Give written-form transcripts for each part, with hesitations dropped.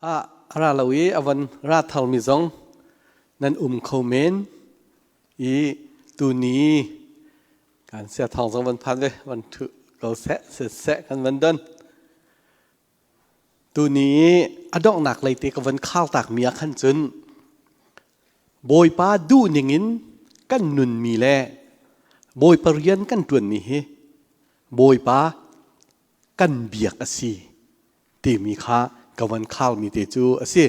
Ah a ra lo i a van ra tharmi zong nan um kho men i tuni kan sia thawng zong van phan ve van thu ko seh seh kan van don. Tuni a donghnak lei te ka van khar takmi ah khan cun Bawipa duh ningin kan nunmi le Bawipa rian kan ṭuanmi hi Bawipa kan biak a si timi kha ka van kharmi te cu a si.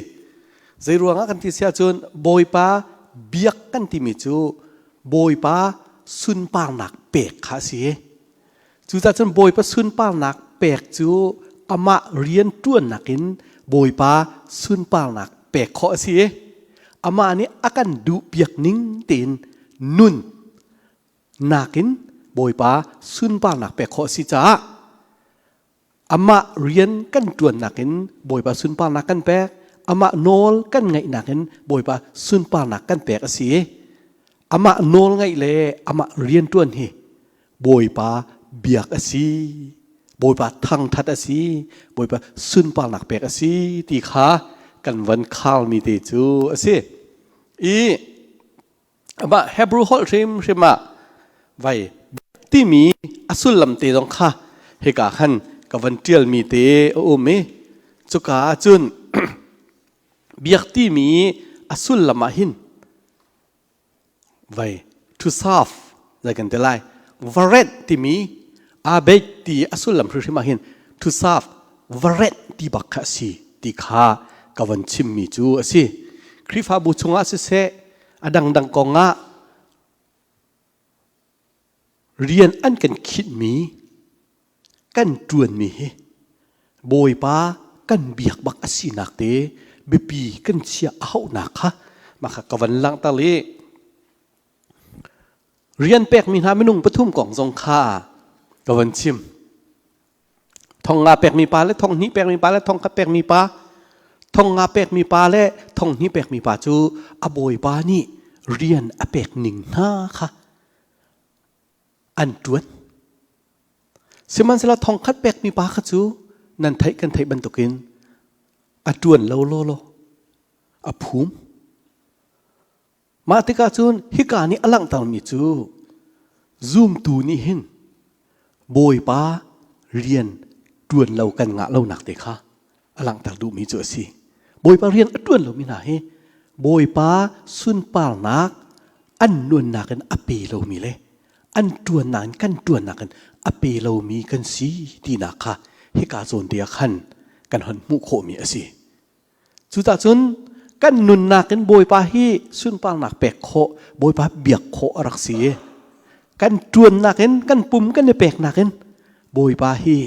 Zei ruangah kan ti si ahcun Bawipa biak kan timi cu Bawipa sunparnak pek kha a si. Cucaah cun Bawipa sunparnak pek cu amah rian ṭuannak in Bawipa sunparnak pek khawh a si i amah nih a kan duhpiak ning tein nun nakin Bawipa sunparnak pek khawh a si caah amah rian kan ṭuannak in Bawipa sunparnak kan pek, amah nawl kan ngaihnak in Bawipa sunparnak kan pek a si i amah nawl ngaih le amah rian ṭuan hi Bawipa biak a si, Bawipa thangṭhat a si, Bawipa sunparnak pek a si ti kha kan van kharmi te cu a si. I amah Hebrew holh hrimhrim ah vai timi a sullam te zong kha hika khan ka van ṭialmi te a um i cuka ahcun biak timi a sullam ah hin vai to serve zei kan ti lai varet timi abet ti a sullam hrimhrim ah hin to serve varet ti bak kha a si ti kha ka van chimmi cu a si. Khrihfabu chungah siseh a dangdang kongah rian an kan khinhmi kan ṭuanmi hi Bawipa kan biak bak a sinak te biapi kan chiah a hauhnak kha mah kha ka van langhter i rian pekmi hna minung pathum kong zong kha ka van chim. Thong nga pekmi pa le thong hnih pekmi pa le thong khat pekmi pa, thong nga pekmi pa le thong hnih pekmi pa cu a bawipa nih rian a pek ning hna kha an ṭuan. Sihmanhsehlaw thong khat pekmi pa kha cu nan theih kan theih bantukin a ṭuan lo lawlaw, a phum. Mah tikah cun hika nih a langhtermi cu zumtu nih hin Bawipa rian ṭuan lo kan ngah lonak te kha a langhter duhmi cu a si. Bawipa rian a ṭuan lomi hna hi Bawipa sunparnak an nunnak in a pe lomi le an ṭuannak in kan ṭuannak in a pe lomi kan si tinak kha hika zawn te ah khan kan hon hmuh khawhmi a si. Cucah cun kan nunnak in Bawipa hi sunparnak pek khawh, Bawipa biak khawh a rak si. Kan ṭuannak in, kan pum kan i peknak in Bawipa hi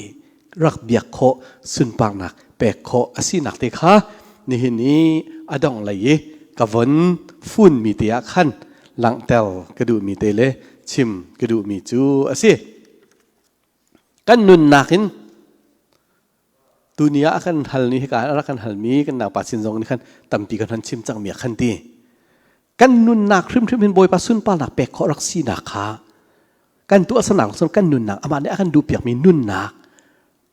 rak biak khawh, sunparnak pek khawh a sinak te kha nihin i a dongh lei i ka von funmi te ah khan langhter ka duhmi te le chim ka duhmi cu a si. Kan nunnak in Tuni ah a kan halmi hika ah a rak kan halmi kan naupa sin zong nih khan tampi kan hon chim cangmi ah khan ti. Kan nunnak hrimhrim hin Bawipa sunparnak pek khawh rak sinak kha kan tuahsernak cun kan nunnak amah nih a kan duhpiakmi nunnak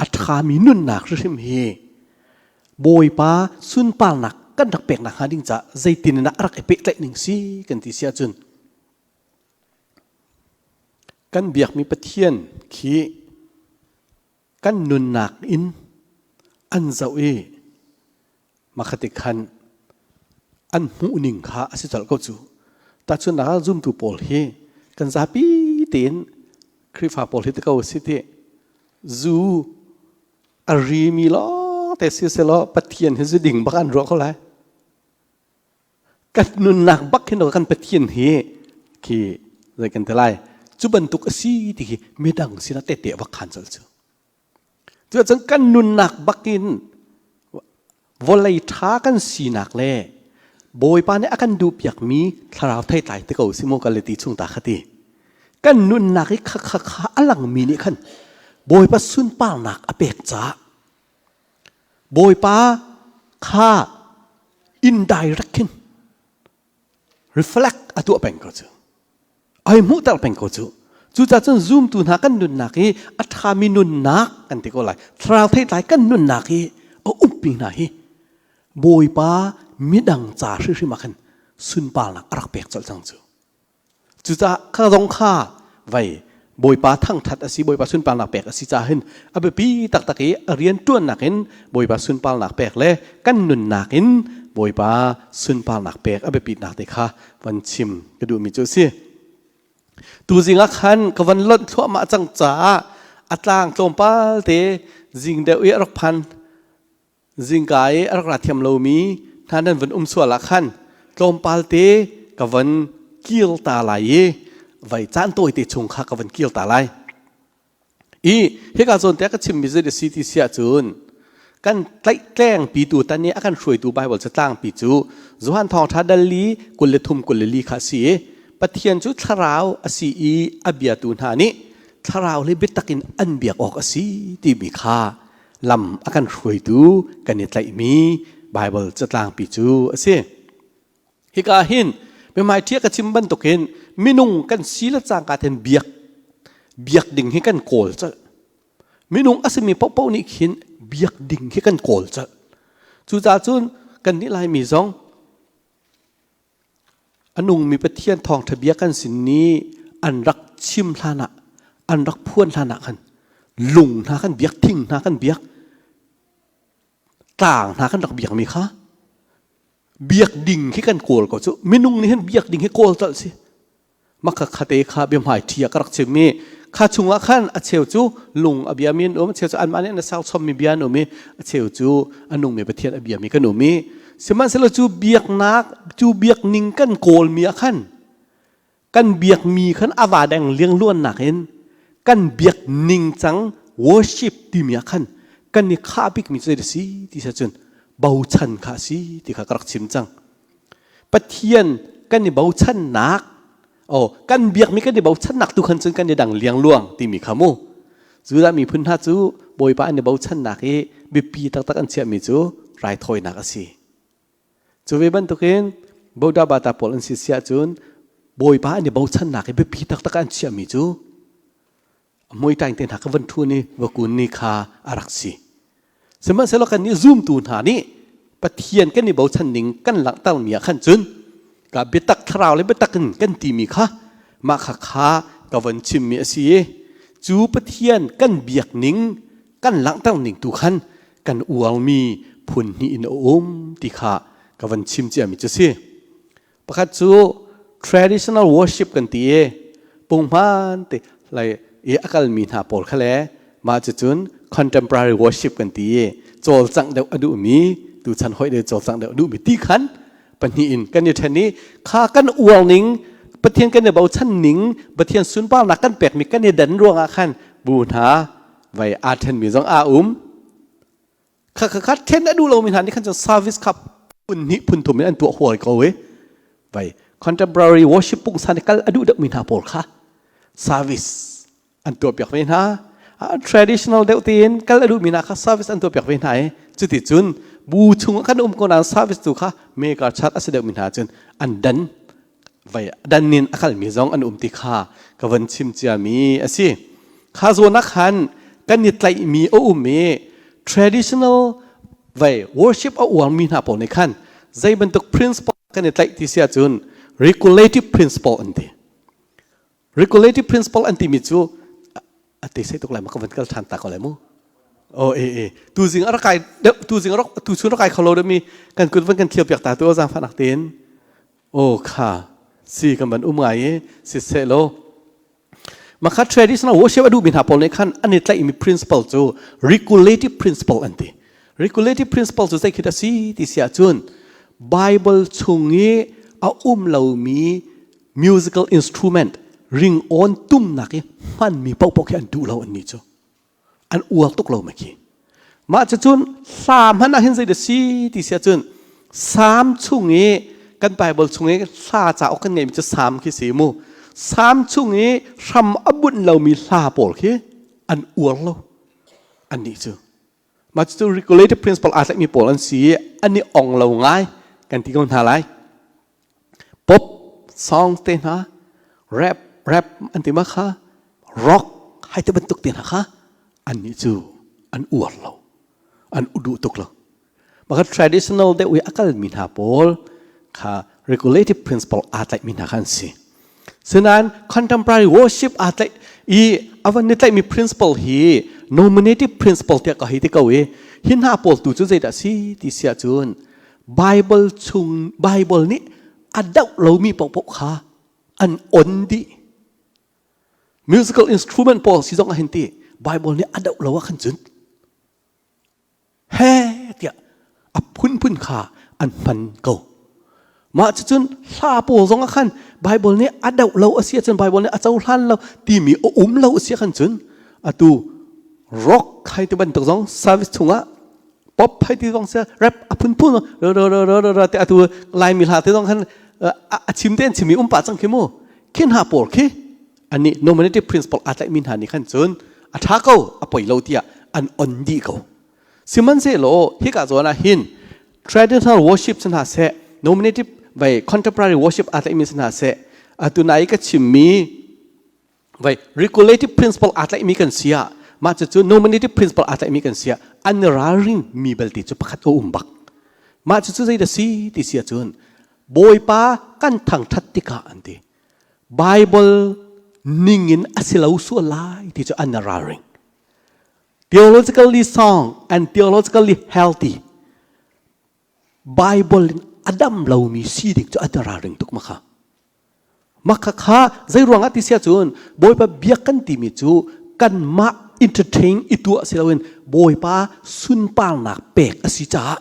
a ṭhami nunnak hrimhrim hi Bawipa sunparnak kan rak peknak hnga ding caah zeitin in a rak i pehtlaih ning si kan ti si ahcun kan biakmi Pathian khi kan nunnak in an zoh i makhati khan an hmuhning kha a si colh ko cu. Tahchunhnak ah zumtu pawl hi kan zapi tein Khrihfa pawl hi ti ko si ti zu a rimi lawngte si selaw Pathian hi zu ding bak an ruah ko lai. Kan nunnak bak hin kan Pathian hi khi zei kan ti lai cu bantuk a si ti khi midang sinah tehte va khan colh cu. Cuacun kan nunnak bakin vawlei ṭha kan sinak le Bawipa nih a kan duhpiakmi thlarau theitlai te ko si mu ka le ti chung ta kha ti. Kan nunnak i kha kha kha a langmi nih khan Bawipa sunparnak a pek caah Bawipa kha indirect khin reflect a tuah peng ko cu. Ai hmuhter peng ko cu. Cucaah cun zumtu hna kan nunnak hi a ṭhami nunnak kan ti ko lai. Thlarau theitlai kan nunnak hi a umpi hna hi. Bawipa midang ca hrihrim ah khan sunparnak a rak pek colh cang cu. Cucaah kha zong kha vai Bawipa thangthat a si, Bawipa sunparnak pek a si caah hin a biapi taktak i a rian ṭuannak in Bawipa sunparnak pek le kan nunnak in Bawipa sunparnak pek a biapitnak te kha van chim ka duhmi cu a si. Tuzing ah khan ka van lonh thluahmah cang caah a tlang tlawmpal te zing deuh i a rak phan. Zingka i a rak ra thiam lomi hna nan van um sual ah khan tlawmpal te ka van kir ta lai i vai caan tawi te chung kha ka van kir ta lai. I hika zawn te ka chimmi zei a si ti si ahcun kan tlaihtlengpi tu tan i a kan hruaitu Bible catlangpi cu Johan Thawngṭha dal li 23 24 kha a si i Pathian cu thlarau a si i a biatu hna nih thlarau le biatak in an biak awk a si timi kha lam a kan hruaitu kan i tlaihmi Bible catlangpi cu a si. Hika hin biahmaiṭhi ka chim bantukin minung kan si le cangka ten biak biak ding hi kan kawl colh. Minung a simi paohpaoh nih khin biak ding hi kan kawl colh. Cucaah cun kannih Laimi zong a nungmi Pathian thawngṭha bia kan sin nih an rak chim hlan ah an rak phuan hlan ah khan lung hna kan biak thing hna kan biak tlang hna kan rak biakmi kha biak ding khi kan kawl ko cu minung nih hin biak ding hi kawl colh si maka khate kha biahmai ṭhi ah ka rak chim i kha chungah khan a cheu cu lung a biami an um a cheu cu anmah nih an sau chommi bia an um i a cheu cu a nungmi Pathian a biami kan um i sihmanhsehlaw cu biaknak cu biakning kan kawlmi ah khan kan biakmi khan a va deng liangluannak in kan biak ningcang worship timi ah khan kan i khah bikmi cu zei si ti sa cun bochan kha a si ti kha ka rak chim cang Pathian kan i bochannak oh kan biakmi kan i bochannak tu khan cun kan i dang liangluang timi kha mu Judah miphun hna cu Bawipa an i bochannak i biapi taktak an chiahmi cu raithawinak a si Cu ve bantukin Buddha bata pawl an si si ahcun Bawipa an i bochannak i biapi taktak an chiahmi cu muiṭaing te hna ka van ṭhun i va kun ni kha a rak si. Sihmanhsehlaw kannih zumtu hna nih Pathian kan i bochan ning kan langhtermi ah khan cun ka biatak thlarau le biatak in kan timi kha mah kha kha ka von chimmi a si i cu Pathian kan biak ning kan langhter ning tu khan kan uarmi phun hnih in a um ti kha ka van chim ciami cu si. Pakhat cu traditional worship kan ti i punghman te lai i a kalmi hna pawl kha le mah cucun contemporary worship kan ti i cawlcangh deuh a duhmi tuchan hoih deuh cawlcangh deuh a duhmi ti khan pahnih in kan i ṭhen i kha kan uar ning Pathian kan i bochan ning Pathian sunparnak kan pekmi kan i dan ruangah khan bu hna vai aa ṭhenmi zong aa um kha kha kha ṭhen a duh lomi hna nih khan cun service kha phun hnih phun thum in an tuah huai ko i vai contemporary worship pungsan i kal a duh deuhmi hna pawl kha service an tuah piak ve hna traditional deuh tein kal a duhmi hna kha service an tuah piak ve hna i cuti cun bu chung ah kan um ko nain service tu kha mega chat a si deuhmi hna cun an dan vai dan in a kalmi zong an um ti kha ka van chim ciami a si kha zawn ah khan kan i tlaihmi a um i traditional vai worship a uarmi hna pawl nih khan zei bantuk principle kan i tlaih ti si ahcun regulative principle an ti Regulative principle an timi cu a te sei tuk lai ma ka van kal ṭhan ta ko lai mu. Oh e e tu zing a rak kai tu zing rak tu chun rak kai kholo mi kan kut van kan thio piak ta tu zang fanak tein oh kha si kan van um ngai i si se lo makha traditional worship adu mi hna pawl nih khan an i tlaih mi principle cu regulative principle an ti regulative principle cu zei khi a si ti si ahcun Bible chung i a um lomi musical instrument ringawn tumnak i hmanmi paohpaoh khi an duh lo annih cu an uar tuk lo khi mah cucun hla hmanh ah hin zei da si ti si ahcun Salm chung i kan Bible chung i hla cauk kan ngeihmi cu Salm khi si mu Salm chung i hram a bunh lomi hla pawl khi an uar lo annih cu mah cucu regulated principle aa tlaihmi pawl an si i an i ong lo ngai kan ti ko hna lai Pop song te hna, rap rap an ti ma kha, rock hai te bantuk te hna kha annih cu an uar lo, an duh tuk lo. Maka traditional deuh i a kalmi hna pawl kha regulative principle aa tlaihmi hna kha an si. Sinain contemporary worship aa tlaih i a van ni tlaihmi principle hi nominative principle tiah ka hei ti ko i hi hna pawl tu cu zeidah si ti si ahcun Bible chung Bible nih a doh lomi paohpaoh kha an on dih. Musical instrument pawl si zong ah hin ti Bible nih a doh lo ah khan cun he tiah a phunphun kha an hman ko. Mah cucun hla pawl zong ah khan Bible nih a doh lo a si ahcun Bible nih a cohlan lo timi a um lo a si khan cun atu rock hai ti bantuk zong service chungah pop hai ti zong sia rap a phunphun ro ro ro ro ro te atu Laimi hla te zong khan a chim te an chimi um pah cang khi mu khi hna pawl khi ani nominative principle aa tlaihmi hna nih khan cun a ṭha ko a poi lo tiah an on dih ko sihmanhsehlaw hika zawn ah hin traditional worship si hna seh nominative vai contemporary worship aa tlaihmi si hna seh atu nai ka chimmi vai regulative principle aa tlaihmi kan si ah mah cucu nominative principle aa tlaihmi kan si ah an ralring mi belte cu pakhat a um bak mah cucu zeidah si ti si ahcun Bawipa kan thangṭhat tikah an ti Bible ningin a si lo sual lai ti cu an ralring. Theologically sound and theologically healthy. Bible in a dam lomi si ding cu an ralring tuk makha. Makha kha zei ruangah ti sia cun Bawipa biak kan timi cu kanmah entertain i tuah si loin Bawipa sunparnak pek a si caah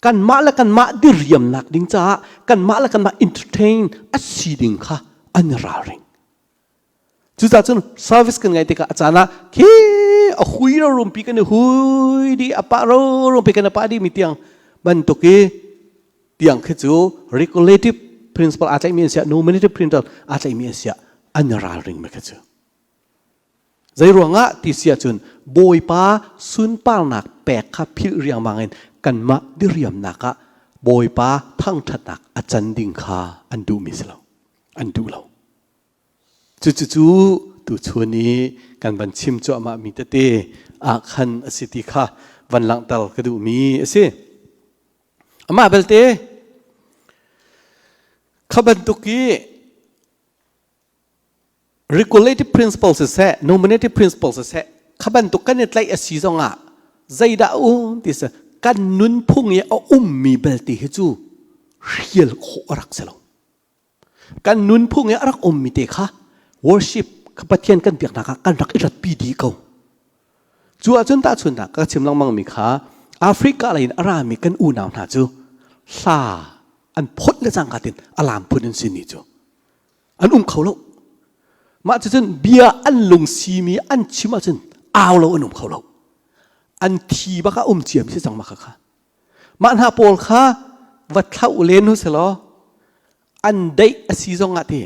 kanmah le kanmah diriamnak ding caah kanmah le kanmah entertain a si ding kha an i ralring. Cucaah cun service kan ngaih tikah a caan ah khi a hui ro rumpi kan i hui dih a pah ro rumpi kan i pah dih mi tiang bantuk i tiang khi cu regulative principle aa tlaihmi an siah nominative principle aa tlaihmi an siah an i ralring mi kha cu. Zeiruangah ti si ahcun Bawipa sunparnak pek kha philh riangmang in kanmah diriamnak ah Bawipa thangṭhatnak a can ding kha an duhmi si lo. An duh lo. Cucucu tuchun i kan van chim cuahmah mi tete ah khan a si ti kha van langhter ka duhmi a si. Amah belte kha bantuk i Regulative principle siseh, nominative principle siseh, kha bantuk kan i tlaih a si zongah zeidah a um ti si kan nunphung i a ummi belte hi cu hrial khawh a rak si lo. Kan nunphung i a rak ummi te kha worship Pathian kan biaknak ah kan rak i ratpi dih ko. Cu ahcun tahchunhnak ka chim lengmang mi kha Africa lei in a rami kan unau hna cu hla an phot le cangka tin alam phun an si ni cu. An um kho lo. Mah cucun bia an lungsimi an chim ahcun au lo an um kho lo. An thi bak ah um ciam si cang mah kha. Mah hna pawl kha va thlauh len hu selaw an deih a si zong ah ti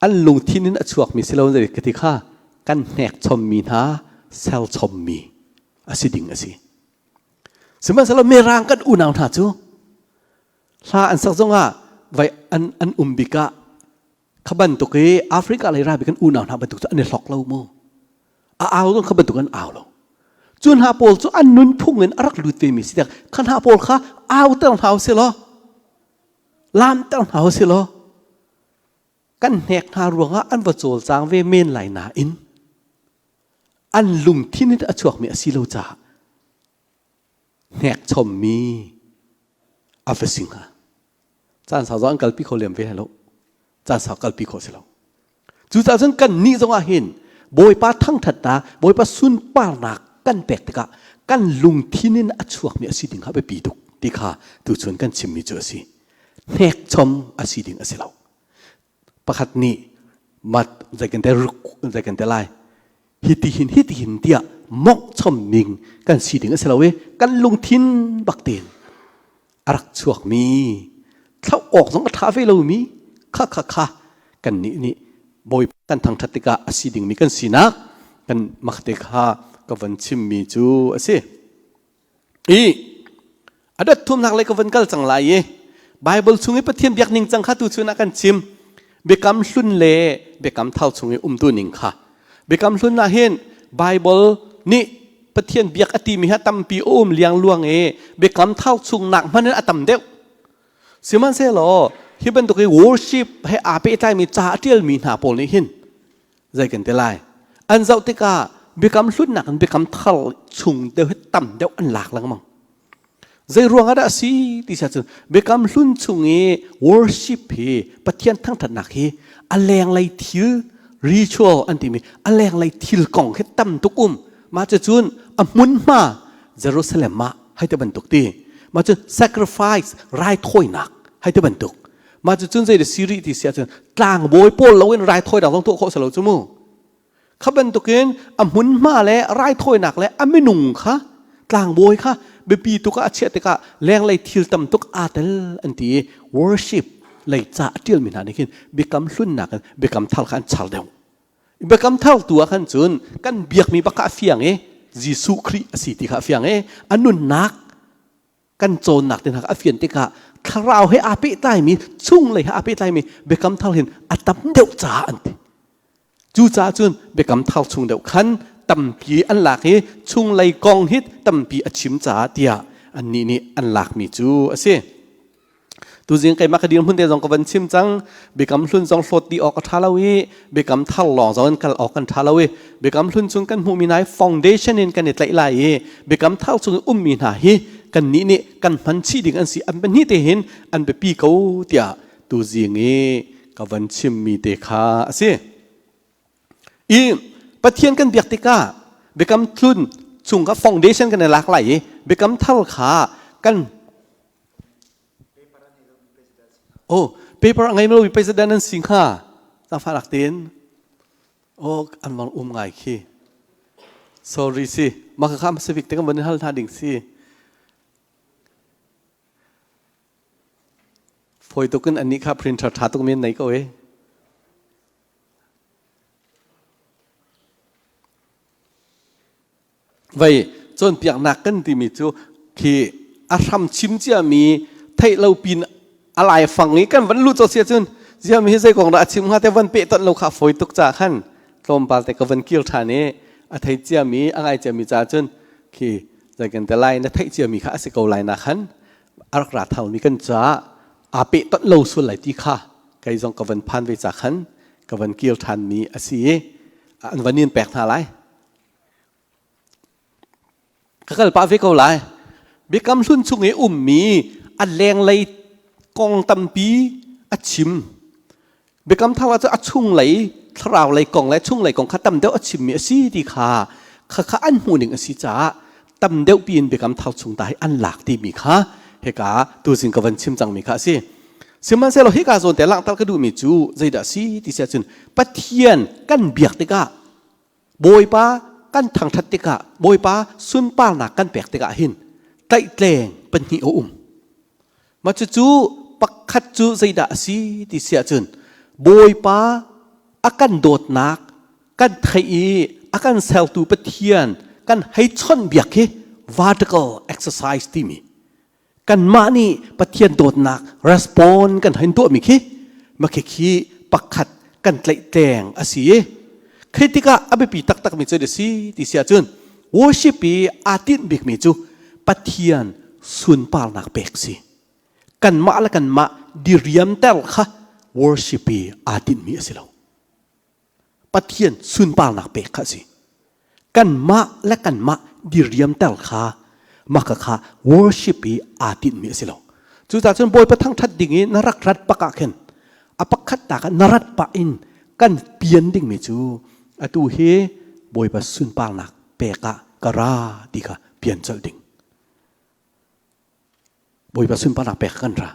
an lungthin in a chuakmi si lo zei ka ti kha kan hnek chommi hna sel chommi a si ding a si. Sihmanhsehlaw mirang kan unau hna cu Hla an sak zongah vai an, an um bik ah kha bantuk i Africa lei ra bik kan unau hna bantuk cu an i hlok lo mu. A au zong kha bantuk an au lo. Cu hna pawl cu an nunphung in a rak lut ve mi si tik kha hna pawl kha au ter hna usih law lam ter hna usih law kan hnek hna ruangah an va cawlcang ve men lai nain an lungthin in a chuakmi a si lo caah hnekchommi a va si hnga. Caan sau zong an kalpi kho lem ve lo. Caan sau kalpi khawh si lo. Cucaah cun kan nih zong ah hin Bawipa thangṭhatnak, Bawipa sunparnak kan pek tikah kan lungthin in a chuakmi a si ding kha biapi tuk ti kha tuchun kan chimmi cu a si. Hnekchom a si ding a si lo. Pakhat nih mat zeikan te ruk zeikan te lai hiti hin hiti hin tiah mongh chom ning kan si ding a si lo i kan lungthin bak tein a rak chuakmi thlauh awk zong a ṭha ve lomi kha kha kha kan nih nih bawi kan thangṭhat tikah a si dingmi kan sinak kan makte kha ka van chimmi cu a si. I a dot thumnak lei ka van kal cang lai i Bible chung i Pathian biak ning cang kha tu chun ah kan chim. Biakam hlun le biakam thar chung i umtu ning kha. Biakam hlun ah hin Bible nih. Pathian biak a timi hi tampi a um liangluang i biakam thar chung nak hmanh in a tam deuh. Sihmanhsehlaw hi bantuk hi worship he aa pehtlaimi ca a ṭialmi hna pawl nih hin zei kan ti lai an zoh tikah biakam hlunnak in biakam thar chung deuh hi tam deuh an lak lengmang. Zei ruang ah dah a si ti siah cun biakam hlun chung i worship hi Pathian thangṭhatnak hi a lenglei thil ritual an timi a lenglei thil kong hi tam tuk um. Mah cucun a hmunhma Jerusalem ah hei ti bantuk ti. Mah cu sacrifice raithawinak hei ti bantuk. Mah cucun zei si rih ti siah cun tlangbawi pawl loin raithawinak zong tuah khawh si lo cu mu. Kha bantukin a hmunhma le raithawinak le a minung kha tlangbawi kha biapi tuk ah a chiah tikah lenglei thil tam tuk aa tel an ti i worship lei ca a ṭialmi hna nih khin biakam hlunnak in biakam thar kha an char deuh. Biakam thar tu ah khan cun kan biakmi bak kha a fiang i Jesuh Khrih a si ti kha a fiang i a nunnak kan cawnnak te hna a fian tikah thlarau he aa pehtlaimi chunglei he aa pehtlaimi biakam thar hin a tam deuh caah an ti. Cucaah cun biakam thar chung deuh khan tampi an lak i chunglei kong hi tampi a chim caah tiah annih nih an lakmi cu a si. Tuzing keimah ka dirhmun te zong ka van chim cang. Biakam hlun zong hlawt dih awk a ṭha lo i biakam thar lawng zong in kal awk kan ṭha lo i biakam hlun chung kan hmuhmi hna hi foundation in kan i tlaih lai i biakam thar chung i ummi hna hi kannih nih kan hman chih ding an si an pahnih te hin an biapi ko tiah tuzing i ka van chimmi te kha a si. I Pathian kan biak tikah biakam hlun chung kha foundation kan i lak lai i biakam thar kha kan Oh, paper a ngei lomi president an si hnga. Zaangfahnak tein. Oh, an mang um ngai khi. Sorry si. Mah kha hmasa bik te kan van hal hna ding si. Foi tukin an nih kha printer tha tuk men nei ko e. Vei cawnpiaknak kan timi cu khi a hram chim ciami theih lo pin a laifang i kan van luh cawk cun ziam hi zei kong dah a chim hnga te van peh tonh lo kha fawi tuk ca khan tlawmpal te ka van kir ṭhan i a thei ciami a ngai ciami ca cun khi zei kan te lai na theih ciami kha a si ko lai na khan a rak ra thaumi kan caah aa peh tonh lo sual lai ti kha kei zong ka van phan ve ca khan ka van kir ṭhanmi a si i an van in pek hna lai Ka kal pah ve ko lai. Biakam hlun chung i ummi a lenglei kong tampi a chim. Biakam thar ah cun a chunglei thlarau lei kong le chunglei kong kha tam deuh a chimmi a si ti kha kha kha an hmuh ning a si caah tam deuh piin biakam thar chung ta hi an lak timi kha hika tuzing ka van chim cangmi kha a si. Sihmanhsehlaw hika zawn te langhter ka duhmi cu zeidah a si ti siah cun Pathian kan biak tikah Bawipa kan thangṭhat tikah Bawipa sunparnak kan pek tikah hin tlaihtleng pahnih a um. Mah cucu pakhat cu zeidah a si ti si ahcun Bawipa a kan dawtnak kan theih i a kan sertu Pathian kan hei chawnhbiak hi vertical exercise timi kanmah nih Pathian dawtnak respond kan hein tuahmi khi makhi khi pakhat kan tlaihtleng a si i khi tikah a biapi taktakmi cu a si ti si ahcun worship i aa tinh bikmi cu Pathian sunparnak pek si kanmah le kanmah diriamter kha worship i aa tinhmi a si lo Pathian sunparnak pek kha a si. Kanmah le kanmah diriamter kha maka kha worship i aa tinhmi a si lo. Cucaah cun Bawipa thangṭhat ding i na rak rat bak ah khin a pakhat ta kha na rat pah in kan pian dingmi cu atu hi Bawipa sunparnak pek ah ka ra ti kha pian colh ding. Bawipa sunparnak pek kan ra.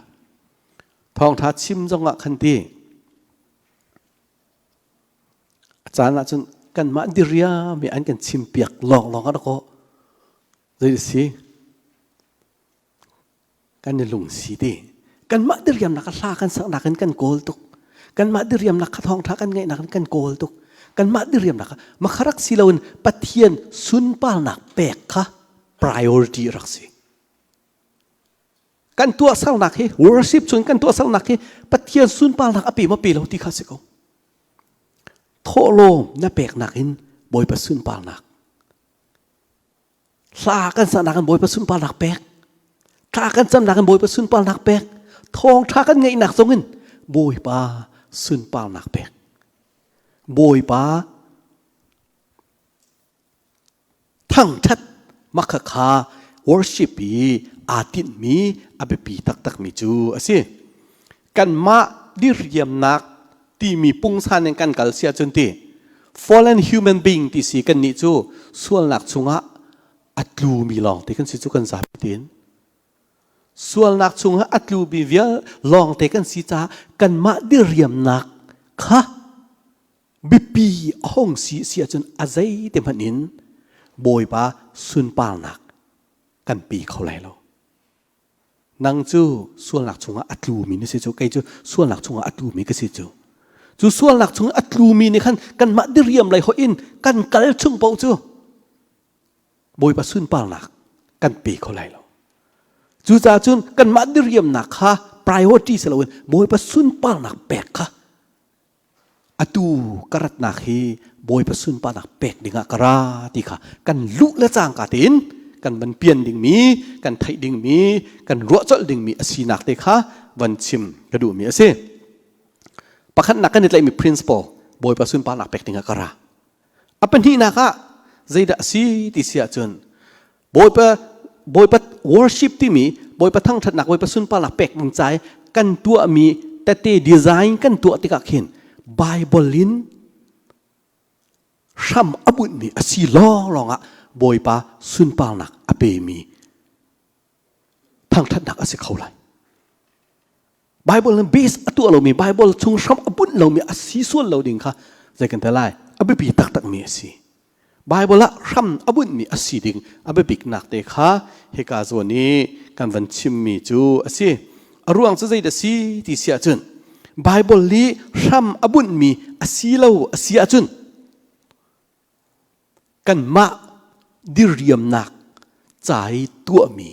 Thawngṭha chim zongah khan ti A caan ahcun kanmah diriam i an kan chimpiak lawnglawng ah dakaw zei a si kan i lungsi ti kanmah diriamnak a hla kan saknak in kan kawl tuk kanmah diriamnak kha thawngṭha kan ngaihnak in kan kawl tuk kanmah diriamnak kha makharak si loin Pathian sunparnak pek kha priority rak si Kan tuahsernak hi worship cun kan tuahsernak hi Pathian sunparnak a pe maw pe lo ti kha si ko. Thawhlawm na peknak in Bawipa sunparnak. Hla kan saknak in Bawipa sunparnak pek. Thla kan camnak in Bawipa sunparnak pek. Thawngṭha kan ngeihnak zong in Bawipa sunparnak pek. Bawipa thangṭhat makhakha worship i aa tinhmi a biapi taktakmi cu a si. Kanmah diriamnak timi pungsan in kan kal si ahcun ti fallen human being ti si kannih cu sualnak chungah a tlumi lawngte kan si cu kan zapi tein sualnak chungah a tlumi vial lawngte kan si caah kanmah diriamnak kha biapi a hung si si ahcun a zei te hmanh in Bawipa sunparnak kan pe kho lai lo. Nang cu sualnak chungah a tlumi na si cu, kei cu sualnak chungah a tlumi ka si cu. Cu sualnak chungah a tlumi nih khan kanmah diriam lei hoih in kan kal chung paoh cu Bawipa sunparnak kan pe kho lai lo. Cucaah cun kanmah diriamnak kha priority si loin Bawipa sunparnak pek kha atu ka ratnak hi Bawipa sunparnak pek dingah ka ra ti kha kan luh le cangka tein kan van pian dingmi kan theih dingmi kan ruah colh dingmi a sinak te kha van chim ka duhmi a si. Pakhatnak kan i tlaihmi principle Bawipa sunparnak pek dingah ka ra. A pahnihnak ah zeidah a si ti si ahcun Bawipa Bawipa worship timi Bawipa thangṭhatnak Bawipa sunparnak pek ding ca i kan tuahmi tete design kan tuah tikah khin Bible in hram a bunhmi a si lawnglawng ah Bawipa sunparnak a pemi thangṭhatnak a si kho lai. Bible in base a tuah lomi Bible chung hram a bunh lomi a si sual lo ding kha zei kan te lai a biapi taktakmi a si. Bible ah hram a bunhmi a si ding a biapiknak te kha hika zawn i kan van chimmi cu a si. A ruang cu zeidah si ti si ahcun Bible i hram a bunhmi a si lo a si ahcun kanmah diriamnak ca i tuahmi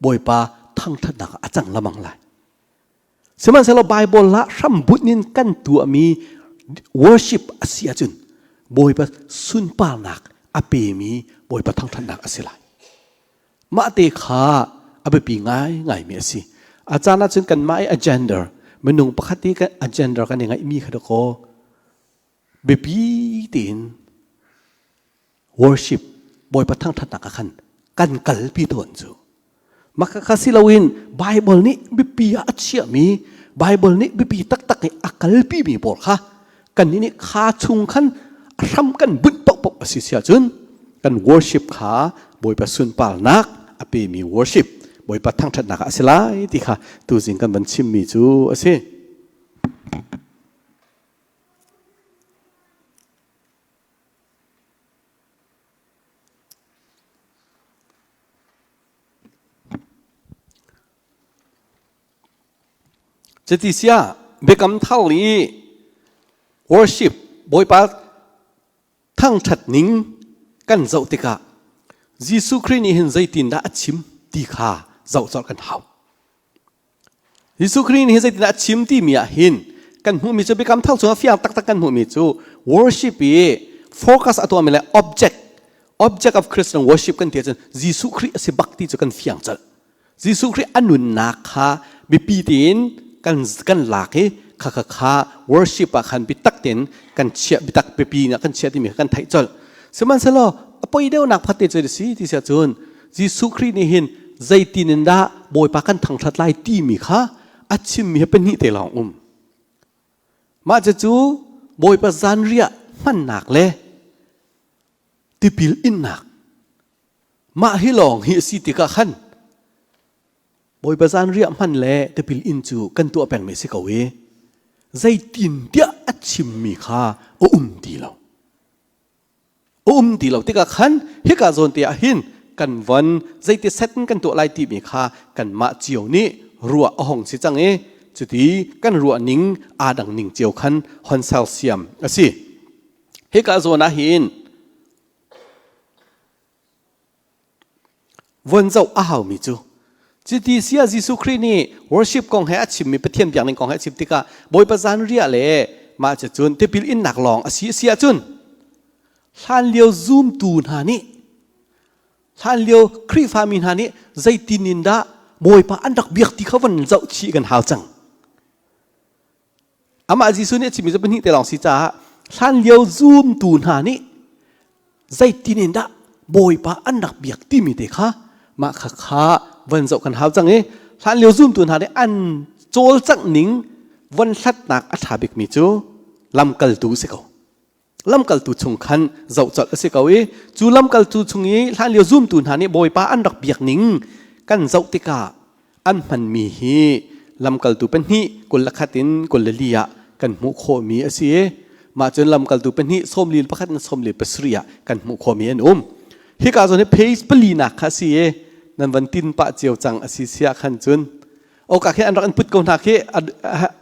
Bawipa thangṭhatnak ah a cang lamang lai. Sihmanhsehlaw Bible ah hrambunh in kan tuahmi worship a si ahcun Bawipa sunparnak a pemi Bawipa thangṭhatnak a si lai. Mah te kha a biapi ngaingaimi a si. A caan ahcun kanmah i agenda minung pakhat i kan agenda kan i ngaihmi kha dakaw biapi tein worship Bawipa thangṭhatnak ah khan kan kalpi tawn cu maka kha si loin Bible nih biapi ah a chiahmi Bible nih biapi taktak i a kalpi mi pawl kha kannih nih kha chung khan a hram kan bunh paohpaoh a si si ahcun kan worship kha Bawipa sunparnak a pemi worship Bawipa thangṭhatnak ah a si lai ti kha tuzing kan van chimmi cu a si. Cuti siah biakam thar i worship Bawipa thangṭhat ning kan zoh tikah Jesuh Khrih nih hin zeitindah a chim ti kha zoh colh kan hau. Jesuh Khrih nih zeitindah a chim timi ah hin kan hmuhmi cu biakam thar chungah fiang taktak kan hmuhmi cu worship i focus a tuahmi le object object of Christian worship kan ti ahcun Jesuh Khrih a si bak ti cu kan fiang colh. Jesuh Khrih a nunnak kha biapi tein kan kan lak i kha kha kha worship ah khan biatak tein kan chiah biatak biapi in kan chiah timi kha kan theih colh. Sihmanhsehlaw a poi deuhnak phat te cu a si ti si ahcun Jesuh Khrih nih hin zeitin in dah Bawipa kan thangṭhat lai timi kha a chimmi hi pahnih te lawng um. Mah cucu Bawipa zanriah hmannak le tipil innak mah hi lawng hi a si tikah khan Bawipa zanriah hman le tipil in cu kan tuah pengmi si ko i zeitin tiah a chimmi kha a um ti lo. A um ti lo tikah khan hika zawn te ah hin kan von zeiti set in kan tuah lai timi kha kanmah cio nih ruah a hong si cang i cuti kan ruah ning aa dang ning cio khan hon sersiam a si. Hika zawn ah hin Von zoh a haumi cu Cuti sia Jesuh Khrih nih worship kong he a chimmi Pathian biakning kong he a chim tikah Bawipa zanriah le mah cucun tipil innak lawng a si a si ahcun hlanlio zumtu hna nih. Hlanlio Khrihfami hna nih zeitin in dah Bawipa an rak biak ti kha van zoh chih kan hau cang. Amah Jesuh nih a chimmi cu pahnih te lawng si caah hlanlio zumtu hna nih zeitin in dah Bawipa an rak biak timi te kha mah kha kha van zoh kan hau cang i hlanlio zumtu hna nih an cawlcangh ning von hlatnak a ṭha bikmi cu lamkaltu si ko. Lamkaltu chung khan zoh colh a si ko i cu lamkaltu chung i hlanlio zumtu hna nih Bawipa an rak biak ning kan zoh tikah an hmanmi hi lamkaltu pahnih 21 in 24 ah kan hmuh khawhmi a si i mah cun lamkaltu pahnih 41 in 47 ah kan hmuh khawhmi an um. Hika zawn hi page pali nak kha a si i nan van tin pah cio cang a si siah khan cun oka khi an rak in put ko hna khi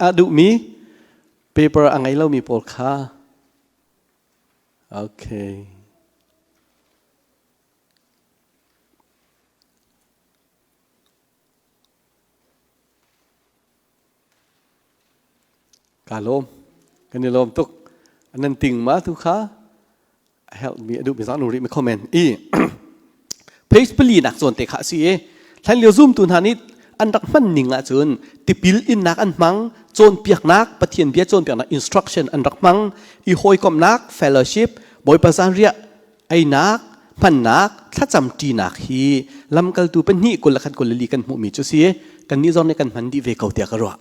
a duhmi paper a ngei lomi pawl kha okay Ka lawm. Kan i lawm tuk. Nan ting ma tu kha a help mi a duh mi zang nu rih mi comment i page pali nak zawn te kha si i hlan lio zoom tu hna nih an rak hman ning ahcun tipil innak an hmang cawnpiaknak Pathian bia cawnpiaknak instruction an rak hmang i hawikomhnak fellowship Bawipa zanriah einak hmannak thlacam ṭinak hi lamkaltu pahnih 21 24 kan hmuhmi cu si kannih zong nih kan hman dih ve ko tiah ka ruah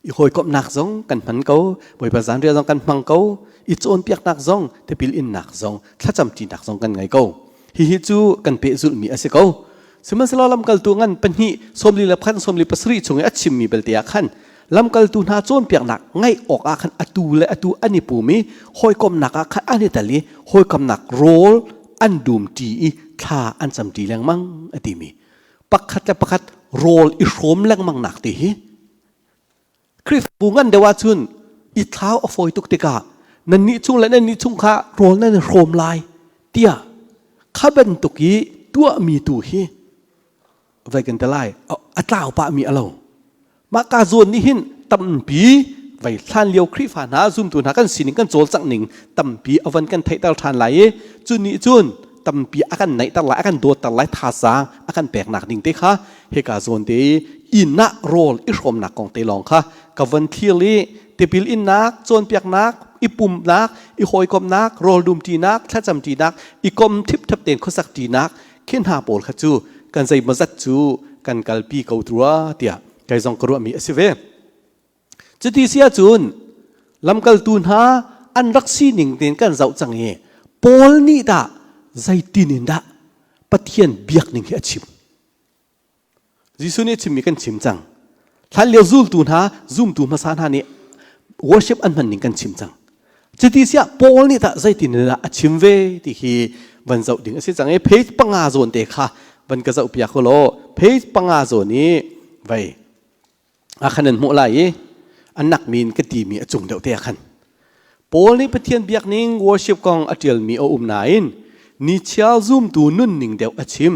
i hawikomhnak zong kan hman ko Bawipa zanriah zong kan hmang ko i cawnpiaknak zong tipil innak zong thlacam ṭinak zong kan ngei ko hihi cu kan pehzulhmi a si ko sihmanhsehlaw lamkaltu ngan pahnih sawmli le pakhat sawmli pasarih chung i a chimmi belte ah khan lamkaltu hna cawnpiaknak ngaih awk ah khan atu le atu an i pum i hawikomhnak ah khan an i tel i hawikomhnak rawl an dum ṭi i thla an cam ṭi lengmang a timi pakhat le pakhat rawl i hrawm lengmang nak ti hi Khrihfabu ngan deuh ahcun i thlau a fawi tuk tikah nannih chung le nannih chung kha rawl nan i hrawm lai tiah kha bantuk i tuahmi tu hi vai kan ti lai a tlau pahmi a lo mah ka zawn nih hin tampi vai hlan lio Khrihfa hna zumtu hna kan sining kan cawlcangh ning tampi a van kan theihter ṭhan lai i cu nih cun tampi a kan naihter lai a kan dawtter lai thazaang a kan peknak ding te kha hika zawn te i inn ah rawl i hrawmnak kong te lawng kha ka von thlir i tipil innak cawnpiaknak i pumnak i hawikomhnak rawl dumṭinak thlacamṭinak i kom thipthep tein khuasak ṭinak khi hna pawl kha cu kan zeimawzat cu kan kalpi ko rua tiah kei zong ka ruahmi a si ve. Cuti si ahcun lamkaltu hna an rak sining tein kan zoh cang i Paul nih dah zeitin in dah Pathian biak ning hi a chim. Jesuh nih a chimmi kan chim cang. Hlanlio zultu hna, zumtu hmasa hna nih worship an hman ning kan chim cang. Cuti siah Paul nih tah zeitin dah a chim ve ti hi van zoh ding a si cang i page panga zawn te kha van ka zoh piak law page panga zawn i vei a khan an hmuh lai i an nak min ka timi a cung deuh te ah khan Paul nih Pathian biakning worship kong a ṭialmi a um nain nichiar zumtu nunning deuh a chim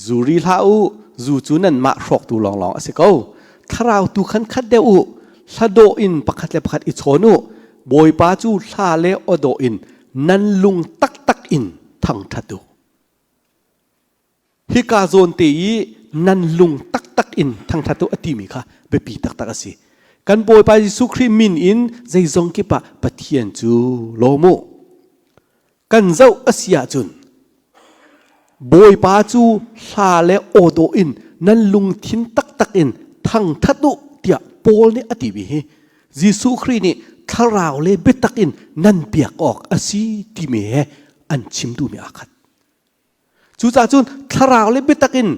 zu ri hlah u zu cu nanmah hrawktu lawnglawng a si ko thlarau tu khan khat deuh u hla dawh in pakhat le pakhat i chawn u Bawipa cu hla le aw dawh in nan lung taktak in thangṭhat u Hika zawn te i nan lung taktak in thangṭhat u a timi kha biapi taktak a si. Kan Bawipa Jesuh Khrih min in zeizong kip ah Pathian cu lawm u. Kan zoh a si ahcun Bawipa cu hla le aw dawh in nan lungthin taktak in thangṭhat u tiah Paul nih a timi hi Jesuh Khrih nih thlarau le biatak in nan biak awk a si timi he an chim duhmi aa khat. Cucaah cun thlarau le biatak in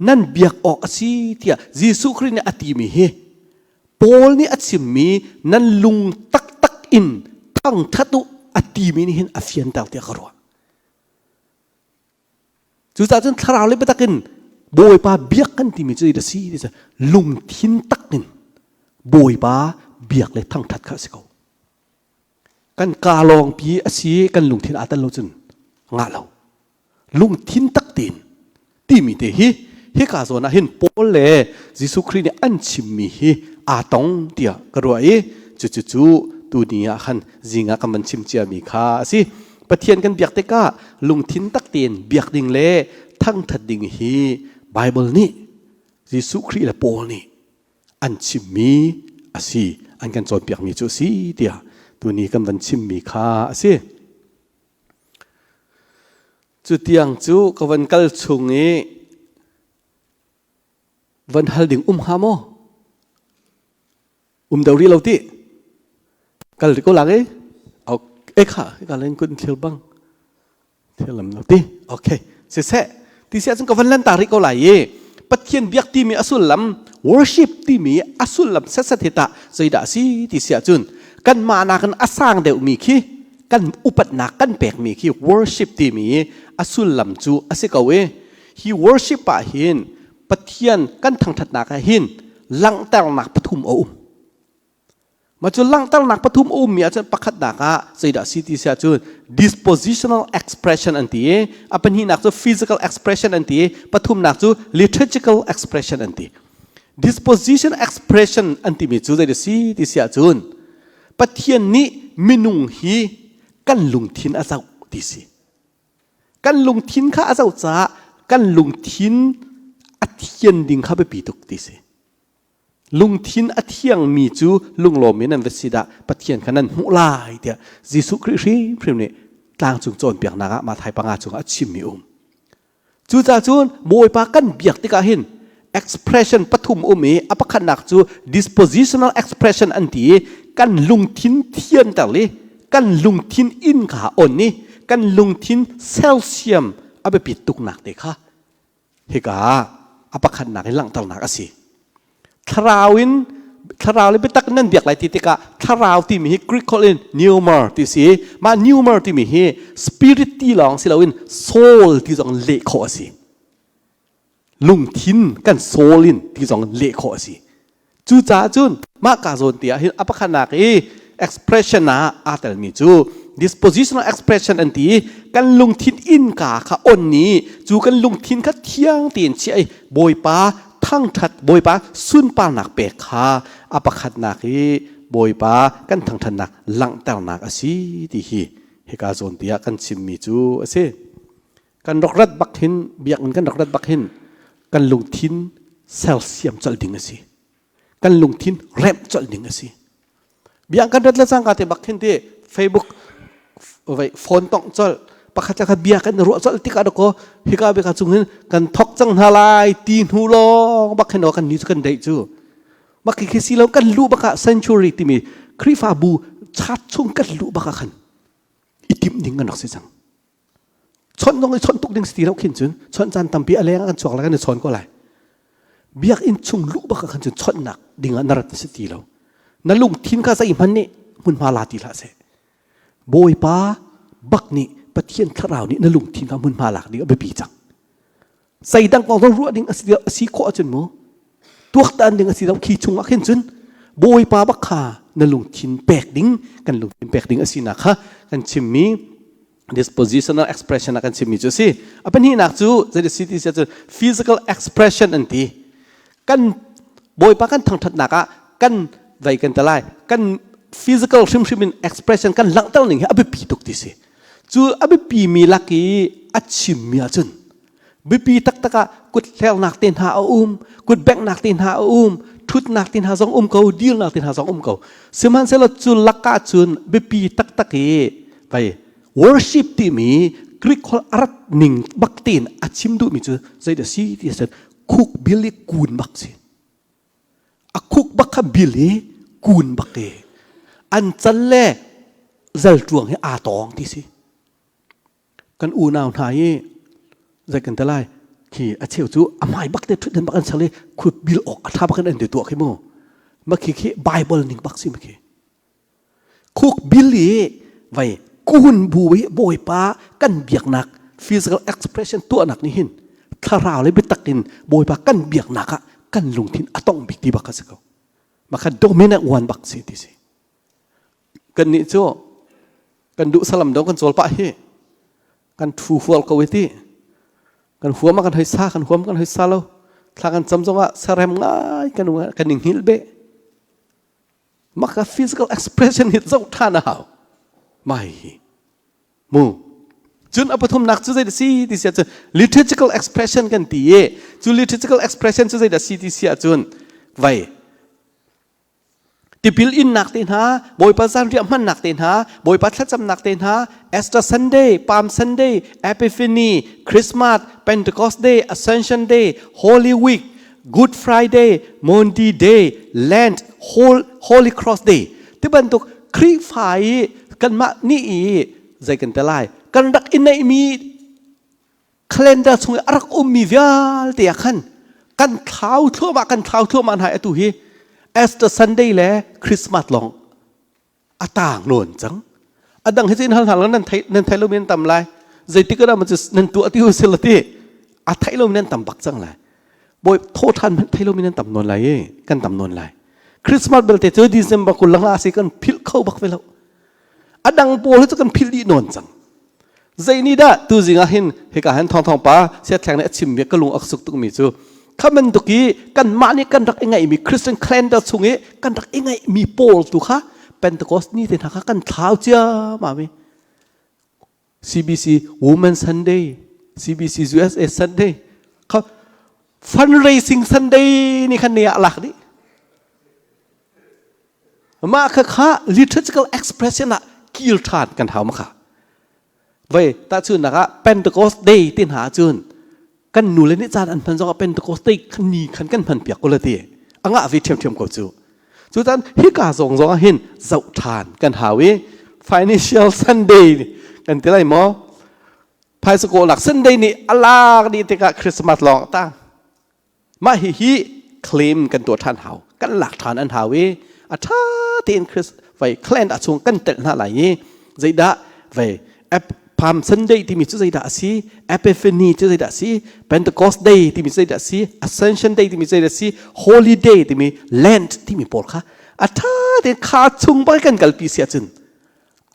nan biak awk a si tiah Jesuh Khrih nih a timi hi Paul nih a chimmi nan lung taktak in thangthat u a timi nih hin a fianter tiah ka ruah. Cucaah cun thlarau le biatak in Bawipa biak kan timi cu a si ti lungthin tak in Bawipa biak le thangthat kha a si ko. Kan kaa lawngpi a si kan lungthin aa tel lo cun ngah lo. Lungthin tak tein timi te hi hika zawn ah hin Paul le Jesuh Khrih nih an chimmi hi aa tong tiah ka ruah i cucu cu tuni ah khan zing ah kan van chim ciami kha a si. Pathian kan biak tikah lungthin tak tein biak ding le thangṭhat ding hi Bible nih Jesuh Khrih le Paul nih an chimmi a si, an kan cawnpiakmi cu a si tiah tuni kan van chimmi kha a si. Cu tiang cu ka van kal chung i van hal ding um hnga maw? Um deuh rih lo ti. Kal rih ko lak i. E kha ka len kun thil bang. Thil lam lo ti. Okay. Siseh. Ti siah cun ka van lan ta rih ko lai i Pathian biak timi a sullam worship timi a sullam setset hi tah zeidah a si ti siah cun kanmah nakin a sang deuhmi khi kan upatnak kan pekmi khi worship timi a sullam cu a si ko i hi worship ah hin Pathian kan thangṭhatnak ah hin langhternak pathum a um. Mah cu langhternak pathum a ummi ahcun pakhatnak ah zeidah si ti si ahcun dispositional expression an ti i a pahnihnak cu physical expression an ti i pathumnak cu liturgical expression an ti. Disposition expression an timi cu zeidah si ti si ahcun Pathian nih minung hi kan lungthin a zoh ti si. Kan lungthin kha a zoh caah kan lungthin a thian ding kha biapi tuk ti si. Lungthin a thiangmi cu lunglawm in an va si dah Pathian kha nan hmuh lai tiah Jesuh Khrih hrimhrim nih tlangcung cawnpiaknak ah Matthai panga cungah a chimmi um. Cucaah cun Bawipa kan biak tikah hin expression pathum um i a pakhatnak cu dispositional expression an ti i kan lungthin thianter li kan lungthin inn kha on i kan lungthin selsiam a biapit tuknak te kha hika a pakhatnak in langhternak a si. Thlarau in thlarau le biatak nan biak lai ti tikah thlarau timi hi Greek holh in pneuma ti si. Mah pneuma timi hi spirit ti lawng si loin soul ti zong leh khawh a si. Lungthin kan soul in ti zong leh khawh a si. Cucaah cun mah ka zawn te ah hin a pakhatnak i expression ah aa telmi cu dispositional expression an ti i kan lungthin innka kha on i cu kan lungthin kha thiang tein chiah i Bawipa thangṭhat Bawipa sunparnak pek kha a pakhatnak i Bawipa kan thangṭhatnak langhternak a si ti hi hika zawn te ah kan chimmi cu a si. Kan rak rat bak hin biakinn kan rak rat bak hin kan lungthin sersiam colh ding a si. Kan lungthin remh colh ding a si. Biak kan rat le cangka te bak hin te Facebook vai phone tong colh pakhat le khat bia kan ruah colh tikah dakaw hika bika chung hin kan thok cang hna lai ti hnu lawng bak hin kan ni cu kan deih cu mak khi si lo kan luh bakah sanctuary timi Khrihfabu chat chung kan luh bakah khan i timh ding kan rak si cang Chawnh zong i chawnh tuk ding si ti lo khin cun chawnh caan tampi a leng ah kan chuak lai kan i chawn ko lai. Biakinn chung luh bak ah khan cun chawnhnak ding ah na rat si ti lo. Na lungthin kha zeihmanh nih hmunhma la ti hlah seh. Bawipa bak nih Pathian thlarau nih na lungthin kha hmunhma lak ding a biapi cang. Zeidang kong zong ruah ding a si khawh ahcun mu tuaktan ding a si lo khi chung ah khin cun Bawipa bak kha na lungthin pek ding kan lungthin pek ding a sinak kha kan chimmi dispositional expression ah kan chimmi cu a si. A pahnihnak cu zei si ti cun physical expression an ti. Kan Bawipa kan thangthatnak ah kan vei kan talai kan physical hrimhrim in expression kan langhter ning hi a biapi tuk ti si. Cu a biapi mi lak i a chimmi ahcun biapi taktak ah kut hlernak te hna a um kut benghnak te hna a um thutnak te hna zong um ko dirnak te hna zong um ko sihmanhsehlaw cu lakah cun biapi taktak i vai worship timi Greek holh a rat ning bak tein a chim duhmi cu zeidah si ti a khuk bil i kun bak si a khuk bak kha bil i kun bak i an cal le zelṭuang hi aa tawng ti si Kan unau hna hi zei kan ti lai khi a cheu cu a hmai bak te ṭhutdan bak an sal i khut bil awk a ṭha bak in an ti tuah khi mu. Ma khi khi Bible ning bak si ma khi. Khuk bil i vai kun bu i Bawipa kan biaknak physical expression tuahnak nih hin thlarau le biatak in Bawipa kan biaknak ah kan lungthin a tong bik ti bak a si ko. Mah kha dominant one bak si ti si. Kannih cu kan duh salam dong kan cawl pah hi kan thu hual ko i ti kan huam ah kan hoi sa kan huam kan hoi sa lo thla kan cam zongah sarem ngai kan kan i hngilh beh maka physical expression hi zoh ṭhan a hau mai hi mu. Cun a pathumnak cu zeidah si ti si ahcun liturgical expression kan ti i cu liturgical expression cu zeidah si ti si ahcun vai tipil innak te hna, Bawipa zanriah hmannak te hna, Bawipa thlacamnak te hna, Easter Sunday, Palm Sunday, Epiphany, Christmas, Pentecost Day, Ascension Day, Holy Week, Good Friday, Maundy Day, Lent, Holy Cross Day ti bantuk Khrihfa i kanmah nih i zei kan te lai kan rak i neihmi calendar chung i a rak ummi vialte ah khan kan thlau thluahmah kan thlau thluahmah hna atu hi Easter Sunday le Christmas lawng a taang nawn cang a dang hi cu in hal hna nan thei nan thei lomi nan tam lai zeitik ah cu nan tuah ti u sil ti a thei lomi nan tam bak cang lai bawi thaw ṭhan hmanh thei lomi nan tam nawn lai i kan tam nawn lai Christmas belte cu December 20 langa si kan philh kho bak ve lo a dang pawl hi cu kan philh dih nawn cang zei nih dah tu zing ah hin hika hin thong thong pa siathleng nih a chim mi ka lung a suk tuk mi cu kha bantuk i kanmah nih kan rak i ngaihmi Christian calendar chung i kan rak i ngaihmi pawl tu kha Pentecost ni te hna kha kan thlau ciammam i CBC Women Sunday CBC USA Sunday kha fundraising Sunday ni khan ne ah lak dih Mah kha kha liturgical expression ah kil ṭhan kan hau ma kha. Vei tahchunhnak ah Pentecost Day ti hna ahcun kan nu le nih caan an hman zongah Pentecost Day ni khan kan hman piak ko la ti. A ngah ve ṭhiamṭhiam ko cu. Cutan hika zong zong ah hin zoh ṭhan kan hau i Financial Sunday kan ti lai maw? Phaisa kawlnak Sunday nih a lak dih tikah Christmas lawng tang. Mah hihi claim kan tuah ṭhan hau. Kan lak ṭhan an hau i a ṭha tein Chris vai clan a chung kan telh hna lai i zeidah vai Palm Sunday timi cu zeidah a si Epiphany cu zeidah a si Pentecost Day timi cu zeidah a si Ascension Day timi cu zeidah a si Holy Day timi Lent timi pawl kha a ṭha tein kha chung bak kan kalpi si ahcun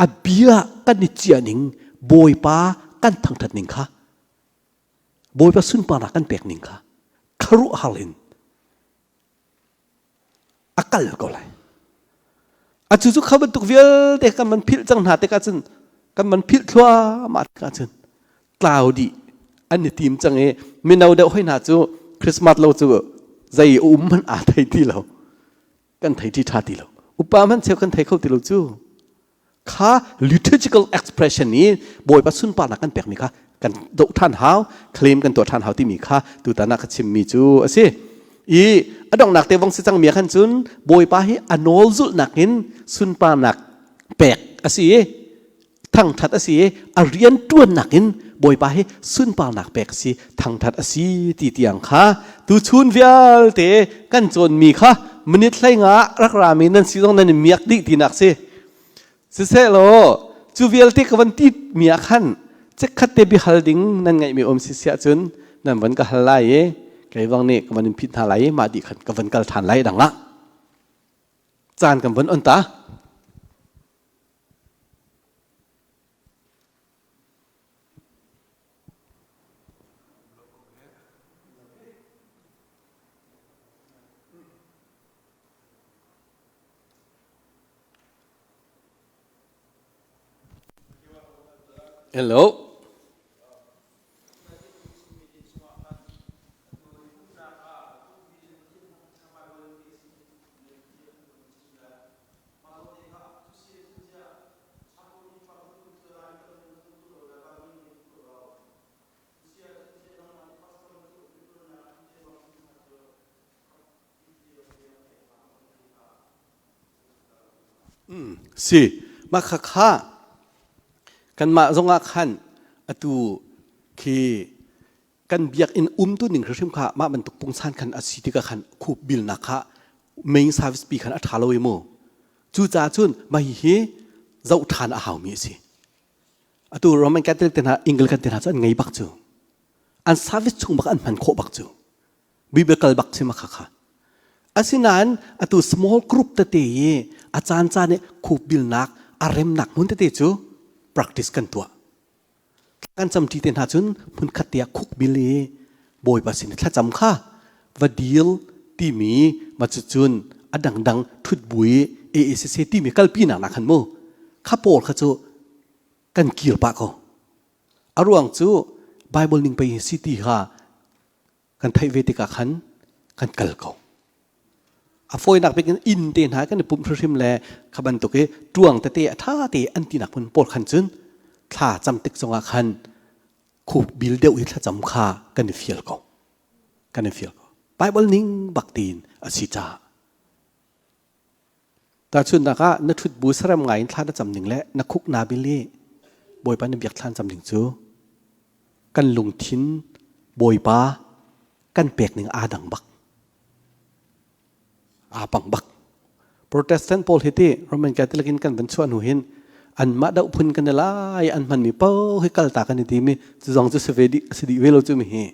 a bia kan i ciah ning Bawipa kan thangṭhat ning kha Bawipa sunparnak kan pek ning kha khuaruahhar in a kal ko lai. A cu cu kha bantuk vialte kan man philh cang hna tikah cun kan man philh thluahmah tikah cun tlau dih an i tim cang i mino deuh hoi hna cu Christmas lo cu zei um hmanh aa thei ti lo. Kan thei ti ṭha ti lo. Upa hmanh cheu kan thei kho ti lo cu. Kha liturgical expression i Bawipa sunparnak kan pekmi kha kan doh ṭhan hau, claim kan tuah ṭhan hau timi kha tutan ah ka chimmi cu a si. I a donghnak te vong si cangmi ah khan cun Bawipa hi a nawl zulhnak in sunparnak pek a si i thangṭhat a si i a rian ṭuannak in Bawipa hi sunparnak pek a si, thangṭhat a si ti tiang kha tuchun vialte kan cawnmi kha minute 15 rak rami nan si zong nan i miak dih tinak si. Siseh law cu vialte ka van ti mi ah khan chikkhat te biahal ding nan ngaihmi um si siah cun nan van ka hal lai i kei bang nih ka van in phit hna lai i mah dih khan ka van kal ṭhan lai dang ah caan kan van on ta. Hello. Si mah kha kha kanmah zongah khan atu khi kan biakinn umtu ning hrimhrim kha mah bantuk pungsan khan a si tikah khan khup bilnak kha main service pi khan a ṭha lo i mu cucaah cun mah hihi zoh ṭhan a haumi a si atu Roman Catholic te hna Anglican te hna cu an ngei bak cu an service chung bak an hman khawh bak cu biblical bak si ma kha kha asinain atu small group tete i a caan caan i khup bilnak a remnak hmun tete cu practice kan tuah Kan camṭi te hna cun hmunkhat te ah khukbil i Bawipa sin i thlacam kha va dil timi ma cucun a dangdang ṭhut bu i AACC timi kalpinak nak khan mu kha pawl kha cu kan kir pah ko. A ruang cu Bible ning pei si ti kha kan theih ve tikah khan kan kal ko. A fawinak bik in inn te hna kan i pumh hrimhrim le kha bantuk i ṭuang tete a ṭha te an tinak hmun pawl khan cun thla cam tik zongah khan khup bil deuh i thlacam kha kan i fial ko. Kan i fial ko. Bible ning bak tiin a si caah. Tahchunhnak ah na ṭhut bu sarem ngai in thla na cam ning le na khuk naa bil i Bawipa na biak thlan cam ning cu kan lungthin Bawipa kan pek ning aa dang bak. Aa pang bak. Protestant pawl hi ti Roman Catholic in kan van chuah hnu hin anmah doh phun kan i lai an hmanmi paoh hi kalta kan i timi cu zong cu si ve dih si dih ve lo cu mi hi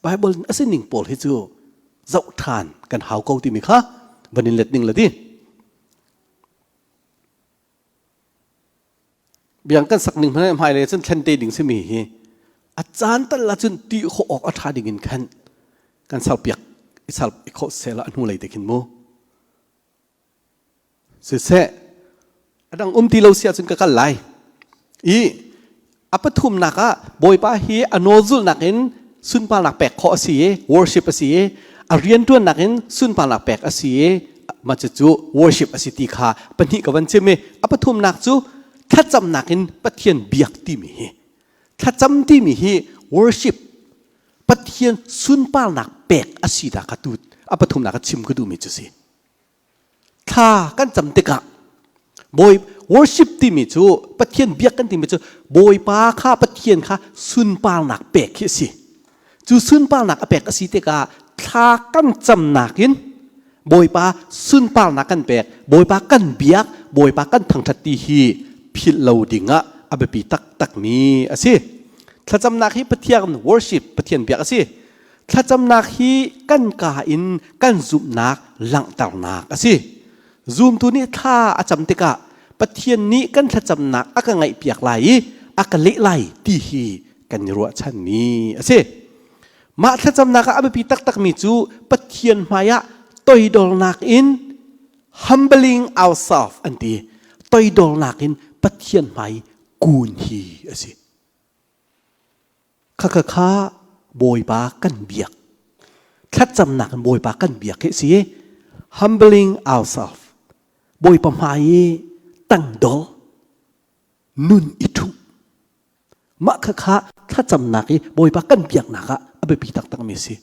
Bible a si ning pawl hi cu zoh ṭhan kan hau ko timi kha van in let ning la ti. Biang kan sak ning hmai hmai le cun thlen te ding simi hi a caan tal la cun ti khawh awk a ṭha ding in khan kan sal piak i sal i khawh sela a hnu lei te khin mu. Siseh, a dang um ti lo si ahcun ka kal lai. I a pathumnak ah Bawipa hi a nawlzulhnak in sunparnak pek khawh a si i worship a si i a rianṭuannak in sunparnak pek a si i mah cucu worship a si ti kha pahnih ka van chim i a pathumnak cu thlacamnak in Pathian biak timi hi thlacam timi hi worship Pathian sunparnak pek a si dah ka tu a pathumnak a chim ka duhmi cu si. Thla kan cam tikah Bawi worship timi cu Pathian biak kan timi cu Bawipa kha Pathian kha sunparnak pek khi a si. Cu sunparnak a pek a si tikah thla kan camnak in Bawipa sunparnak kan pek, Bawipa kan biak, Bawipa kan thangṭhat ti hi philh lo dingah a biapi taktakmi a si. Thlacamnak hi Pathian worship, Pathian biak a si. Thlacamnak hi kan kaa in kan zumhnak langhternak a si. Zumtu nih thla a cam tikah Pathian nih kan thlacamnak a ka ngaihpiak lai i a ka leh lai ti hi kan i ruahchanmi a si. Mah thlacamnak ah a biapi taktakmi cu Pathian hmaiah toidornak in humbling ourselves an ti. Toidornak in Pathian hmai kun hi a si. Khakha kha Bawipa kan biak. Thlacamnak in Bawipa kan biak hi si. Humbling ourselves. Bawipa hmai i tangdol nun i ṭhumh. Mah khakha thlacamnak i Bawipa kan biaknak ah a biapi taktakmi a si.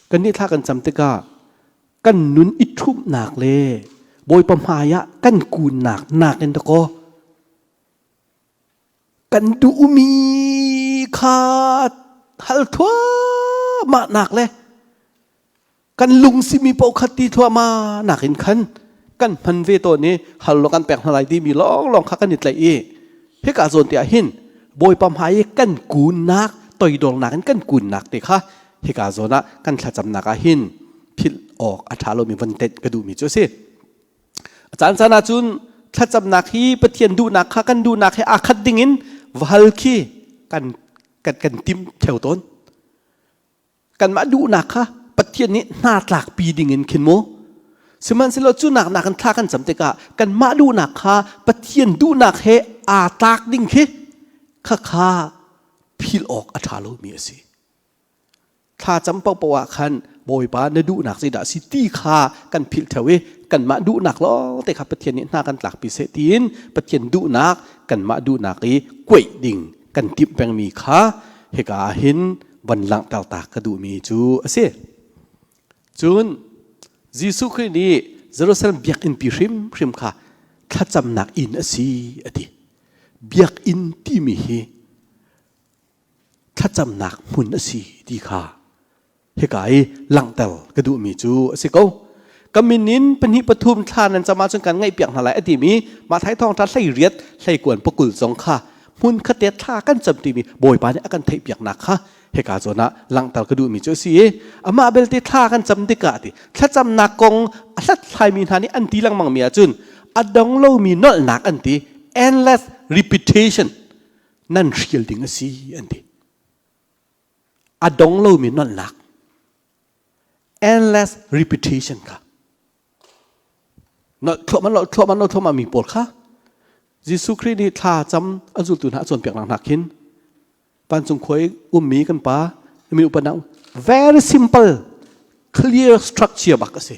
Kannih thla kan cam tikah kan nun i ṭhumhnak le Bawipa hmai ah kan kunnak nakin dakaw Kan duhmi kha hal thluahmah nak le kan lung simi paoh kha ti thluahmah nakin khan kan hman ve tawn i hal law kan pek hna lai timi lawnglawng kha kan i tlaih i hika zawn te ah hin Bawipa hmai i kan kunnak toidornak in kan kunnak te kha hika zawn ah kan thlacamnak ah hin philh awk a ṭha lomi van tenh ka duhmi cu a si. A caan caan ahcun thlacamnak hi Pathian duhnak kha kan duhnak he aa khat dingin va hal khi kan kan kan timh theo tawn. Kanmah duhnak kha Pathian nih hna tlakpi dingin khin mu. Sihmanhsehlaw cu nak nak in thla kan cam tikah kanmah duhnak kha Pathian duhnak he aa tlak ding khi khakha philh awk a ṭha lomi a si. Thlacam paohpaoh ah khan Bawipa na duhnak zeidah a si ti kha kan philh theo i kanmah duhnak lawngte kha Pathian nih hna kan tlakpi seh tiin Pathian duhnak kanmah duhnak i kuaih ding kan timh pengmi kha hika ah hin van langhter ta ka duhmi cu a si. Cun Jesuh Khrih nih Jerusalem biakinn pi hrimhrim kha thlacamnak inn a si a ti. Biakinn timi hi thlacamnak hmun a si ti kha hika i langhter ka duhmi cu a si ko. Ka min in pahnih pathum thla nan cam ahcun kan ngaihpiak hna lai a timi Matthai thawngṭha 18 hleikuan pakul zong kha hmun khatte thla kan cam timi Bawipa nih a kan theihpiaknak kha hika zawn ah langhter ka duhmi cu a si i amah belte thla kan cam tikah ti thlacamnak kong a hlathlaimi hna nih an ti lengmangmi ahcun a dong lomi nolhnak an ti endless repetition nan hrial ding a si an ti. A dong lomi nolhnak endless repetition kha nolh thluahmah nolh thluahmah nolh thluahmah mi pawl kha Jesuh Khrih nih thla cam a zultu hna a cawnpiaknak hna khin. Vancung khua i ummi kan pa min upa very simple clear structure bak a si.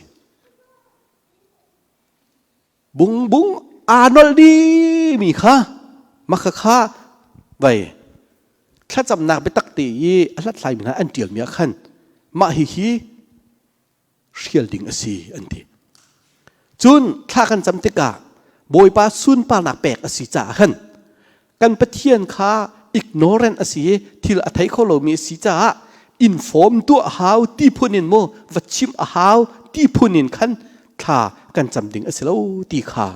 Bungbung aa nolh dihmi kha maka kha vai thlacamnak biatak te i a hlathlaimi hna an ṭialmi ah khan mah hihi hrial ding a si an ti. Cun thla kan cam tikah Bawipa sunparnak pek a si caah khan kan Pathian kha ignorant a si i thil a thei kho lomi a si caah inform tuah hau ti phun in mu va chimh a hau ti phun in khan thla kan cam ding a si lo ti kha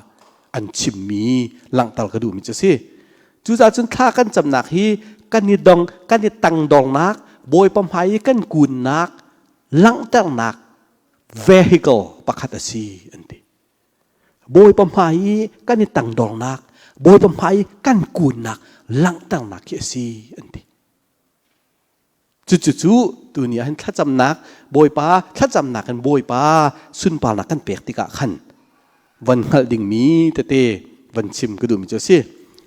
an chimmi langhter ka duhmi cu a si. Cucaah cun thla kan camnak hi kan i dong kan i tangdornak Bawipa hmai i kan kunnak langhternak vehicle pakhat a si an ti. Bawipa hmai i kan i tangdornak, Bawipa hmai i kan kunnak langhternak khi a si an ti. Cucu tuni ah hin thlacamnak Bawipa thlacamnak in Bawipa sunparnak kan pek tikah khan van hngalh dingmi tete van chim ka duhmi cu a si.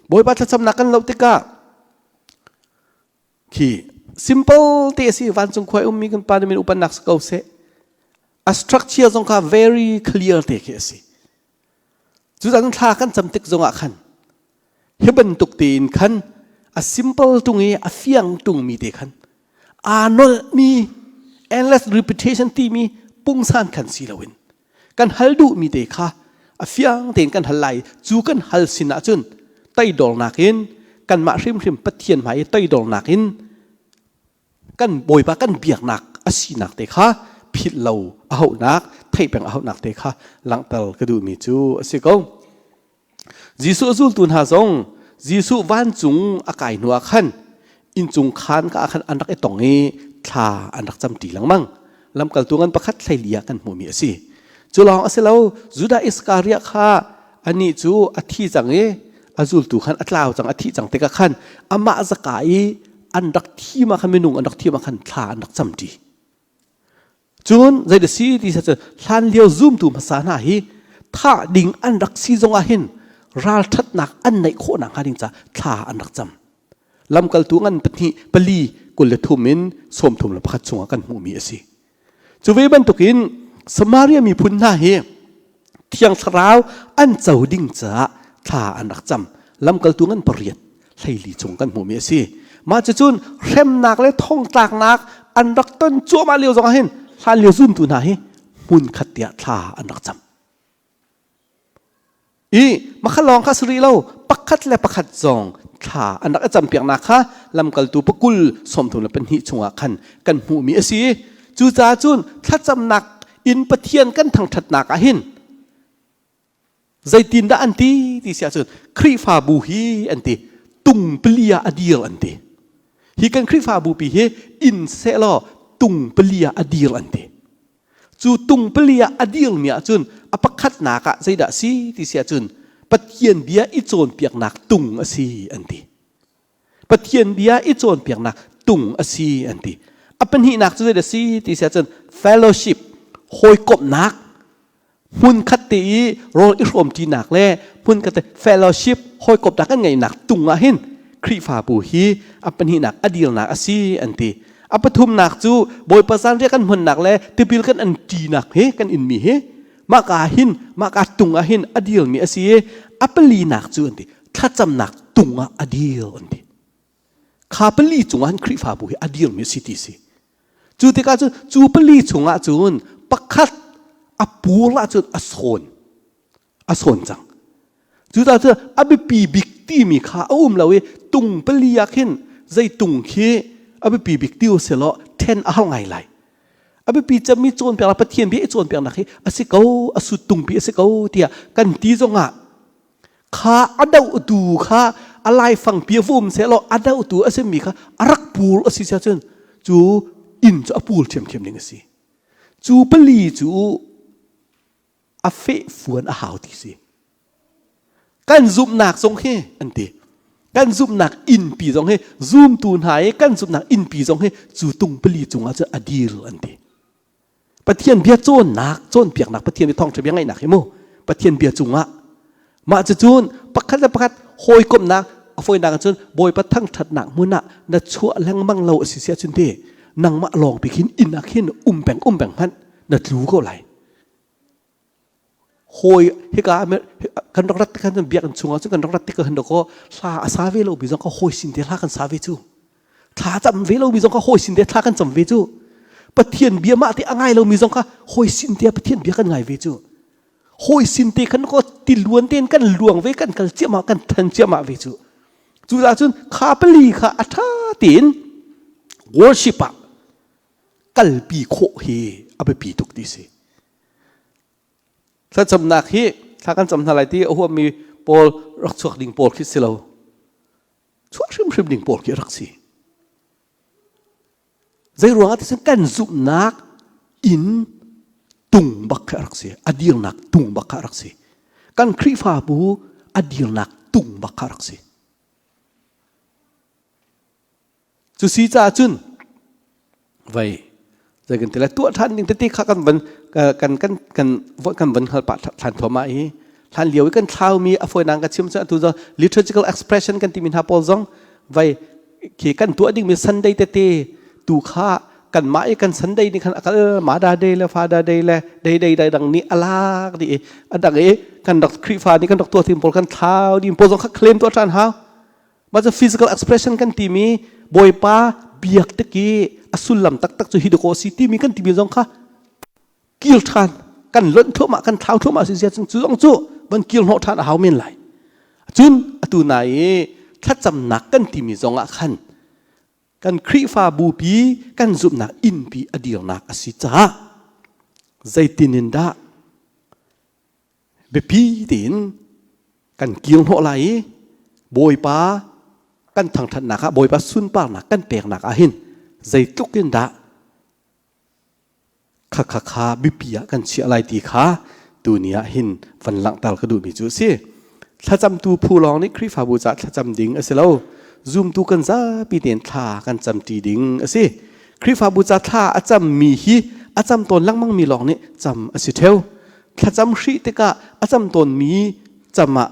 Bawipa thlacamnak kan loh tikah khi simple te a si vancung khua ummi kan pa min upannak si ko seh a structure zong kha very clear te khi a si cucaah thla kan cam tik zongah khan hi bantuk tein khan a simple tung i a fiang tung mi te khan aa nolhmi endless repetition timi pungsan khan si loin kan hal duhmi te kha a fiang tein kan hal lai cu kan hal sin ahcun toidornak in kanmah hrimhrim Pathian hmai i toidornak in kan Bawipa kan biaknak a sinak te kha philh lo a hauhnak theih peng a hauhnak te kha langhter ka duhmi cu a si ko. Jesuh a zultu hna zong Jesuh vancung a kai hnu ah khan inncung khaan ka ah khan an rak i tong i thla an rak camṭi lengmang. Lamkaltu ngan pakhat hleili ah kan hmuhmi a si. Cu lawng a si lo, Judah Iskariot kha anih cu a thi cang i a zultu khan a tlau cang, a thih cang tikah khan amah zaka i an rak thim ah khan minung an rak thim ah khan thla an rak camṭi. Cun zei si ti cu hlanlio zumtu hmasa hna hi thah ding an rak si zongah hin ralṭhatnak an neih khawh nakhnga ding caah thla an rak cam. Lamkaltu ngan pahnih pali 23 in 31 chungah kan hmuhmi a si. Cu ve bantukin Samaria miphun hna hi Thiang Thlarau an co ding caah thla an rak cam. Lamkaltu ngan pariat hleili chung kan hmuhmi a si. Mah cucun hremnak le thongtlaknak an rak ton cuahmah lio zongah hin hlanlio zumtu hna hi hmun khat tiah thla an rak cam. I makha lawng kha si rih lo pakhat le pakhat zong thla an rak i campiaknak kha lamkaltu pakul 32 chungah khan kan hmuhmi a si. Cucaah cun thlacamnak in Pathian kan thangṭhatnak ah hin zeitindah an ti ti si ahcun Khrihfabu hi an ti tung pali ah a dir an ti. Hi kan Khrihfabu pi hi inn sehlaw tung pali ah a dir an ti. Cu tung pali ah a dirmi ahcun a pakhatnak ah zeidah si ti si ahcun Pathian bia i cawnpiaknak tung a si an ti. Pathian bia i cawnpiaknak tung a si an ti. A pahnihnak cu zeidah si ti si ahcun fellowship hawikomhnak hmunkhat te i rawl i hrawmṭinak le hmunkhat te fellowship hawikomhnak kan ngeihnak tung ah hin Khrihfabu hi a pahnihnak a dirnak a si an ti. A pathumnak cu Bawipa zanriah kan hmannak le tipil kan an ṭinak hi kan inmi hi mahka hin mahka tung ah hin a dirmi a si i a palinak cu an ti thlacamnak tung ah a dir an ti. Kha pali cungah hin Khrihfabu hi a dirmi a si ti si. Cu tikah cun cu pali chungah cun pakhat a pur ahcun a sawn a sawn cang. Cucaah cun a biapi bik timi kha a um lo i tung pali ah khin zei tung khi a biapi bik ti usih law then a har ngai lai. A biapi cemmi cawnpiaknak Pathian bia i cawnpiaknak hi a si ko a sut tungpi a si ko tiah kan ti zongah kha a dohtu kha a laifang pi va um sehlaw a dohtu a simi kha a rak pur a si cun cu inn cu a pur ṭhiamṭhiam ding a si. Cu pali cu a fehfuan a hau ti si. Kan zumhnak zong hi an ti. Kan zumhnak innpi zong hi zumtu hna i kan zumhnak innpi zong hi cu tung pali cungah cun a dir an ti. Pathian bia cawnnak, cawnpiaknak, Pathian bia thawngṭha bia ngaihnak hi mu Pathian bia cungah mah cucun pakhat le pakhat hawikomhnak. A fawinak cun Bawipa thangṭhatnak hmun ah na chuah lengmang lo a si si ahcun te nangmah lawng pi khin inn ah khin um peng um peng hmanh na tlu ko lai. Hawi hika kan rak rat kan biakinn chungah cun kan rak rat tik ah hin dakaw hla a sa ve lo mi zong kha hawi sin te hla kan sa ve cu. Thla cam ve lo mi zong kha hawi sin te thla kan cam ve cu. Pathian bia mah te a ngai lo mi zong kha hawi sin te Pathian bia kan ngai ve cu. Hawi sin te khan ko tiluan tein kan luang ve kan kal ciahmah kan than ciahmah ve cu. Cucaah cun kha pali kha a ṭha tein worship ah kalpi khawh hi a biapi tuk ti si. Thlacamnak hi thla kan cam hna lai ti a huammi pawl rak chuak ding pawl khi si lo. Chuah hrimhrim ding pawl khi rak si. Zei ruangah ti kan zumhnak in tung bak kha rak si. A dirnak tung bak kha rak si. Kan Khrihfabu a dirnak tung bak kha rak si. Cu si caah cun vei zei kan ti lai tuah ṭhan ding tete kha kan van kan kan kan kan van hngal pah ṭhan thuahmah i hlan lio i kan thlaumi a fawinak ka chim cu atu zong liturgical expression kan timi hna pawl zong vei khi kan tuah dingmi Sunday tete tu kha kanmah i kan Sunday nih khan a kal Mother Day le Father Day le day day day dang nih a lak dih i a dang i kan rak Khrihfa nih kan rak tuah tim pawl kan thlau ding pawl zong kha claim tuah ṭhan hau Mah cu physical expression kan timi Bawipa biak tik i a sullam taktak cu hi dakaw si timi kan timi zong kha kil ṭhan kan lonh thluahmah kan thlau thluahmah si zia cu zong cu van kil hnawh ṭhan a hau men lai. Cun atu na i thlacamnak kan timi zong ah khan kan Khrihfabu pi kan zumhnak innpi a dirnak a si caah zeitin in dah biapi tein kan kir hnawh lai i Bawipa kan thangṭhatnak ah Bawipa sunparnak kan peknak ah hin zeitluk in dah kha kha kha biapi ah kan chiah lai ti kha tuni ah hin van langhter ka duhmi cu a si. Thlacamtu phu lawng nih Khrihfabu caah thlacam ding a si lo. Zumtu kan zapi tein thla kan camṭi ding a si. Khrihfabu ca thla a cammi hi a cam tawn lengmangmi lawng nih cam a si ṭheo. Thlacam hrih tikah a cam tawnmi cam ah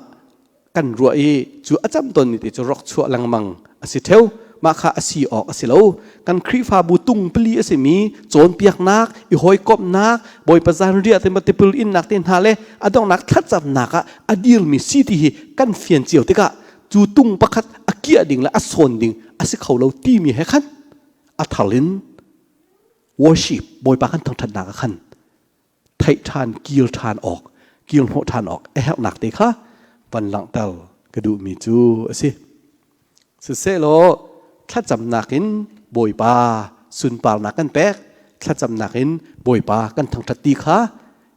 kan ruah i cu a cam tawnmi te cu rok chuah lengmang a si ṭheo. Mah kha a si awk a si lo. Kan Khrihfabu tung pali a simi cawnpiaknak, i hawikomhnak, Bawipa zanriah te tipil innak te hna le a donghnak thlacamnak ah a dirmi si ti hi kan fian cio tikah cu tung pakhat a kiah ding le a sawn ding a si kho lo timi he khan a thar in worship Bawipa kan thangṭhatnak ah khan theih ṭhan kir ṭhan awk kir hnawh ṭhan awk a herhnak te kha van langhter ka duhmi cu a si. Siselaw thlacamnak in Bawipa sunparnak kan pek thlacamnak in Bawipa kan thangṭhat ti kha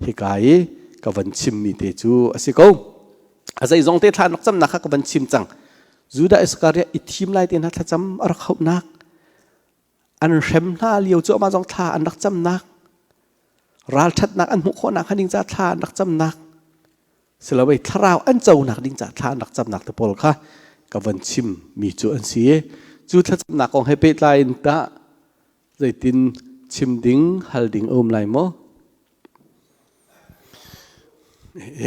hika i ka van chimmi te cu a si ko. A zeizong te thla rak camnak kha ka van chim cang. Judah Iskariot i thim lai te hna thlacam a rak hauhnak an hrem hna lio cu amah zong thla an rak camnak ralṭhatnak an hmuh khawhnak kha ding ca thla an rak camnak silawei thlarau an conak ding ca thla an rak camnak te pawl kha ka van chim mi cu an si cu thlacamnak kong he pehtlai in tah zeitin chim ding hal ding a um lai maw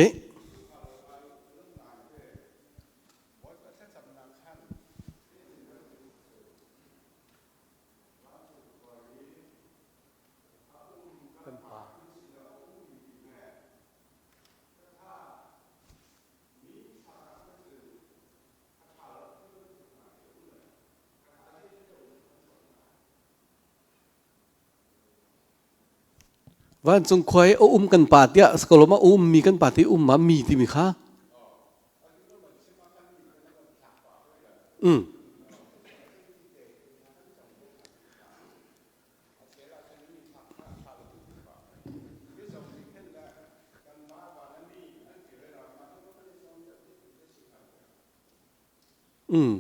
eh Vancung khua i a um kan pa tiah sakalom a ummi kan pa ti um ma mi timi kha Mm. Mm.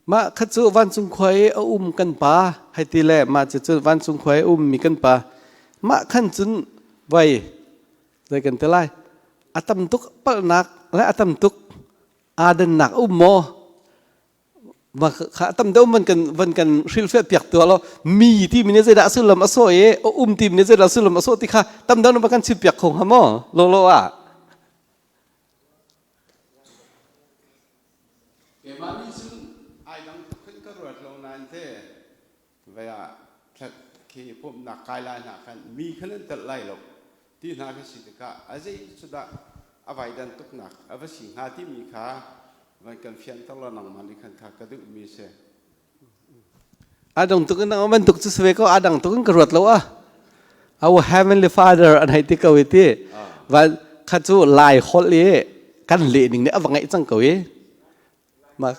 Mah kha cu vancung khua i a um kan pa hei ti le mah cu cu vancung khua i a ummi kan pa mah khan cun vai zei kan ti lai a tam tuk palhnak le a tam tuk aa dannak a um maw va kha tam deuh van kan van kan hrilhfiah piak tu lo mi ti mi nih zeidah sullam a sawh i a um ti mi nih zeidah sullam a sawh ti kha tam deuh va kan chim piak kho hnga maw lo lo ah Keimah nih si. Khi pumhnak kai lai hna khan mi khan an telh lai lo ti hna khi si tikah a zei cu dah a vaidan tuknak a va si hnga timi kha van kan fianter law nangmah nih khan kha ka duhmi a si. A dang tuk in bantuk cu si ve ko a dang tuk in ka ruat lo ah our heavenly father an hei ti ko i ti van kha cu lai holh i kan leh ning nih a va ngaih cang ko i ma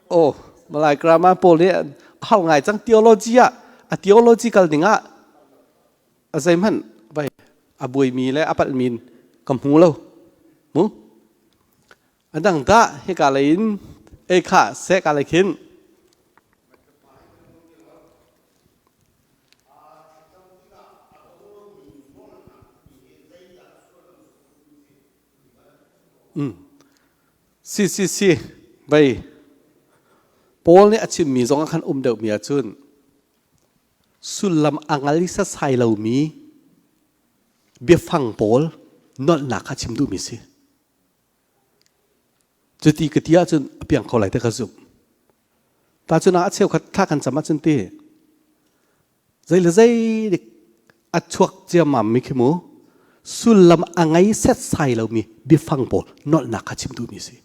oh malai grammar pawl nih a hau ngai cang theology ah a theological ning ah a zeihmanh vai a buaimi le a palhmi ka hmu lo mu a dang dah hika lei in ei kha seh ka lei khin Mm. Si si si vei Paul nih a chimmi zong ah khan um deuhmi ahcun sullam a ngal i sasai lomi biafang pawl nolhnak kha chim duhmi si. Cuti ka ti ahcun a piang kho lai te ka zumh. Ta cun a cheukhat thla kan cam ahcun ti zei le zei dik a chuak ciammam mi khi mu sullam a ngei setsai lomi biafang pawl nolhnak kha chim duhmi si.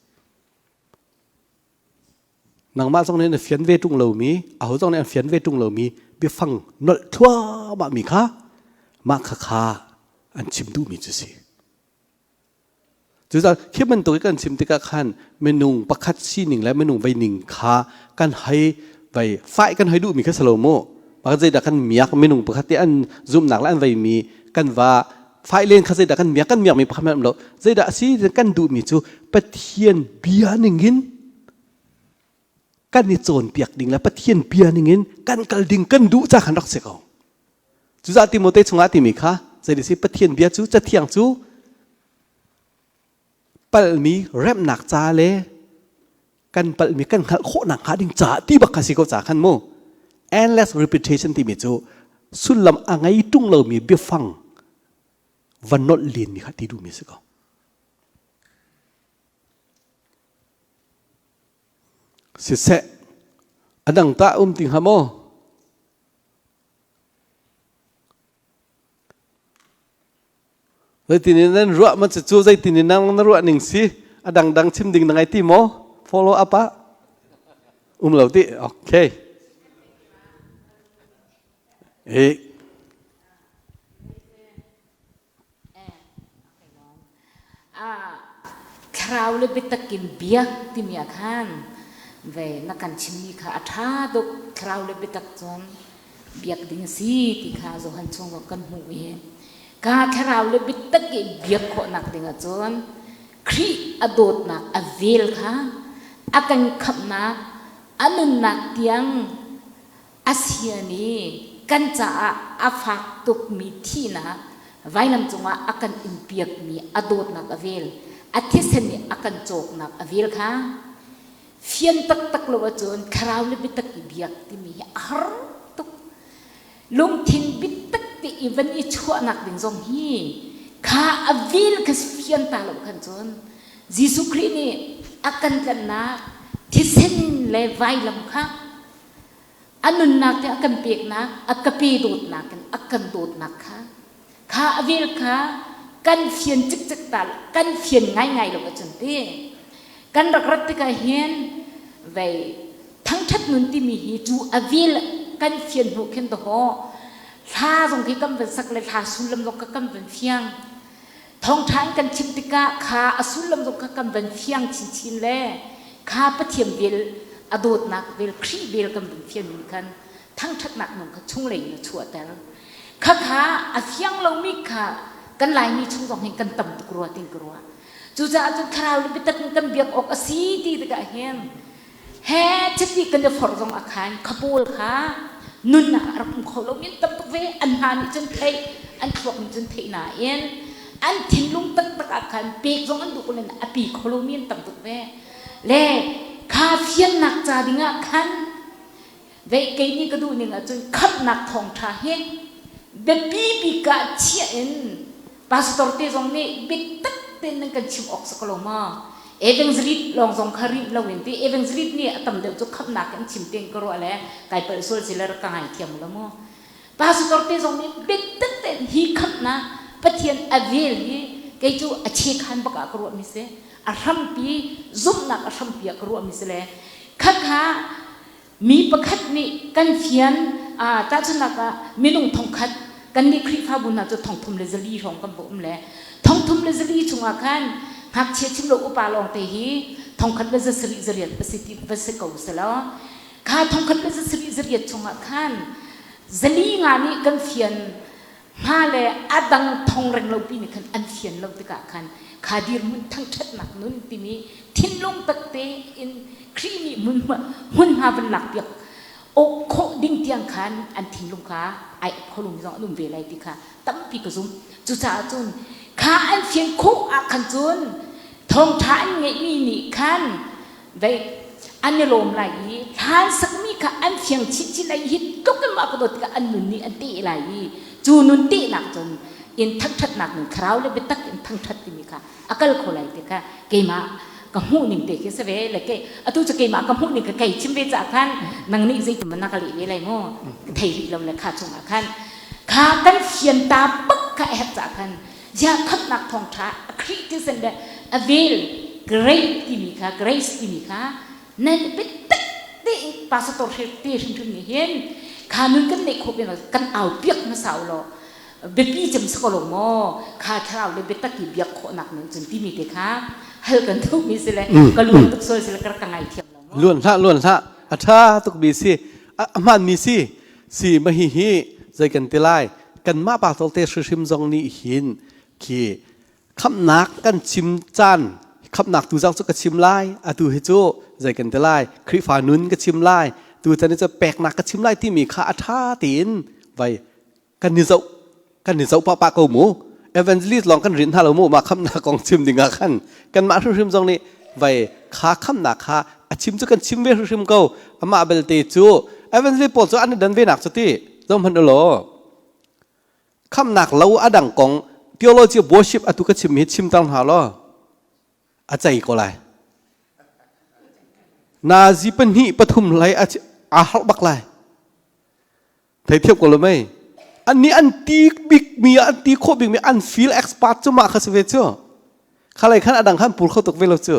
Nangmah zong nih na fian ve ṭung lomi, aho zong nih an fian ve ṭung lomi biafang nolh thluahmah mi kha mah kha kha an chim duhmi cu si. Cucaah khi bantuk i kan chim tikah khan minung pakhat sining le minung veining kha kan hei vei fai kan hei duhmi kha si lo mu. Mah zeidah kan miak minung pakhat te an zumhnak le an veimi kan va fai len kha zeidah kan miak kan miakmi pakhat hmanh lo. Zeidah a si kan duhmi cu Pathian bia ningin kan i cawnpiak ding le Pathian bia ningin kan kal ding kan duh ca khan rak si ko. Cucaah Timote chungah timi kha zei si Pathian bia cu cathiang cu palmi remnak ca le kan palmi kan hngalh khawhnak hnga ding caah ti bak kha si ko ca khan mu endless repetition timi cu sullam a ngei tung lomi biafang va nolh lenmi kha ti duhmi si ko. Siseh a dang tah um ti hnga maw? Zeitin in nan ruah ma cu zeitin in nang na ruah ning si a dangdang chim ding na ngai ti maw follow up ah um lo ti okay eh Thlarau le biatak in biak timi ah khan ve na kan chimmi kha a ṭha tuk. Thlarau le biatak cun biak ding a si ti kha Johan chung zong kan hmuh i ka thlarau le biatak i biak khawhnak ding ahcun Khrih a dawtnak a vel kha a kan khamhnak a nunnak tiang A sian i kan caah a fak tukmi thihnak vailam cungah a kan inpiakmi a dawtnak a vel, a thisen nih a kan cawknak a vel kha fian taktak lo ahcun thlarau le biatak i biak timi hi a har tuk. Lungthin biatak te i van i chuahnak ding zong hi kha a vel kha fian ta lo khan cun Jesuh Khrih nih a kan tlanhnak thisen le vailam kha A nunnak te a kan peknak, a ka pe dawtnak in a kan dawtnak kha, kha a vel kha kan fian cikcek ta kan fian ngaingai lo ahcun ti kan rak rat tikah hin vei thangṭhat nun timi hi cu a vel kan fian hnu khin dawh hla zong khi kan van sak le hla sullam zong kha kan van fiang Thawngṭha in kan chim tikah kha a sullam zong kha kan van fiang chinchin le kha Pathian vel a dawtnak vel Khrih vel kan van fian mi khan thangṭhatnak nung kha chunglei in a chuahter. Khakha a fiang lomi kha kan Laimi chung zong hin kan tam tuk rua tin ka ruah. Cucaah cun thlarau le biatak in kan biak awk a si ti tikah hin he chiti kan i forh zong a khan kha pawl kha nunnak a rak um kho lo min tam tuk ve an hna nih cun theih an thluak nih cun theih nain an thinlung taktak ah khan pek zong an duh ko len a pi kho lo mi an tam tuk ve le kha fiannak ca ding ah khan Vei kei nih ka duh ning ahcun khamhnak thawngṭha hi biapi bik ah chiah in pastor te zong nih biatak tein nan kan chim awk si ko lo maw? Evangelist lawng zong kha rinh loin ti evangelist nih a tam deuh cu khamhnak an chim tein ka ruah le kai palh sual si le rak ka ngaithiam lo mu. Pastor te zong nih biatak tein hi khamhnak Pathian a vel hi kei cu a chekhan bak ah ka ruahmi si. A hrampi zumhnak a hrampi ah ka ruahmi si le khakha mi pakhat nih kan fian tahchunhnak ah minung thongkhat kannih Khrihfabu hna cu thongthum le zali hrawng kan va um le thongthum le zali chungah khan ngakchia chim lo upa lawngte hi thongkhat le zasarih zariat va si ti va si ko selaw kha thongkhat le zasarih zariat chungah khan zali nga nih kan fian hnga le a dang thong reng lo pi nih khan an fian lo tikah khan kha dirhmun thangṭhatnak nun timi thinlung takte in Khrih nih hmunhma van lakpiak awk khawh ding tiang khan an thinlung kha ai ap kho lomi zong an um ve lai ti kha tampi ka zumh. Cucaah cun kha an fian khawh ah khan cun thawngṭha an ngeihmi nih khan Vei an i lawm lai i hlan sakmi kha an fiang chinchin lai i hi tluk in mah ka dawt tikah an nun nih an teh lai i cu nun tehnak cun in thangṭhatnak nun thlarau le biatak in thangṭhat timi kha a kal kho lai ti kha keimah ka hmuh ning te khi si ve le ke atu cu keimah ka hmuh ning ka kei chim ve caah khan nang nih zeitin na ka leh ve lai mu ka thei rih lo le kha chungah khan kha kan fian ta bak kha a herh caah khan Ziah khamhnak thawngṭha a Khrih thisen le a vel grace timi kha grace timi kha nan biatak tein pastor te hrimhrim nih hin kha nun kan neih khawh pin kan au piak hmasa u law biapi cem si ko lo maw kha thlarau le biatak i biak khawhnak nun cun timi te kha hal kan duhmi si le ka luan tuk sual si le ka rak ka ngaithiam lo maw Luan hlah luan hlah a ṭha tuk mi si a hmaan mi si Si ma hi hi zei kan ti lai kanmah pa te hrimhrim zong nih hin khi khamnak kan chim caan khamnak tu zong cu ka chim lai atu hi cu zei kan ti lai Khrihfa nun ka chim lai tu chan cu peknak ka chim lai timi kha a ṭha tein vai kan ni zoh kan i zoh pahpah ko mu evangelist lawng kan rinh hna lo mu mah khamnak kong chim ding ah khan kanmah hrimhrim zong nih vai kha khamnak kha a chim cu kan chim ve hrimhrim ko amah belte cu evangelist pawl cu an i dan ve nak cu ti zong hmanh law khamnak lo a dang kong theology of worship atu ka chim hi chim tang hna law a cei ko lai nazi pahnih pathum lai a har bak lai Theithiam ko lo mei. Annih an ti bikmi an ti khawh bikmi an feel expert cu mah kha si ve cu. Khalei khan adang khan pur kho tuk ve lo cu.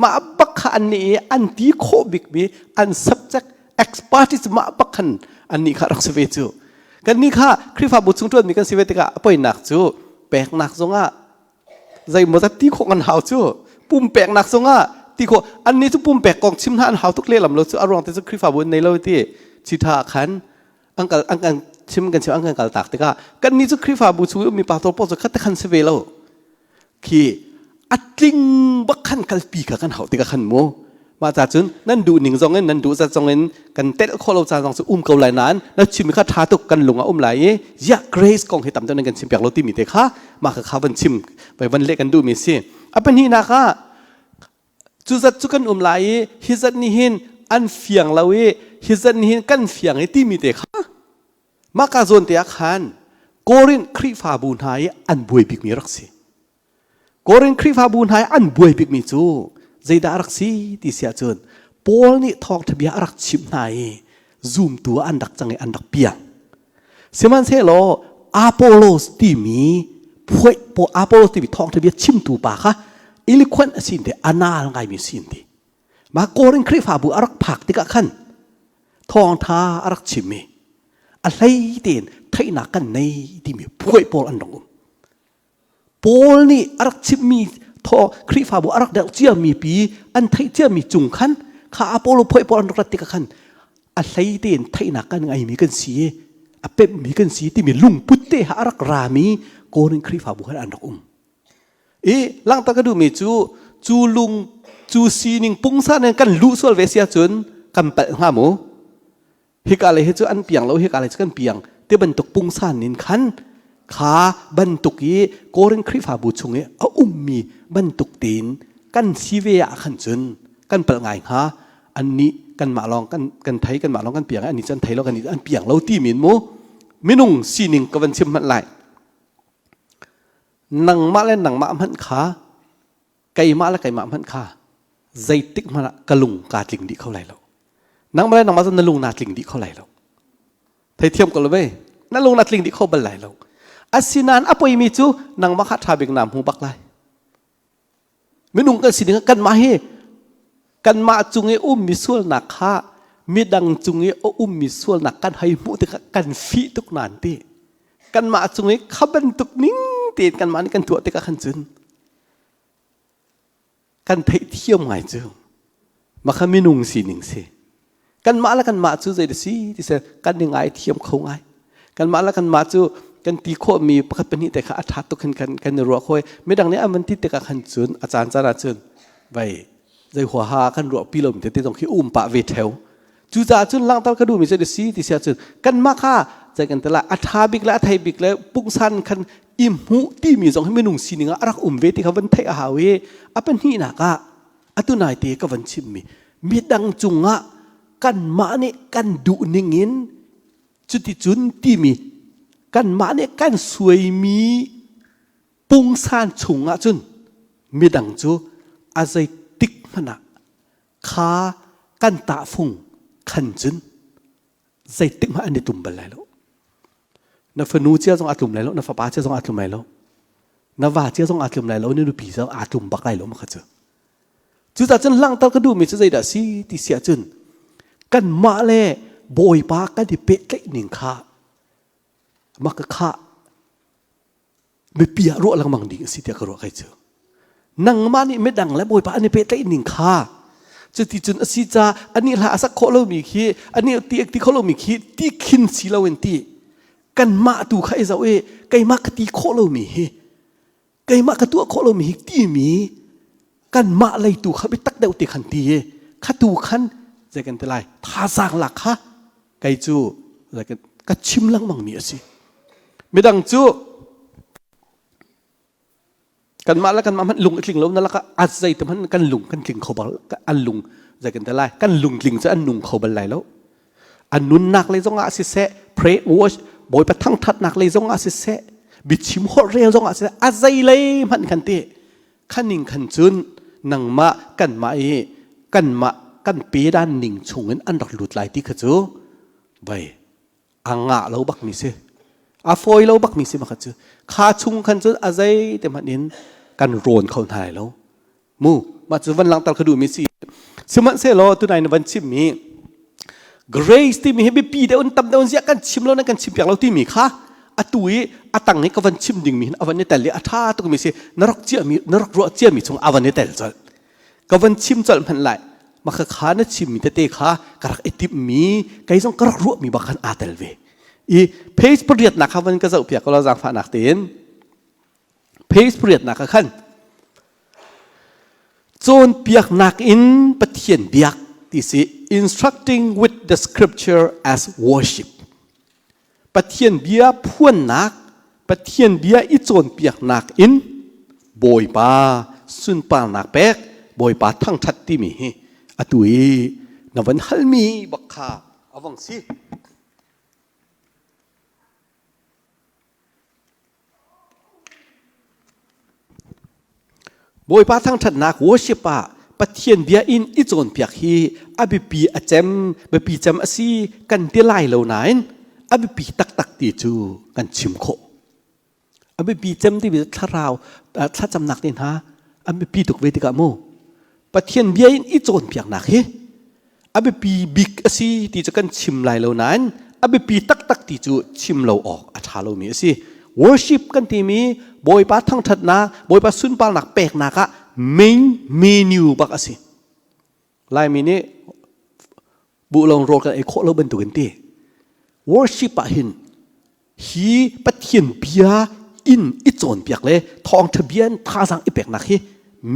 Mah bak kha annih i an ti khawh bikmi an subject expertise mah bak khan annih kha rak si ve cu. Kannih kha Khrihfabu chung ṭuanmi kan si ve tikah a poinak cu peknak zongah zeimaw zat ti khawh an hau cu pumpeknak zongah ti khawh annih cu pumpek kong chim hna an hau tuk lehlam lo cu a ruang te cu Khrihfabu an nei lo ti chitha khan an kal an kan chim kan chim an kan kal tak tikah kannih cu Khrihfabu chung i ummi pastor pawl cu khat te khan si ve lo khi a tling bak khan kalpi kha kan hauh tikah khan mu mah ca cun nan duh ning zong in nan duh zat zong in kan telh khawh lo caan zong cu um ko lai nain na chimmi kha ṭha tuk kan lung ah um lai i ziah grace kong hi tam deuh nan kan chim piak lo timi te kha mah kha kha van chim vai van leh kan duhmi si a pahnihnak ah cu zat cu kan um lai i hi zat nih hin an fiang lo i hi zat nih hin kan fiang i timi te kha mah ka zawn te ah khan Korinth Khrihfabu hna i an buai bikmi rak si Korin Khrihfabu hna i an buai bikmi cu zeidah a rak si ti si ahcun Paul nih thawngṭha bia a rak chimh hna i zumtu ah an rak cang i an rak piang. Sihmanhsehlaw Apollos timi phuaih Apollos timi thawngṭha bia chimtu pa kha eloquent a si ti a naal ngaimi si ti. Mah Korin Khrihfabu a rak phak tikah khan thawngṭha a rak chim i a hlei tein theihnak kan nei timi phuaih pawl an rak um. Paul nih a rak chimmi thaw Khrihfabu a rak deuh ciami pi an theih ciami cung khan kha Apollo phoih pawl an rak rat tikah khan a hlei tein theihnak kan ngeimi kan si i a pemhmi kan si timi lungput te ha a rak rami Korin Khrihfabu khan an rak um. I langhter ka duhmi cu cu lung cu sining pungsan in kan luh sual ve si ahcun kan palh hnga mu. Hika lei hi cu an piang lo hika lei cu kan piang ti bantuk pungsan in khan kha bantuk i Korin Khrihfabu chung i a ummi bantuk tein kan si ve ah khan cun kan palh ngai hnga annih kanmah lawng kan kan thei kanmah lawng kan piang annih cu an thei lo kannih cu an piang lo ti min mu minung sining ka van chim hmanh lai nangmah le nangmah hmanh kha keimah le keimah hmanh kha zeitik hmanh ah ka lung kaa tling dih kho lai lo nangmah le nangmah cu na lung naa tling dih kho lai lo. Theithiam ko lo ve. Na lung na tling dih kho bal lai lo. Asinain a poimi cu nangmah kha ṭha bik naa hmu bak lai. Minung kan si ding kanmah hi kanmah cung i ummi sualnak kha midang cung i a ummi sualnak kan hei hmuh tikah kan fih tuk nan ti. Kanmah cung i kha bantuk ning tein kanmah nih kan tuah tikah khan cun kan theihthiam ngai cu mah kha minung sining si kanmah le kanmah cu zei si ti seh kan i ngaithiam kho ngai kanmah le kanmah cu kan ti khawhmi pakhat pahnih te kha a ṭha tuk hin kan kan i ruah khoi midang nih an van ti tikah khan cun a caan caan ah cun vai zei huaha kan ruah pi lomi tete zong khi um pah ve theo cucaah cun langhter ka duhmi cu si ti sia cun kanmah kha zei kan ti lai a ṭha bik le a thei bik le pungsan khan i hmuh timi zong hi minung sining ah a rak um ve ti kha van theih a hau i a pahnihnak ah atu nai te ka van chimmi midang cungah kanmah nih kan duh ning in cuticun timi kanmah nih kan suaimi pungsan chungah cun midang cu a zeitik hmanh ah kha kan tahfung khan cun zeitik hmanh an i tum bal lai lo. Na fanu cia zong aa tlum lai lo, na fapa cia zong aa tlum lai lo, na va cia zong aa tlum lai lo, na nupi zong aa tlum bak lai lo ma kha cu. Cucaah cun langhter ka duhmi cu zeidah si ti si ahcun kanmah le Bawipa kan i pehtlaih ning kha mah ka kha mipi ah ruah lengmang ding a si tiah ka ruah kai cu nangmah nih midang le bawipa an i pehtlaih ning kha cuti cun a si ca ani hla a sak khawh lomi khi ani ti ti kho lomi khi ti khin si loin ti kanmah tu kha i zoh i keimah ka ti khawh lomi hi keimah ka tuah khawh lomi hi timi kanmah lei tu kha biatak deuh ti khan ti i kha tu khan zei kan ti lai thazaang lak kha kei cu ka chim lengmang mi a si midang cu kanmah le kanmah hmanh lung i tling lo na lakah a zei te hmanh kan lung kan tling kho bal an lung zei kan ti lai kan lung tling cu an nung kho bal lai lo an nunnak lei zongah siseh pray worship bawipa thangthatnak lei zongah siseh biachim holh rel zongah siseh a zei lei hmanh kan ti khaning khan cun nangmah kanmah i kanmah kan pedan ning chungin an rak lut lai ti kha cu vai a ngah lo bak mi si a fawi lo bak mi si makhat cu kha chung khan cun a zei te hmanh in kan rawn kho hna lai lo mu mah cu van langhter ka duh mi si sihmanhsehlaw tunai na van chim mi grace timi hi biapi deuh in tam deuh in ziah kan chim lo na kan chim piak lo timi kha atu i a tang i ka van chim ding mi hin a van i tel i a ṭha tuk mi si na rak cia mi na rak ruah cia mi chung a van i tel colh ka van chim colh hmanh lai mah kha kha na chim mi tete kha ka rak i timh mi kei zong ka rak ruah mi bak khan aa tel ve i page pariatnak kha van ka zoh piak ko la zaangfahnak tein page pariatnak ah khan cawnpiaknak in Pathian biak ti si instructing with the scripture as worship Pathian bia phuannak Pathian bia i cawnpiaknak in Bawipa sunparnak pek Bawipa thangṭhat timi hi atu i na van halmi bak kha a vong si. Bawipa thangṭhatnak worship ah Pathian bia in i cawnpiak hi a biapi a cem biapi cem a si kan ti lai lo nain a biapi taktak ti cu kan chim khawh. A biapi cem timi thlarau thlacamnak te hna a biapi tuk ve tikah mu Pathian bia in i cawnpiaknak hi a biapi bik a si ti cu kan chim lai lo nain a biapi taktak ti cu chim lo awk a ṭha lomi a si. Worship kan timi Bawipa thangṭhatnak, Bawipa sunparnak peknak ah main menu bak a si. Laimi nih buhlong rawl kan ei khawh lo bantukin ti. Worship ah hin hi Pathian bia in i cawnpiak le thawngṭha bia in thazaang i peknak hi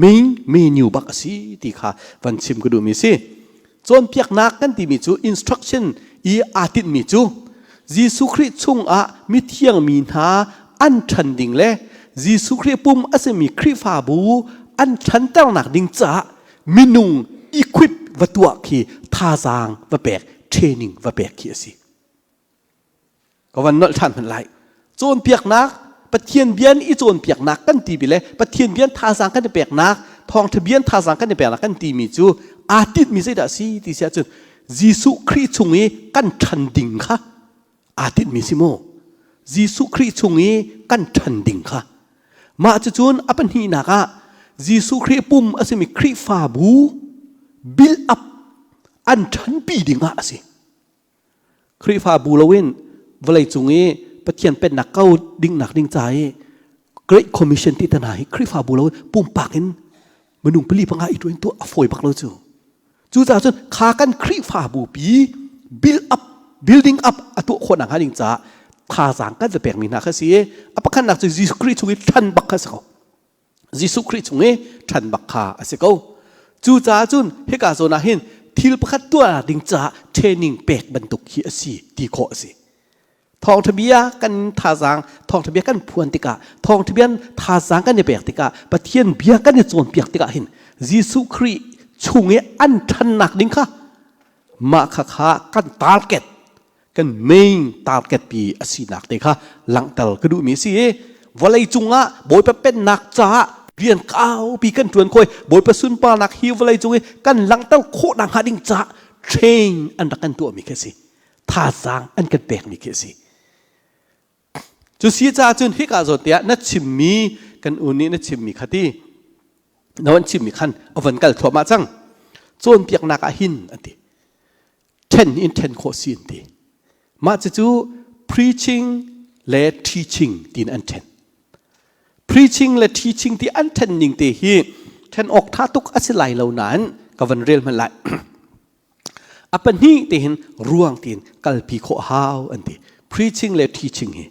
main menu bak a si ti kha van chim ka duhmi si. Cawnpiaknak kan timi cu instruction i aa tinhmi cu Jesuh Khrih chungah mithiang mi hna an ṭhan ding le Jesuh Khrih pum a simi Khrihfabu an ṭhanternak ding caah minung equip va tuah khi thazaang va pek training va pek khi a si. Ka van nolh ṭhan hmanh lai. Cawnpiaknak, Pathian bia nih i cawnpiaknak kan ti bi le Pathian bia thazaang kan i peknak, thawngṭha bia thazaang kan i peknak kan timi cu aa tinhmi zeidah a si ti si ahcun Jesuh Khrih chung i kan ṭhan ding kha Aa tinhmi si mu. Jesuh Khrih chung i kan ṭhan ding kha. Mah cucun a pahnihnak ah Jesuh Khrih pum a simi Khrihfabu build up an ṭhanpi ding ah a si. Khrihfabu loin vawleicung i Pathian pennak kau dingnak ding ca i Great Commission ti te hna hi Khrihfabu lo pumpak in minung pali panga i ṭuan tuah a fawi bak lo cu. Cucaah cun kha kan Khrihfabu pi build up building up a tuah khawh nak hnga ding caah thazaang kan va pekmi hna kha si i a pakhatnak cu Jesuh Khrih chung i ṭhan bak kha si ko. Jesuh Khrih chung i ṭhan bak kha a si ko. Cucaah cun hika zawn ah hin thil pakhat tuah ding caah training pek bantuk hi a si ti khawh a si. Thawngṭha bia kan thazaang thawngṭha bia kan phuan tikah thawngṭha bia thazaang kan i pek tikah Pathian bia kan i cawnpiak tikah hin Jesuh Khrih chung i an ṭhannak ding kha mah kha kha kan target kan main target pi a sinak te kha langhter ka duhmi a si i vawlei cungah Bawipa pennak caah rian kaupi kan ṭuan khoi Bawipa sunparnak hi vawlei cung i kan langhter khawh nakhnga ding caah train an rak kan tuahmi khi a si thazaang an kan pekmi khi a si cu si caah cun hika zawn te ah na chimmi kan u nih na chimmi kha ti na van chimmi khan a van kal thluahmah cang cawnpiaknak ah hin an ti ṭhen in ṭhen khawh si an ti. Mah cucu preaching le teaching tiin an ṭhen. Preaching le teaching ti an ṭhen ning te hi ṭhen awk ṭha tuk a si lai lo nain ka van rel hmanh lai. A pahnih te hin ruang tiin kalpi khawh hau an ti. Preaching le teaching hi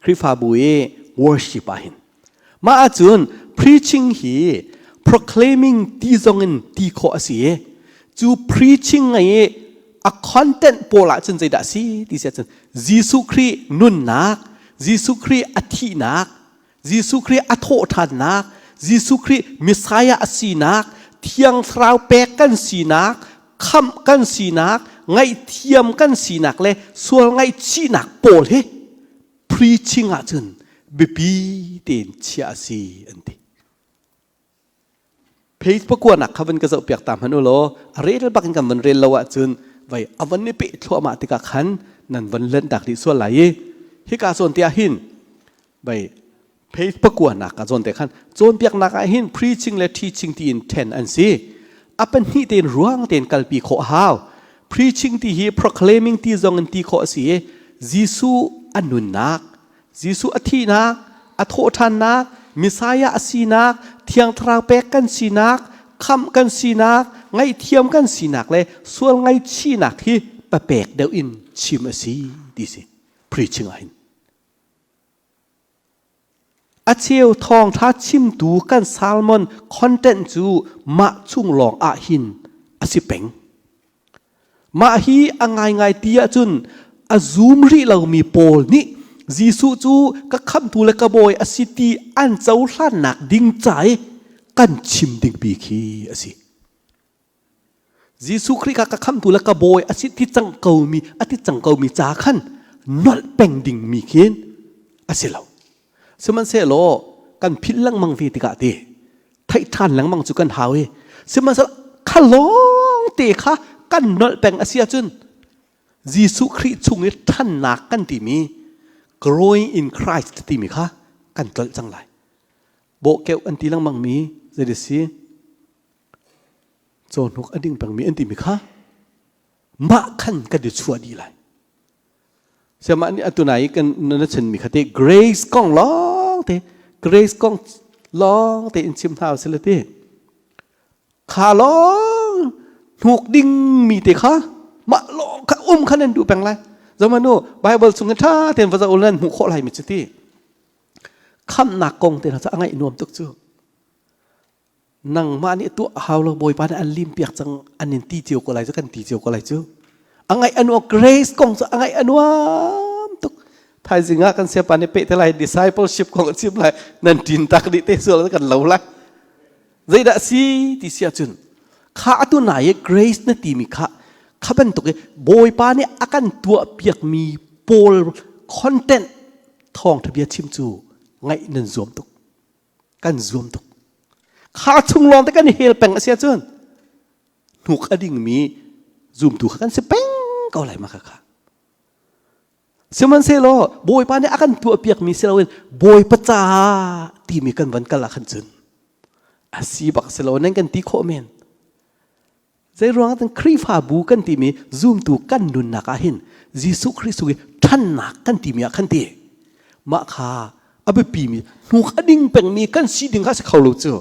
Khrihfabu i worship ah hin. Mah ahcun preaching hi proclaiming ti zong in ti khawh a si i cu preaching ngei i a content pawl ahcun zeidah a si ti si ahcun Jesuh Khrih nunnak, Jesuh Khrih a thihnak, Jesuh Khrih a thawhṭhannak, Jesuh Khrih Messiah a sinak, Thiang Thlarau pek kan sinak, khamh kan sinak, ngaihthiam kan sinak le sual ngaihchihnak pawl hi preaching ahcun biapi tein chiah a si an ti. Page pakuanak kha van ka zoh piak ta hmanh u law a rel bak in kan van rel lo ahcun vai a van i peh thluahmah tikah khan nan van lanh tak dih sual lai i hika zawn te ah hin vai page pakuanak ah zawn te khan cawnpiaknak ah hin preaching le teaching tiin then an si a pahnih tein ruang tein kalpi khawh a hau preaching ti hi proclaiming ti zong in ti khawh a si i Jesuh a nunnak Jesuh a thihnak a thawhṭhannak Messiah a sinak Thiang Thlarau pek kan sinak khamh kan sinak ngaihthiam kan sinak le sual ngaihchihnak hi papek deuh in chim a si ti si preaching ah hin A cheu thawngṭha chimtu kan salmon content cu mah chung lawng ah hin a si peng. Mah hi a ngaingai ti ahcun a zum rih lomi pawl nih Jesuh cu ka khamhtu le ka bawi a si ti an cohlannak ding ca i kan chim dingmi khi a si. Jesuh Khrih kha ka khamhtu le ka bawi a si ti cang komi a ti cang komi ca khan nolh peng dingmi khin a si lo. Sihmanhsehlaw kan philh lengmang ve tikah ti theih ṭhan lengmang cu kan hau i sihmanhsehlaw kha lawng te kha kan nolh peng a si ahcun Jesuh Khrih chung i ṭhannak kan timi growing in Christ timi kha kan tlolh cang lai. Bawhkeuh an ti lengmang mi zei si? Cawhnuk a ding pengmi an timi kha mah khan kan i chuah dih lai. Siamah nih atu nai kan na chimmi kha te grace kong lawng te grace kong lawng te in chim hna usih ti. Kha lawng hnuk ding mi te kha mah lawng kha um khan an duh peng lai. Zamanu Bible chung in ṭha tein va zoh nan hmuh khawh lai mi cu ti. Khamhnak kong te hna cu a ngaih nuam tuk cu. Nangmah nih tuah hau lo bawipa nih an lim piak cang an in ti cio ko lai cu kan ti cio ko lai cu a ngaih a nuam grace kong cu a ngaih a nuam tuk thaizing ah kan siapa nih peh te lai discipleship kong a chim lai nan tin tak dih te sual kan lo lai zeidah si ti si ahcun kha atu nai i grace na timi kha kha bantuk i bawipa nih a kan tuah piakmi pawl content thawngtha bia chim cu ngaih nan zuam tuk kan zuam tuk kha chung lawng te kan hel peng a si ahcun hnuk a dingmi zumtu kha kan si peng ko lai ma kha kha. Sihmanhsehlaw Bawipa nih a kan tuahpiakmi si loin Bawipa caah timi kan van kal ah khan cun a si bak si lo nan kan ti khawh men. Zei ruangah tan Khrihfabu kan timi zumtu kan nunnak ah hin Jesuh Khrih sung i ṭhannak kan timi ah khan ti mah kha a biapimi hnuk a ding pengmi kan si ding kha a si kho lo cu.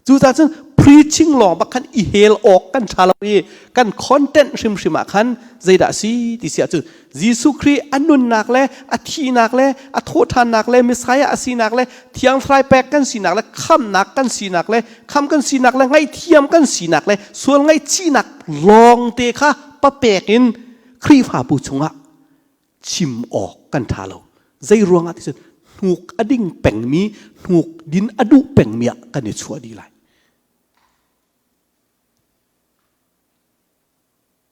Cucaah cun preaching lawng bak khan i hel awk kan ṭha lo i kan content hrimhrim ah khan zeidah a si ti si ahcun Jesuh Khrih a nunnak le a thihnak le a thawhṭhannak le Messiah a sinak le Thiang Thlarau pek kan sinak le khamnak kan sinak le kham kan sinak le ngaihthiam kan sinak le sual ngaihchihnak lawngte kha papek in Khrihfabu chungah chim awk kan ṭha lo. Zei ruangah ti cun hnuk a ding pengmi, hnuk din a duh pengmi ah kan i chuah dih lai.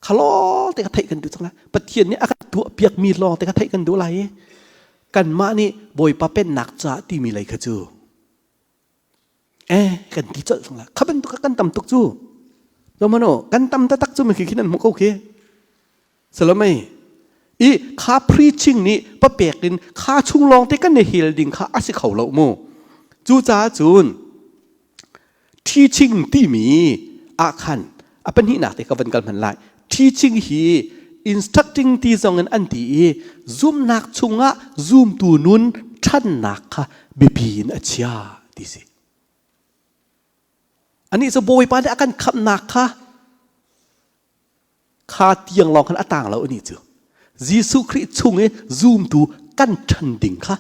Kha lawng te ka theih kan duh cang lai. Pathian nih a kan tuah piakmi lawng te ka theih kan duh lai i kanmah nih Bawipa pennak ca timi lei kha cu eh kan ti colh cang lai. Kha bantuk kan tam tuk cu. Zomano kan tam taktak cu mi khi khin an hmuh ko khi. Salomei i kha preaching nih papek in kha chung lawng te kan i hel ding kha a si kho lo mu. Cucaah cun teaching timi ah khan a pahnihnak te ka van kal hman lai. Teaching hi instructing ti zong in an ti i zumnak chungah zumtu nun ṭhannak kha biapi in a chia ti si. Anih cu Bawipa nih a kan khamhnak kha Kha tiang lawng khan a tang lo ani cu. Jesuh Khrih chung i zumtu kan ṭhan ding kha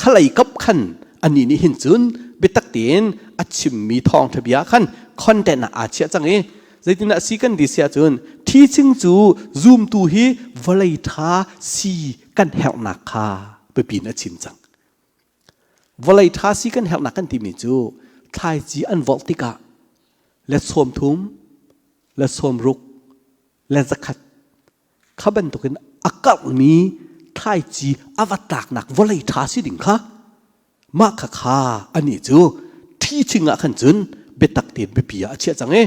khalei kap khan anih nih hin cun biatak tein a chimmi thawngṭha bia khan content ah aa chiah cang i zeitindah si kan ti si ahcun teaching cu zumtu hi vawlei ṭha si kan herhnak kha biapi in a chim cang. Vawlei ṭha si kan herhnak kan timi cu thlaici an vorh tikah let 30, let 60, let 100 kha bantukin a karhmi thlaici a va tlaknak vawlei ṭha si ding kha mah kha kha anih cu teaching ah khan cun biatak tein biapi ah a chiah cang i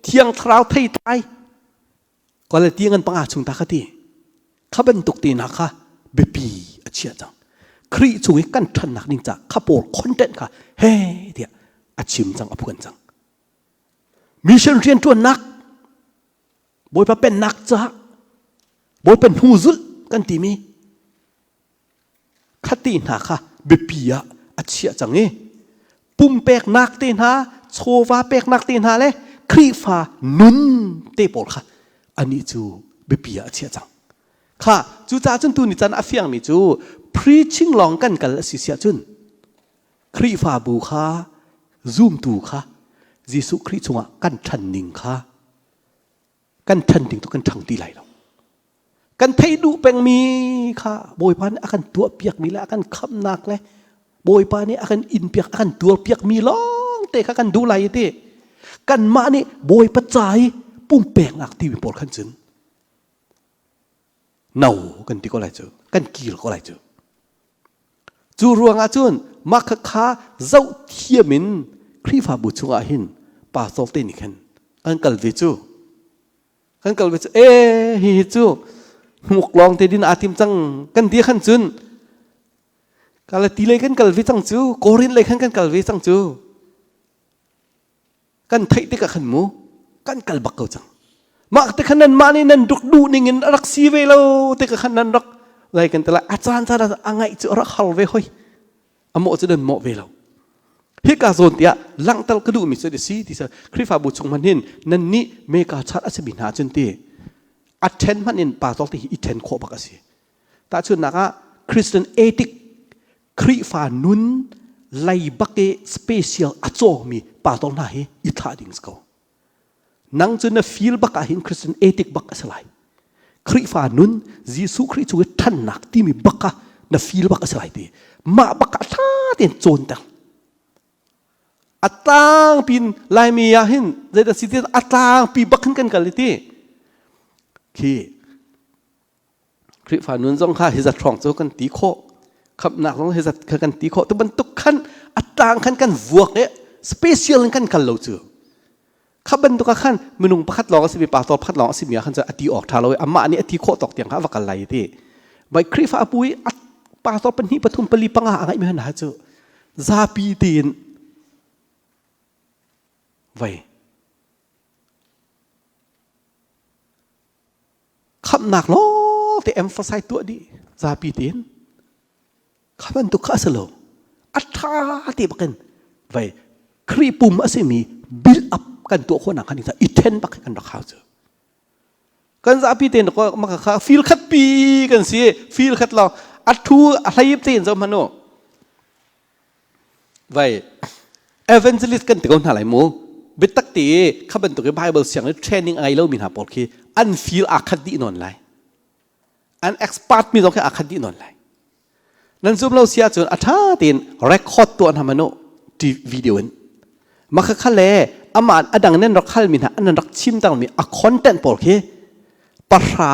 Thiang Thlarau theitlai quality ngan panga chung ta kha ti kha bantuk te na kha biapi a chia cang Khrih chung i kan ṭhannak ding ca kha pawl content kha he tiah a chim cang a phuan cang mission rianṭuannak Bawipa pennak ca Bawipa hnu zulh kan timi Khati hna kha biapi ah a chiah cang i pumpeknak te hna, chawva peknak te hna le Khrihfa nun te pawl kha anih cu biapi ah a chiah cang. Kha cucaah cun tuni caan a fiangmi cu preaching lawng kan kal a si siah cun Khrihfabu kha zumtu kha Jesuh Khrih chungah kan ṭhan ning kha kan ṭhan ding tu kan ṭhang ti lai lo. Kan theih duh pengmi kha Bawipa nih a kan tuahpiakmi le a kan khamnak le Bawipa nih a kan inpiak a kan tuarpiakmi lawng te kha kan duh lai ti. Kanmah nih Bawipa ca i pumpeknak timi pawl khan cun no kan ti ko lai cu kan kir ko lai cu. Cu ruangah cun mah kha zoh thiam in Khrihfabu chungah hin pastor te nih khan kan kal ve cu. Kan kal ve cu e hi hi cu hnuk lawng te din aa tim cang kan ti khan cun Galati lei kan kal ve cang cu Korin lei khan kan kal ve cang cu kan theih tikah khan mu kan kal bak ko cang mah te khan nan mah nih nan duk duh ning in rak si ve lo te khan nan rak lai kan tala a caan caan a ngaih cu rak har ve hoi a mawh cu nan mawh ve lo hika zawn tiah langhter ka duhmi cu si ti sa Khrihfabu chung hman hin nan nih meka chat a simi hna cun ti a then hman in pastor ti hi i then khawh bak a si tahchunhnak ah Christian ethic Khrihfa nun lei bak i special a cawmi pastor hna hi i thlah ding si ko Nang cu na feel bak ah hin Christian ethic bak a si lai. Khrihfa nun Jesuh Khrih chung i ṭhannak timi bak ah na feel bak a si lai ti. Mah bak ah ṭha tein cawnter. A tlangpi in Laimi ah hin zeidah si ti a tlangpi bak hin kan kal i ti. Khi Khrihfa nun zong kha hi zat hrawng cu kan ti khawh. Khamhnak zong hi zat kha kan ti khawh. Tu bantuk khan a tlang khan kan vuak i special in kan kal lo cu. Kha bantuk ah khan minung pakhat lawng a simi pastor pakhat lawng a simi ah khan cu a ti awk ṭha lo i amah nih a ti khawh tawk tiang kha a va kal lai ti. Bai Khrihfa apu i pastor pahnih pathum pali panga a ngaih mi hna cu zapi tein vai khamnak lawng te emphasize tuah dih zapi tein kha bantuk kha a si lo a ṭha te bakin vai Khrih pum a simi build up kan tuah khawhnak kha i ṭhen bak kan rak hau cu kan zapi tein maka kha feel khat pi kan si feel khat lawng a thu a hlei tein zo hmanu vai evangelist kan ti ko hna lai mu biatak te kha bantuk i Bible siang i training a ngei lomi hna pawl khi an feel aa khat dih nawn lai an expert mi zong khi aa khat dih nawn lai nan zum lo si ahcun a ṭha tein record tuah hna manu ti video in makha kha le amah a dang nan rak halmi hna an rak chim tangmi a content pawl khi pahra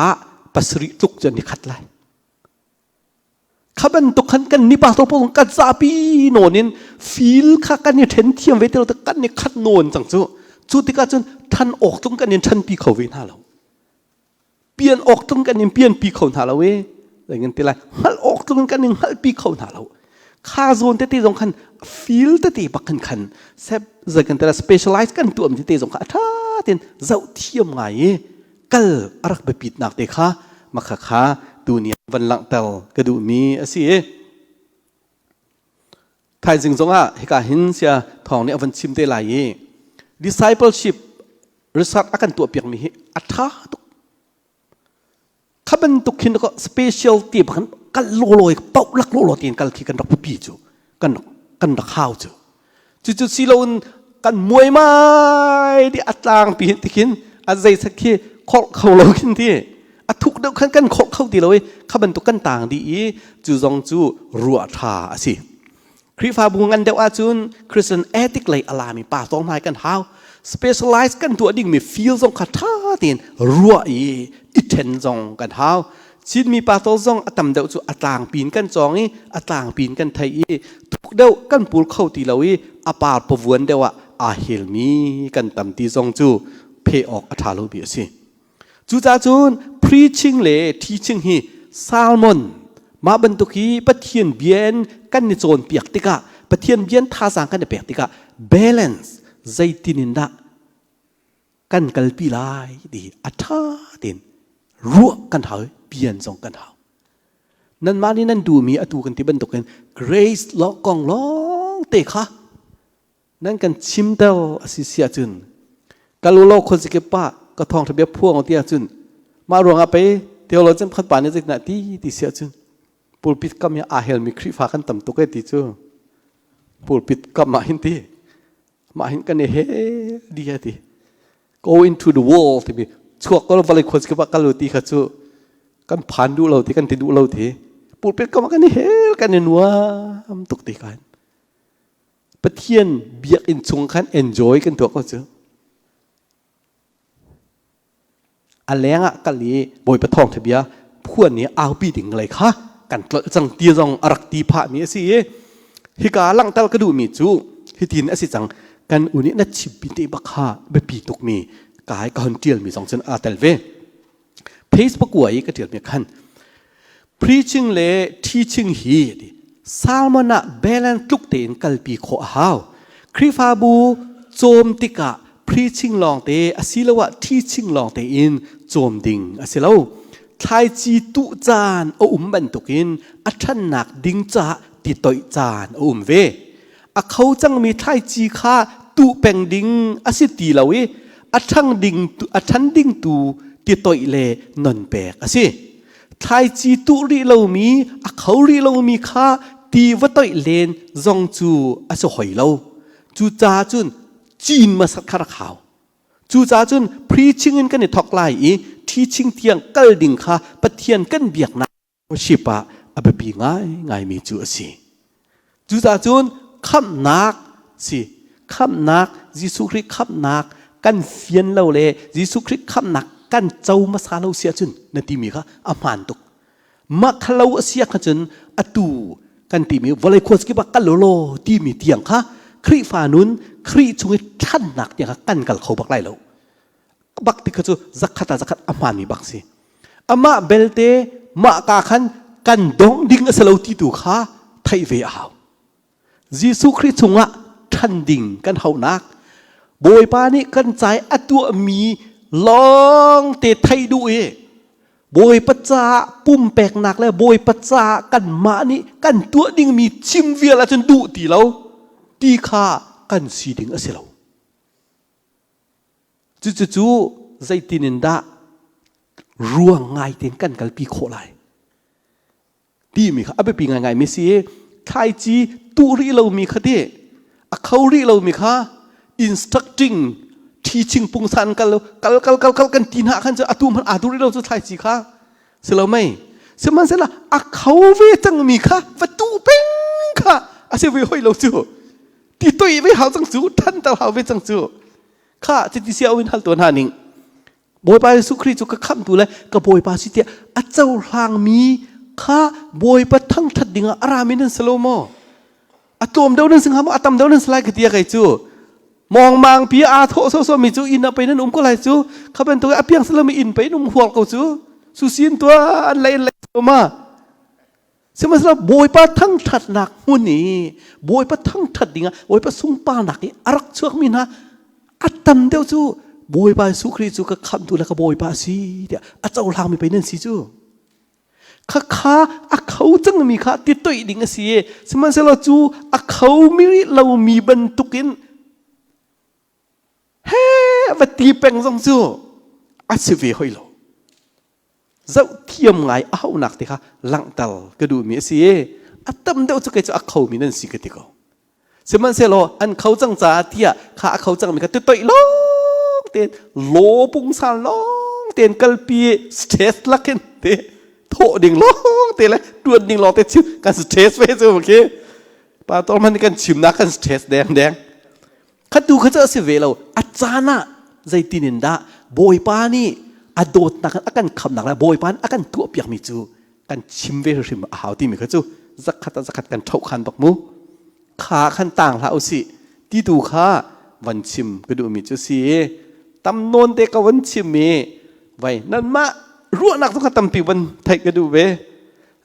pasarih tluk cu an i khat lai kha bantuk khan kan ni pastor pawl kan zapi nawn in feel kha kan i ṭhen thiam ve ti lo kan i khat nawn cang cu cu tikah cun than awk tlung kan in ṭhanpi kho ve hna lo pian awk tlung kan in pianpi kho hna lo i kan ti lai hngalh awk tlung kan in hngalhpi kho hna lo kha zawn tete zong khan feel tete bak khan khan sep zai kan tela specialize kan tuam tete zong kha a tha ten zoh thiam ngai i kal a rak biapit nak te kha makha kha tu ni van langhter ka duh mi a si i thaizing zong ah hika hin sia thawng nih a van chim te lai i discipleship research a kan tuah piak mi hi a tha tuk kha bantuk khin ko special ti bakhan kal loloi pau lak lolo tin kal khi kan rak pi cu kan kan rak hau cu cu cu si lo in kan muai mai di a tlang pi ti khin a zei sak khi khor kho lo khin ti a thuk deuh khan kan khor kho ti lo i kha bantuk kan tang di i cu zong cu ruah tha a si Khrihfabu ngan deuh ahcun Christian ethic lei a lami pa tawng hna kan hau. Specialize kan tuah dingmi field zong kha ṭha tein ruah i i ṭhen zong kan hau. Chinmi pastor zong a tam deuh cu a tlangpi in kan cawng i a tlangpi in kan thei i thuk deuh kan pul kho ti lo i a par pavuan deuh ah aa helmi kan tam ti zong cu pheh awk a ṭha lomi a si. Cucaah cun preaching le teaching hi salmon mah bantuk hi Pathian bia in kan i cawnpiak tikah Pathian bia in thazaang kan i pek tikah balance zeitin in dah kan kalpi lai ti a ṭha tein ruah kan hau pian zong kan hau. Nanmah nih nan duhmi atu kan ti bantukin grace law kong lawng te kha nan kan chimter a si si ahcun kal u law khuazikip pa ka thawngṭha bia phuang ti ahcun mah ruangah pei theologian pakhat pa nih zeitinah ti ti si ahcun pulpit kam hi aa helmi Khrihfa kan tam tuk e ti cu pulpit kam ah hin ti mah hin kan i he di a ti go into the world timi chuak ko vawlei khuazikip ah kal u ti kha cu kan phan duh lo ti kan ti duh lo ti pulpit kam ah kan i hel kan i nuam tuk ti khan Pathian biakinn chung khan enjoy kan tuah ko cu. A leng ah kal i Bawipa thawngtha bia phuan i aupi ding lei kha kan tlolh cang ti zong a rak ti phah mi a si i hika langhter ka duhmi cu hitin a si cang kan u nih na chimpi te bak kha biapi tukmi kai ka hon tial mi zong cun aa tel ve. Facebook wa i ka ṭialmi khan preaching le teaching hi salmon ah balance tluk tein kalpi khawh a hau. Khrihfabu cawm tikah preaching lawngte asiloah teaching lawngte in cawm ding a si lo. Thlaici tuh caan a um bantukin a ṭhannak ding caah ti toih caan a um ve. A kho cangmi thlaici kha tuh peng ding a si ti lo i a ṭhang ding a ṭhan ding tu ti toih le non pek a si. Thlaici tuh rih lomi a kho rih lomi kha ti va toih len zong cu a si hoi lo. Cucaah cun cin hmasat kha rak hau. Cucaah cun preaching in kan i thawk lai i teaching tiang kal ding kha Pathian kan biaknak worship ah a biapi ngaingaimi cu a si. Cucaah cun khamhnak si khamhnak Jesuh Khrih khamhnak kan fian lo le Jesuh Khrih khamhnak kan co hmasa lo si ahcun na timi kha a hmaan tuk. Mah kha lo a si ahkhan cun atu kan timi vawlei khuazakip ah kal law timi tiang kha Khrihfa nun Khrih chung i ṭhannak tiang kha kan kal kho bak lai lo. Bak ti kha cu zakhat ah zakhat a hmaanmi bak si. Amah belte mah ka khan kan dongh ding a si lo ti tu kha theih ve a hau. Jesuh Khrih chungah ṭhan ding kan hauhnak Bawipa nih kan cai a tuahmi lawng te theih duh i Bawipa caah pumpeknak le Bawipa caah kanmah nih kan tuah dingmi chim vial ahcun duh ti lo ti kha kan si ding a si lo. Cucu zeitin in dah ruang ngai tein kan kalpi khawh lai? Timi kha a biapi ngaingai mi si i thlaici tuh rih lomi kha ti a kho rih lomi kha instructing teaching pungsan kal kal kal kal kal kan ti hna khan cu atu hmanh aa duh rih lo cu thlaici kha si lo mei? Sihmanhsehlaw a kho ve cangmi kha va tuh peng kha a si ve hoi lo cu. Ti toi ve hau cang cu, than ter hau ve cang cu. Kha chiti sia in hal tuan ha ning. Bawipa Jesuh Khrih cu ka khamhtu le ka Bawipa si tiah a cohlangmi kha Bawipa thangṭhat dingah a rami nan si lo maw? A tlawm deuh nan si hnga maw? A tam deuh nan si lai ka ti kei cu. Mawngmang pi aa thawh sawsawh mi cu inn ah pei nan um ko lai cu. Kha bantuk a piang salomi inn pei in um huar ko cu. Susin tua an lei an lei ma. Sihmanhsehlaw Bawipa thangṭhatnak hmun i Bawipa thangṭhat dingah Bawipa sunparnak i a rak chuakmi hna a tam deuh cu Bawipa Jesuh Khrih cu ka khamhtu le ka Bawipa a si tiah a cohlangmi pei nan si cu. Khakha a kho cangmi kha ti toih ding a si i sihmanhsehlaw cu a khomi rih lomi bantukin he va ti peng zong cu a si ve hoi lo. Zoh thiam ngai a hauhnak te kha langhter ka duhmi a si i a tam deuh cu kei cu a khomi nan si ka ti ko. Sihmanhsehlaw an kho cang caah tiah kha a kho cangmi kha tutoih lawng tein law pungsan lawng tein kalpi stress lakin te thawh ding lawng te le tuan ding lawng te chim kan stress ve cu khi pa tor man kan chimnak kan stress deng deng. Khatu kha cu a si ve lo. A caan ah zeitin in dah Bawipa nih a dawtnak a kan khamnak le Bawipa nih a kan tuahpiakmi cu kan chim ve hrim a hau timi kha cu zakhat ah zakhat kan ṭhoh khan bak mu. Kha khan tang hlah usih ti tu kha van chim ka duhmi cu si. Tam nawn te ka van chim i vai nanmah ruahnak zong kha tampi van theih ka duh ve.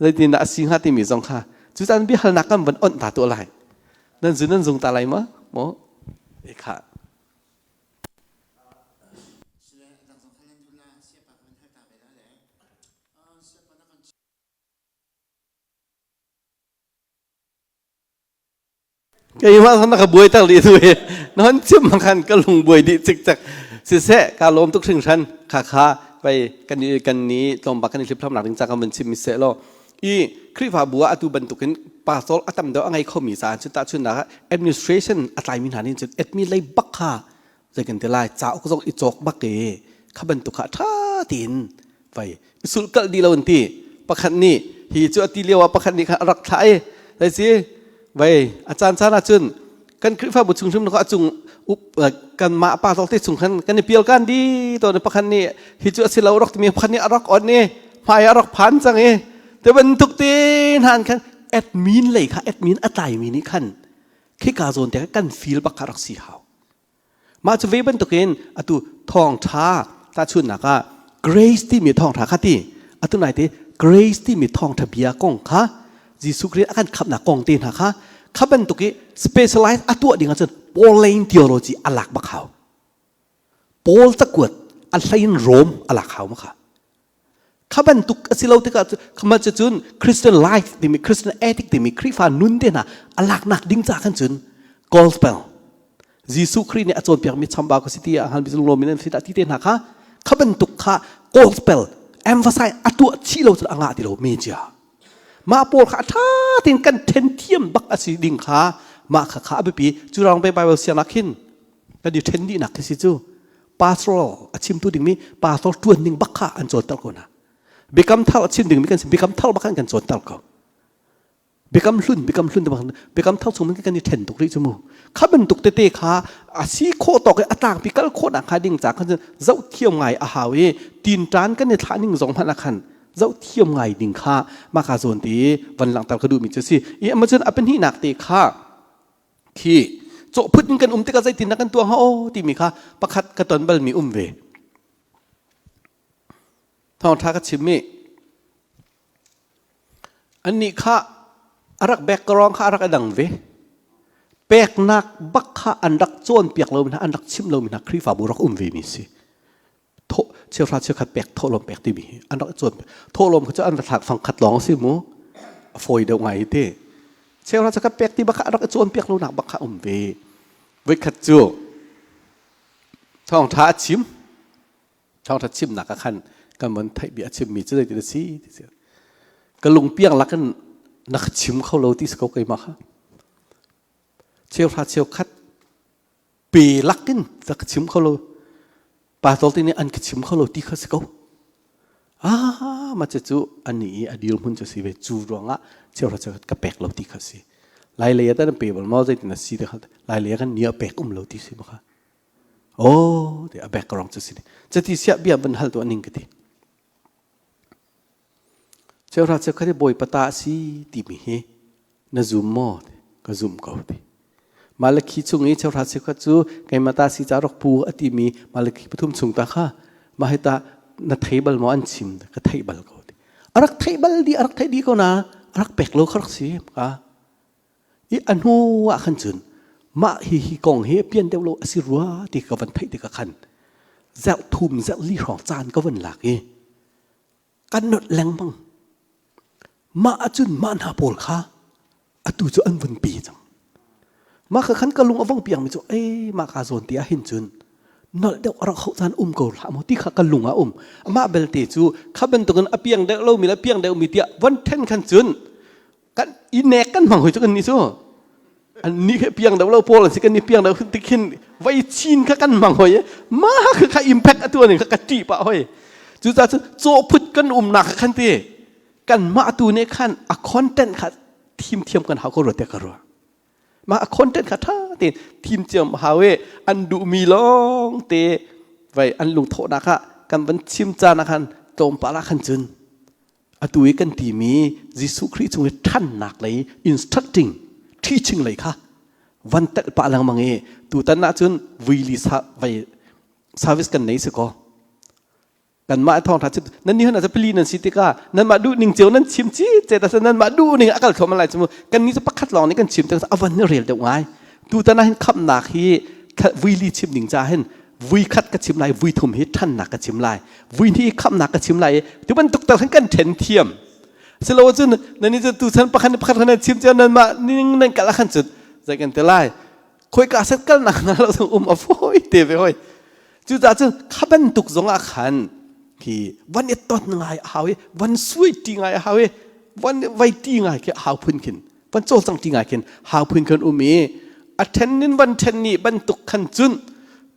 Zeitin dah a si hnga timi zong kha cucan biahalnak kan van onh ta tuah lai. Nan zu nan zung ta lai ma? Maw? E kha. Keimah zong na ka buai tak dih tu hi. Na hon chim khan ka lung buai dih cikcek. Siseh, ka lawm tuk hringhran. Kha kha pei kan i kan ni tlawmpal kan i hliphlap nak ding ca kan van chim mi seh law. I Khrihfabu ah atu bantukin pastor a tam deuh a ngei khomi caah cun tahchunhnak ah administration a tlaimi hna nih cun admin lei bak kha zei kan ti lai cauk zong i cawk bak i kha bantuk kha ṭha tein vai i sulhkalh dih lo an ti. Pakhat nih hi cu a ti lio ah pakhat nih khan a rak thlah i zei si vai a caan caan ah cun kan Khrihfabu chung hrim a cung kanmah pa te chung khan kan i pial kan di to pakhat nih hi cu a si lo rak timi pakhat nih a rak on i hmai a rak phan cang i te bantuk te hnan khan admin lei kha admin a tlaimi nih khan khika zawn te kan feel bak kha rak si hau. Mah cu ve bantukin atu thawngṭha tahchunhnak ah grace timi thawngṭha kha ti atu nai te grace timi thawngṭha bia kong kha Jesuh Khrih a kan khamhnak kong te hna kha kha bantuk i specialize a tuah ding ahcun Pauline theology a lak bak hau. Paul cakuat a hlei in Rome a lak hau ma kha. Kha bantuk a si lo tikah khama cu cun Christian life timi Christian ethic timi Khrihfa nun te hna a laknak ding ca khan cun gospel Jesuh Khrih nih a cawnpiakmi chambau ka si ti ah hngalmi lunglomi nan si dah ti te hna kha kha bantuk kha gospel emphasize a tuah chih lo cun a ngah ti lo mi cia mah pawl kha a ṭha tein kan ṭhen thiam bak a si ding kha mah kha kha a biapi. Cu rang pe Bible siangnak khin kan i ṭhen dihnak khi si cu pastoral a chimtu dingmi pastor ṭuan ding bak kha an cawnter ko hna. Biakam thar a chim dingmi kan si biakam thar bak khan kan cawnter ko. Biakam hlun biakam hlun biakam thar chung kan i ṭhen tuk rih cu mu. Kha bantuk tete kha a si khawh tawk i a tlangpi kal khawh nak hnga ding ca khan zoh thiam ngai a hau i tinṭan kan i thlah ning zong hmanh ah khan zoh thiam ngai ding kha mah ka zawn te van langhter ka duhmi cu si i ama cun a pahnihnak te kha khi cawhphut in kan um tikah zeitin dah kan tuah hnga aw timi kha pakhat ka ton balmi um ve. Thawngṭha ka chim i. Annih kha a rak background kha a rak i dang ve. Peknak bak kha an rak cawnpiak lomi hna, an rak chimh lomi hna Khrihfabu rak um vemi si. Thawh cheuhra cheukhat pek thawhlawm pek timi hi an rak cawn. Thawhlawm kha cu an va thlak fang khat lawng a si mu. A fawi deuh ngai te. Cheuhra cheukhat pek ti bak kha a rak i cawnpiak lonak bak kha um ve. Voikhat cu thawngṭha a chim. Thawngṭha chimnak ah khan kan von theih bia a chimmi cu zeitin a si ti si. Ka lungpiang lakin na ka chim kho lo ti si ko keimah kha. Cheuhra cheukhat pe lakin na ka chim kho lo. Pastor te nih an ka chim kho lo ti kha si ko. Ah, mah cu ani i a dirhmun cu si ve cu ruangah cheuhra cheukhat ka pek lo ti kha si. Lai lei ah tan pe bal maw zeitin a si ti kha lai lei ah kan ni a pek um lo ti si ma kha. Oh, ti a background cu si. Cati siah bia van hal tu ning ka ti. Cheuhra cheukhat hi bawipa ta a si timi hi na zum maw? Ka zum ko ti. Malakhi chung i cheuhra cheukhat cu keimah ta si ca rak pu a timi Malakhi pathum chung ta kha mah hi ta na thei bal maw an chim ka theih bal ko ti. A rak theih bal di a rak theih di ko na a rak pek lo kha rak si ka. I a hnu ah khan cun mah hi hi kong hi pian deuh lo a si rua ti ka van theih tikah khan zelh thum zelh li hrawng caan ka van lak i kan nolh lengmang. Mah ahcun mah hna pawl kha atu cu an vun pi cang. Mah kha khan ka lung a vong piangmi cu ei mah ka zawn ti ah hin cun nolh deuh a rak hauh caan um ko hlah maw ti kha ka lung ah um. Amah belte cu kha bantukin a piang deuh lomi le a piang deuhmi tiah von then khan cun kan i nek kan hmang hoi cu kan nih cu an nih kha piang deuh lo pawl an si kan ni piang deuh ti khin vai chin kha kan hmang hoi ma kha kha impact atu ning kha ka ṭih pah hoi cucaah cu cawhphut kan umnak kha khan ti kan mah tu nih khan a content kha thim thiam kan hau ko rua te ka rua mah a content kha ṭha tein thim thiam hau i an duhmi lawng te vai an lungthawhnak ah kan van chim caan ah khan tlawmpal ah khan cun Atu i kan timi Jesuh Khrih cung i ṭhannak lei instructing teaching lei kha van telh pah lengmang i tutan ahcun vuili sa vai service kan nei si kaw kanmah thawngṭha chim nan nih hon pali nan si tikah nanmah duh ning cio nan chim ci ce ta nanmah duh ning a kal thluahmah lai cu kan nih cu pakhat lawng nih kan chim tikah a van ni rel deuh ngai tutan ah hin khamnak hi vuili chim ning ca hin vui khat ka chim lai vui thum hi ṭhannak ka chim lai vui hnih khamnak ka chim lai i tu bantuk tal khan kan ṭhen thiam silo cun nan i tu chan pakhat pakhat khan nan chim nan mah ning nan kal khan cun zei kan te lai khoi ka set kal nak na lo um a foi te ve hoi cu ca cun kha bantuk zong ah khan hi van i ton ngai a hau i van suai ti ngai a hau i van vai ti ngai khi hau phun khin van cawlcang ti ngai khin hau phun khan um i a ṭhen in van ṭhen ni bantuk khan cun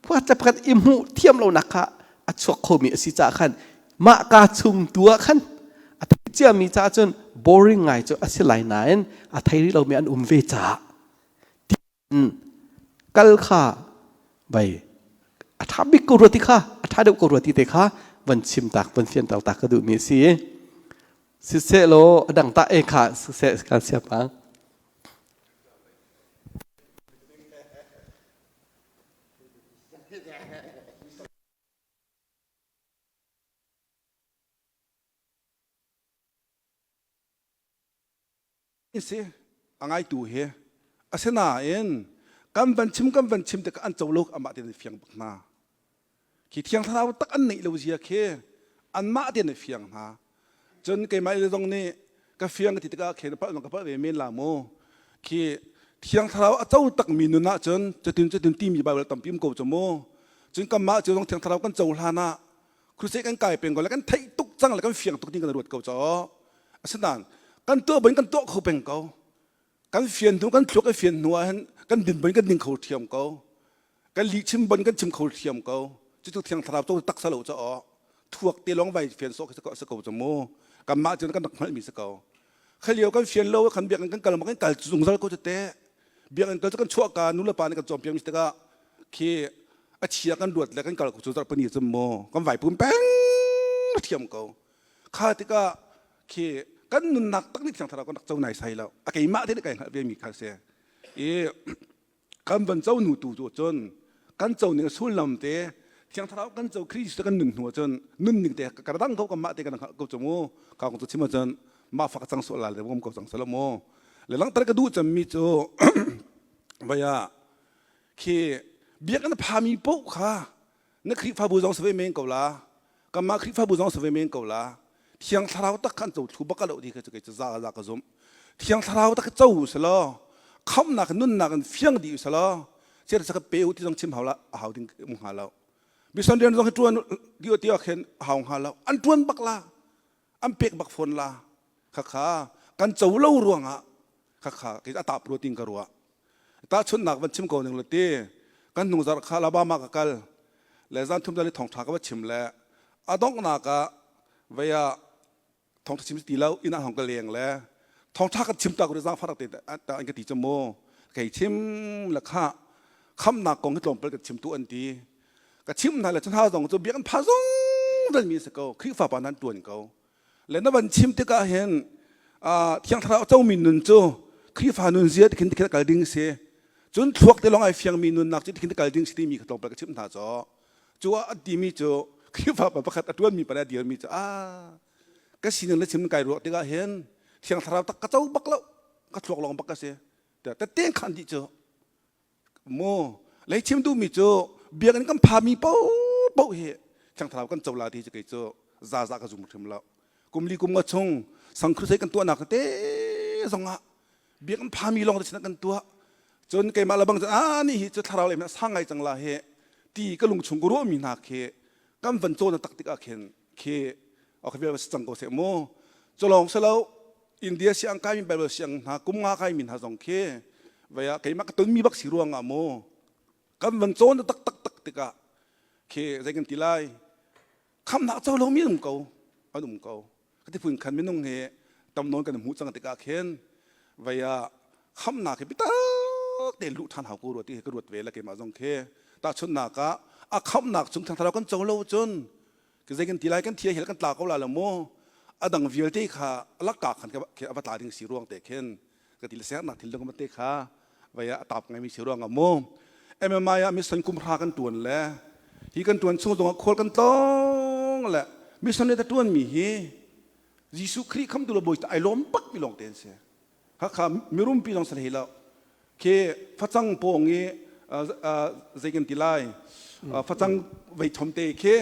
pakhat le pakhat i hmuh thiam lonak kha a chuak khomi a si caah khan mah ka chung tu ah khan a thei ciami caah cun boring ngai cu a si lai nain a thei rih lomi an um ve caah kal kha vai a ṭha bik ko rua ti kha a ṭha deuh ko rua ti te kha van chim tak van fianter tak ka duhmi a si siseh law a dang ta e kha siseh kan siap ang si a ngaitu hi asinain kan van chim kan van chim tikah an co lo amah tein an fiang bak hna khi thiang thlarau tak an neih lo zia khi anmah tein an fiang hna cun keimah le zong nih ka fiang ka ti tikah khin palh ka palh ve men la mu khi thiang thlarau a co takmi nun ah cun cutin cutin timi Bible tampi um ko cu mu cun kanmah cu zong thiang thlarau kan co hlan ah crusade kan kai peng ko le kan theih tuk cang le kan fiang tuk ding kan ruat ko caw asinain kan tuah boin kan tuah kho peng ko kan fian hnu kan thluak i fian hnu ah hin kan din boin kan ding kho thiam ko kan lih chim bon kan chim kho thiam ko cucu thiang thlarau to tak salo cha o thuak te long vai fian so ka sa ko cha mu kanmah cun kan rak hngalh mi sa ko khalio kan fian lo kan biak kan kal ma kan kal zungzal ko te biak kan kal kan chuah ka nu le pa nih kan cawm piak mi tikah khi a chia kan ruat le kan kal ko cu zarh pani cun mu kan vai pum peng thiam ko kha tikah khi kan nunnak tak nih thiang thlarau kan rak co nai sai lo a keimah te nih kai hngalh ve mi kha si i kan van co nu tu cu cun kan co ning sullam te thiang thlarau kan co Christ kan nun hnu cun nun ning te ka dang ko kan mah te kan hngalh ko cu mu ka kong cu chim cun. Mah fak cang sual la le um ko cang sala mu. Le langhter ka duh cemmi cu vaya khi biakinn phami paoh kha na Khrihfabu zong si ve men ko la kanmah Khrihfabu zong si ve men ko la Thiang Thlarau tak khan co thlu bak lo ti kha cu kei cu za za ka zumh Thiang Thlarau tak co selaw khamnak nunnak in fiang dih selaw cer ka pe u ti zong chim hau la a hau ding um hnga lo mission rian zong hi tuan dio ti khen hau hnga lo an tuan bak la an pek bak fawn la khakha kan co lo ruangah khakha kei a tap ru ting ka ruah tahchunhnak van chim ko ning le ti kan hnung zarh kha Alabama ka kal le zan thum dali thawngtha ka va chim le a donghnak ah vei ah thawngtha chim ti lo inn ah hong ka leng le thawngtha kan chim ta ko zang farak te ta an ka ti chu mu kei chim le kha khamnak kong hi tlawmpal ka chim tu an ti ka chim hna le chunha zong cu biakinn pha zong dal mi si ko Khrihfa pa nan tuan ko le na van chim tikah hin thiang thlarau comi nun cu Khrihfa nun zia tikhin tikhin kal ding si cun thluak te lawng ai fiangmi nunnak cu tikhin kal ding si timi kha tlawmpal ka chimh hna caw cu ah an timi cu Khrihfa pa pakhat a tuanmi pa le a dirmi cu a ka sining le chim kai ruah tikah hin thiang thlarau tak ka co bak lo ka thluak lawng bak ka si te teng khan dih cu Mu lei chim duhmi cu biakinn kan phami paohpaoh hi Thiang Thlarau kan co la ti cu kei cu zaza ka zum hrim lo. Kum li kum nga chung sang crusade kan tuahnak tete zongah biakinn phami lawng te sin kan tuah. Cun keimah le bang cun a ni hi cu thlarau lei sang ngai cang la hi ti ka lung chung ka ruahmi hna khi kan van cawn tak tik ah khin khi ok vial si cang ko seh mu. Cu lawng si lo India siang kaimi Bible siang hna kum nga kaimi hna zong khi vei ah keimah ka tonmi bak si ruang ah mu kan van cawn tak tak tak tikah khi zei kan ti lai khamnak co lomi um ko an um ko ka ti phun khan minung hi tam nawn kan hmuh cang tikah khin vei ah khamnak hi bitak te luh ṭhan hau ko rua ti ka ruat ve la keimah zong khi tahchunhnak ah a khamnak chung thangthalo kan co lo cun zei kan ti lai kan thia hel kan tla ko la lo mu a dang vialte kha lakka khan a va tla ding si ruang te khin ka ti le sernak thil dang te kha vai a tap ngai mi si ruang mu MMI ah mission kum hra kan tuan le hi kan tuan chung zong ah khual kan tlong le mission le ta tuan mi hi Jesuh Khrih khamtu le bawi ai lawm bak mi lawng te an si Hakha mirumpi zong si hlei lo khi facang pawng i zei kan ti lai facang vei thom te khi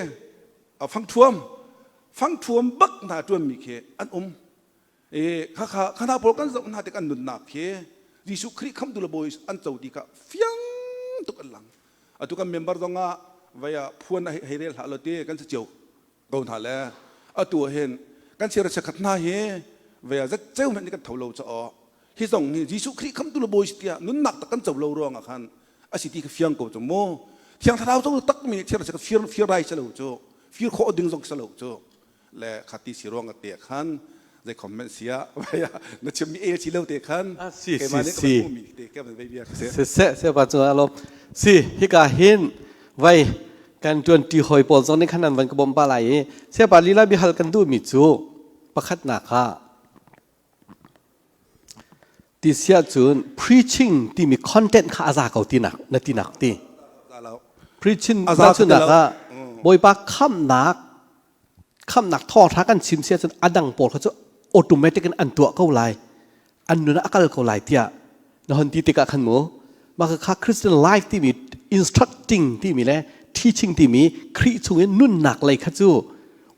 fangthuam fangthuam bak hna tuanmi khi an um i khakha khana pawl kan zoh hna tik an nunnak khi Jesuh Khrih khamtu le bawi an co ti kha fiang tuk an lang atu kan member zong ah vei ah phuan hei rel hlah lo ti kan si cio ko hna le atu ah hin kan sir khat hna hi ve zat ceu hmanh kan tho lo cha aw hi zong hi Jesuh Khrih khamtu le bawi tiah nunnak tak kan co lo ruang ah khan a si ti ka fiang ko cu mu thiang thlarau co tak mi nih thiang thlarau fir fir rai se lo cu fir khawh ding zong se lo cu le khati si ruang te khan zei comment sia na chim mi el si lo te khan si si si se se se pa chu alo si hika hin vai kan ṭuanṭi hawi pawl zong nih khan an van ka bawmh pah lai i sayapa lila biahal kan duhmi cu pakhatnak ah ti siah cun preaching timi content kha a za ko tinak na tinak ti preaching tahchunhnak ah Bawipa khamhnak khamhnak thawngṭha kan chim siah cun a dang pawl kha cu automatic in an tuah ko lai an nun ah a kal ko lai tiah na hon ti tikah khan mu mah kha Christian life timi instructing timi le teaching timi Khrih chung in nunnak lei kha cu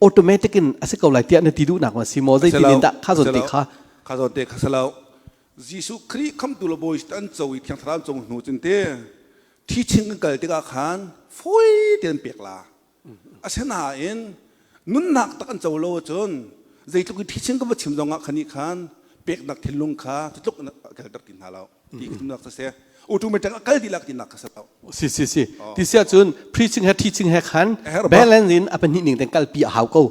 automatic in a si ko lai tiah na ti duhnak ma si maw zeitin in dah kha zawn te kha kha zawn te kha salo Jesuh Khrih khamtu le bawi an co i thiang thlarau cung hnu cun te teaching kan kal tikah khan fawi tein pek la Asinain nunnak tak an co lo ahcun zeitluk i thichin ka va chim zongah khan nih khan peknak thinlung kha cutluk in a kalter ti hna lo ti ka tumnak cu si. Automatic a kal dihlak tinak kha si lo. Si si si. Ti si ahcun preaching he teaching he khan balance in a pahnih ning ten kalpi a hau ko.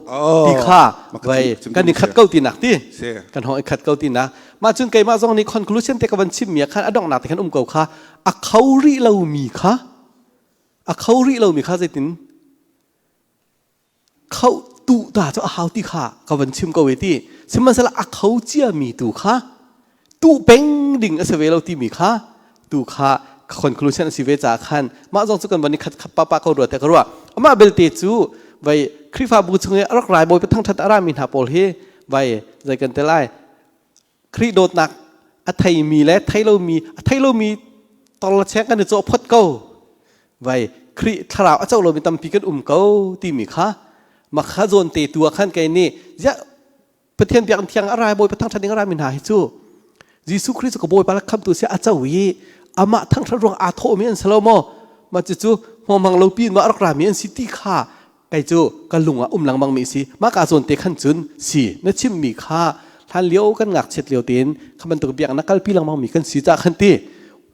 Ti kha vai kan i khat ko tinak ti. Kan hong i khat ko tinak. Mah cun keimah zong nih conclusion te ka van chim mi ah khan a donghnak te khan um ko kha a kho rih lo mi kha a kho rih lomi kha zeitin kho tu ta cu a hau ti kha ka van chim ko e ti sihmanhsehlaw a kho ciami tu kha tu peng ding a si ve lo timi kha tu kha conclusion a si ve caah khan mah zong cu kan van i khat khat papa ko rua te ka ruah amah belte cu vai Khrihfabu chung i a rak rai bawi pathang that a rami hna pawl hi. Vai zei kan te lai Khrih dawtnak a theimi le thei lomi a thei lomi tol cheng kan i cawh phot ko. Vai Khrih thlarau a co lomi tampi kan um ko timi kha makha zawn te tu ah khan kei nih ziah Pathian biakinn thiang a rai Bawipa thangṭhat ding a rami hna hi cu Jesuh Khrih cu ka Bawipa le khamtu si a co i amah thangṭhat ruang aa thawhmi an si lo maw? Mah cucu hmawmhang lo piin maw a rak rami an si ti kha kei cu ka lung ah um lengmang mi si. Mah ka zawn te khan cun si na chimmi kha hlan lio kan ngakchiat lio tein kha bantuk biaknak kalpi lengmang mi kan si caah khan ti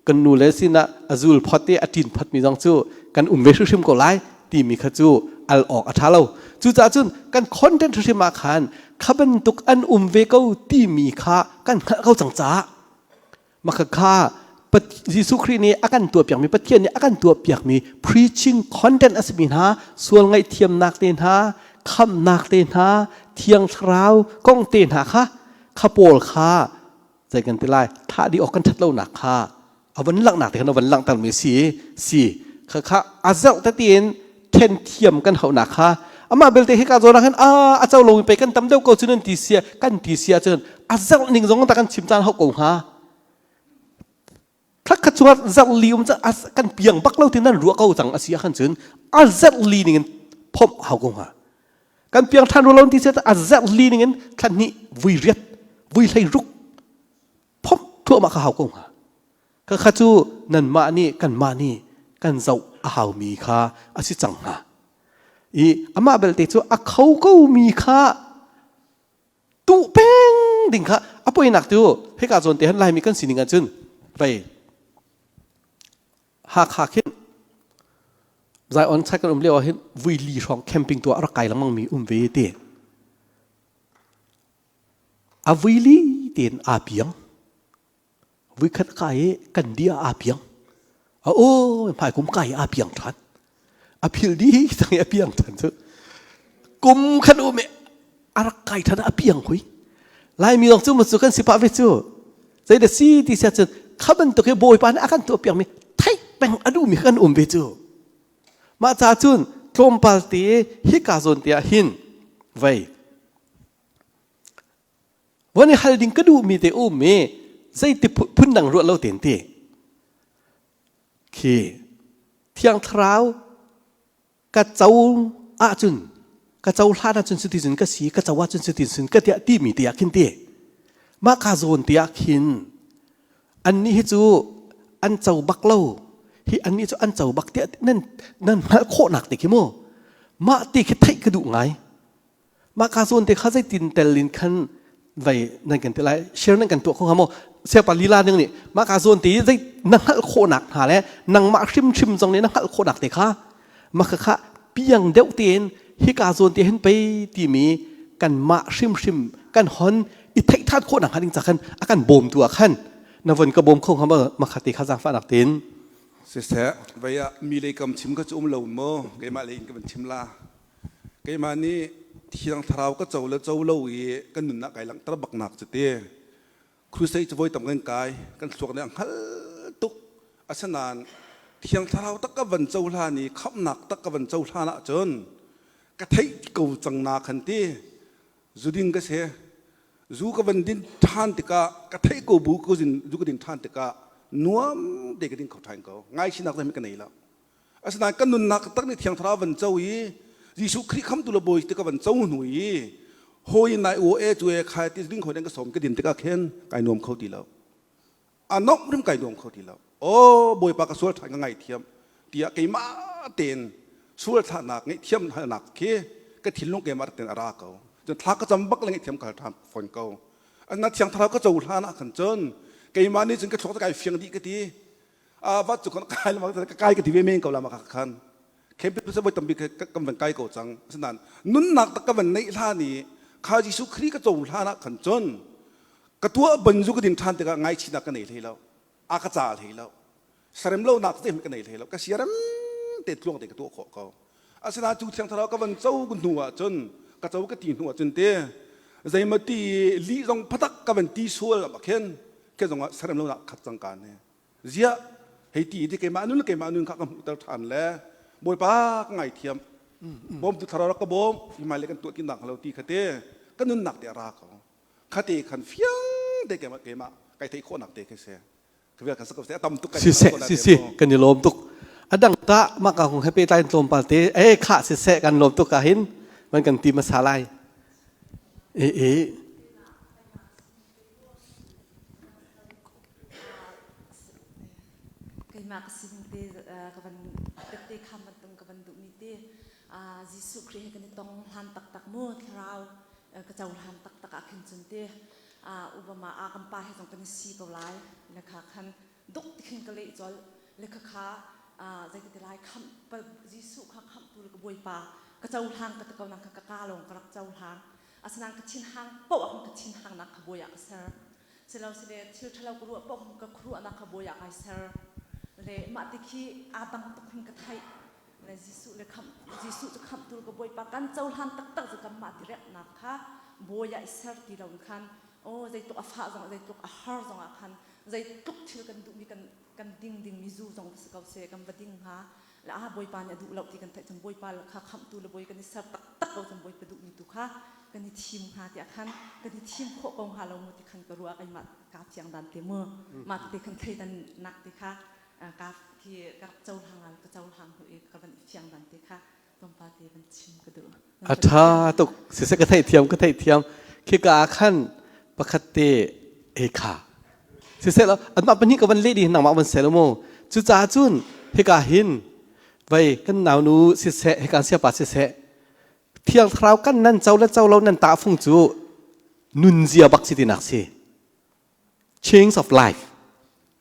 kan nu le sinah a zul phot i a ṭin photmi zong cu kan um ve hrimhrim ko lai timi kha cu al awk a ṭha lo. Cucaah cun kan content hrimhrim ah khan kha bantuk an um ve ko timi kha kan hngalh ko cang caah maka kha Jesuh Khrih nih a kan tuahpiakmi Pathian nih a kan tuahpiakmi preaching content a simi hna sual ngaihthiamnak te hna khamnak te hna thiang thlarau kong te hna kha kha pawl kha zei kan ti lai thah dih awk kan ṭhat lonak kha a van langhnak te khan a van langhtermi si si kha kha a zelh tete in then thiam kan hauhnak kha amah belte hika zawn ah khan a a co lomi pei kan tam deuh ko cu nan ti sia kan ti sia cun a zelh ning zong ta kan chim caan hauh ko hnga thla khat chungah zarh li um kan piang bak lo ti nan ruah ko cang a si ah khan cun a zarh li ning in phomh hau ko hnga kan piang ṭhan lo ti a zarh li ning in thla hnih vui riat vui hlei ruk phomh thuahmah kha hau ko hnga ka kha cu nanmah nih kanmah nih kan zoh a haumi kha a si cang hnga i amah belte cu a kho ko mi kha tuh peng ding kha a poinak cu hika zawn te han laimi kan sining ahcun vei Hakha khin Zion chai kan um lio ah hin vui li hrawng camping tuah a rak kai lengmang mi um ve ti a vui li tein aa piang vui khat kai i kan di ah aa piang a o hmai kum kai aa piang ṭhan a phil dih cang i a piang ṭhan cu kum khat um i a rak kai ṭhan a piang hui Laimi lawng cu cu kan si pah ve cu zei da si ti sia cun kha bantuk hi Bawipa nih a kan tuah piakmi theih peng a duhmi kan um ve cu mah ca cun tlawmpal te hika zawn te ah hin vei von i hal ding ka duhmi te um i zeiti phun dang ruah lo ten ti khi thiang thlarau ka co ahcun ka co hlan ahcun cuticun ka si ka co ahcun cuticun ka tiah timi te ah khin ti mah ka zawn te ah khin annih hi cu an co bak lo hi annih cu an co bak tiah nan nan hngalh khawhnak te khi mu mah ti khi theih ka duh ngai Mah ka zawn te kha zeitin tel in khan vei nan kan ti lai share nan kan tuah kho hnga maw siapa lila ning nih mah ka zawn te zei na hngalh khawhnak hna le nangmah hrimhrim zong nih na hngalh khawhnak te kha mah kha kha piang deuh tein hika zawn te hin pei timi kanmah hrimhrim kan hon i theih than khawhnak hnga ding ca khan a kan bawmtu ah khan na von ka bawm kho hnga maw mah kha te kha zaangfahnak tein Siseh, vei ah mi lei kam chim kha cu um lo maw keimah lei in ka van chim la. Keimah nih Thiang Thlarau ka co le co lo i kan nunnak kai langhter baknak cu ti. Crusade cu voi tam kan kai, kan thluak nih a hngal tuk. Asinain Thiang Thlarau tak ka van cohlan i khamhnak tak ka van cohlan ahcun ka theih ko cang na khan ti. Zuding ka si. Zu ka van din ṭhan tikah ka theih ko bu ko zin zu ka din ṭhan tikah nuam te ka ding kho ṭhan ko. Ngaihchinak zeihmanh ka nei lo. Asinain kan nunnak tak nih Thiang Thlarau van co i Jesuh Khrih khamtu le Bawi ti ka van co hnu i hawi nai u e cu e khai ti ding khoi ka som ka din tikah khin kai nuam kho ti lo. A nomh rim kai nuam kho ti lo. O Bawipa ka sual ṭhan ka ngaihthiam tiah keimah tein sual thlahnak ngaihthiam halnak khi ka thinlung keimah tein a ra ko. Cun thla ka cam bak le ngaihthiam ka hal ṭhan fawn ko. Na Thiang Thlarau ka cohlan ah khan cun keimah nih cun ka thluak kai fiang dih ka ti. Va cu kan kai lama ka kai ka ti ve men ko lama ka khan camping sa voi tampi kan van kai ko cang asinain nunnak tak ka van neih hlan i kha Jesuh Khrih ka co hlan ah khan cun ka tuah ban zu ka din ṭhan tikah ngaihchihnak ka nei hlei lo a ka ca hlei lo sarem lonak te ka nei hlei lo ka siarem te tluang te ka tuah khawh ko asinain cu thiang thlarau ka van co hnu ah cun ka co ka ti hnu ah cun te zeimati lih zong phatak ka van ti sual ah khin ke zong ah sarem lonak khat cang ka ne ziah hei ti ti keimah nun keimah nun kha ka hmuhter ṭhan le bawipa ka ngaithiam bawmtu thlarau rak ka bawm hmailei kan tuah ti nak lo ti kha te. ka nunnak te a ra ko. Khate khan fiang te keimah keimah kai theih khawhnak te khi si. Siseh sisi kan i lawm tuk. A dang ta mah ka kong he pehtlai in tlawmpal te e khah siseh kan lawm tuk ah hin man kan ti hmasa lai. E e Keimah ka sin te ka van tette kham bantuk ka van duhmi te Jesuh Khrih he kan i tong hlan taktak mu thlarau ka cohlan taktak ah khin cun te Obama a kan pa he zong kan i si ko lai le kha khan duk ti khin ka leh colh le kha kha zeiti ti lai khamh Jesuh kha khamhtu le ka bawipa ka cohlang ka ti ko nang kha ka ka lawng ka rak cohlang asinain ka thinhang paoh ah ka thinhangnak kha bawi ah ka ser silo sile thil ṭhalo ka ruah paoh ka khuaruahnak kha bawi ah kai ser le mah ti khi aa dang tuk hin ka theih le Jesuh le khamh Jesuh cu khamhtu ka Bawipa kan cohlan taktak cu kanmah ti reknak kha bawi ah i ser ti lo in khan aw zeitluk a fah zong zeitluk a har zong ah khan zeitluk thil kan duhmi kan kan ding dingmi zu zong va si ko seh kan va ding hnga le ah Bawipa nih a duh lo ti kan theih cun Bawipa kha khamhtu le bawi kan i ser taktak ko cun Bawipa duhmi tu kha kan i thim hnga tiah khan kan i thim khawh ko hnga lo mu ti khan ka ruah keimah kaa fiang dan te mu mah te khan thleidan nak te kha ka khi ka rak cohlang ka cohlang hnu i ka van i fiang dan te kha tlawmpal te van chim ka duh. A ṭha tuk. Siseh ka theihthiam ka theihthiam. Khika ah khan pakhat te e kha. Siseh lo anmah pahnih ka van leh dih nangmah van sel mu. Cucaah cun hika hin vei kan naunu siseh hika siapa siseh Thiang Thlarau kan nan co le co lo nan tahfung cu nunzia bak si tinak si. Change of life.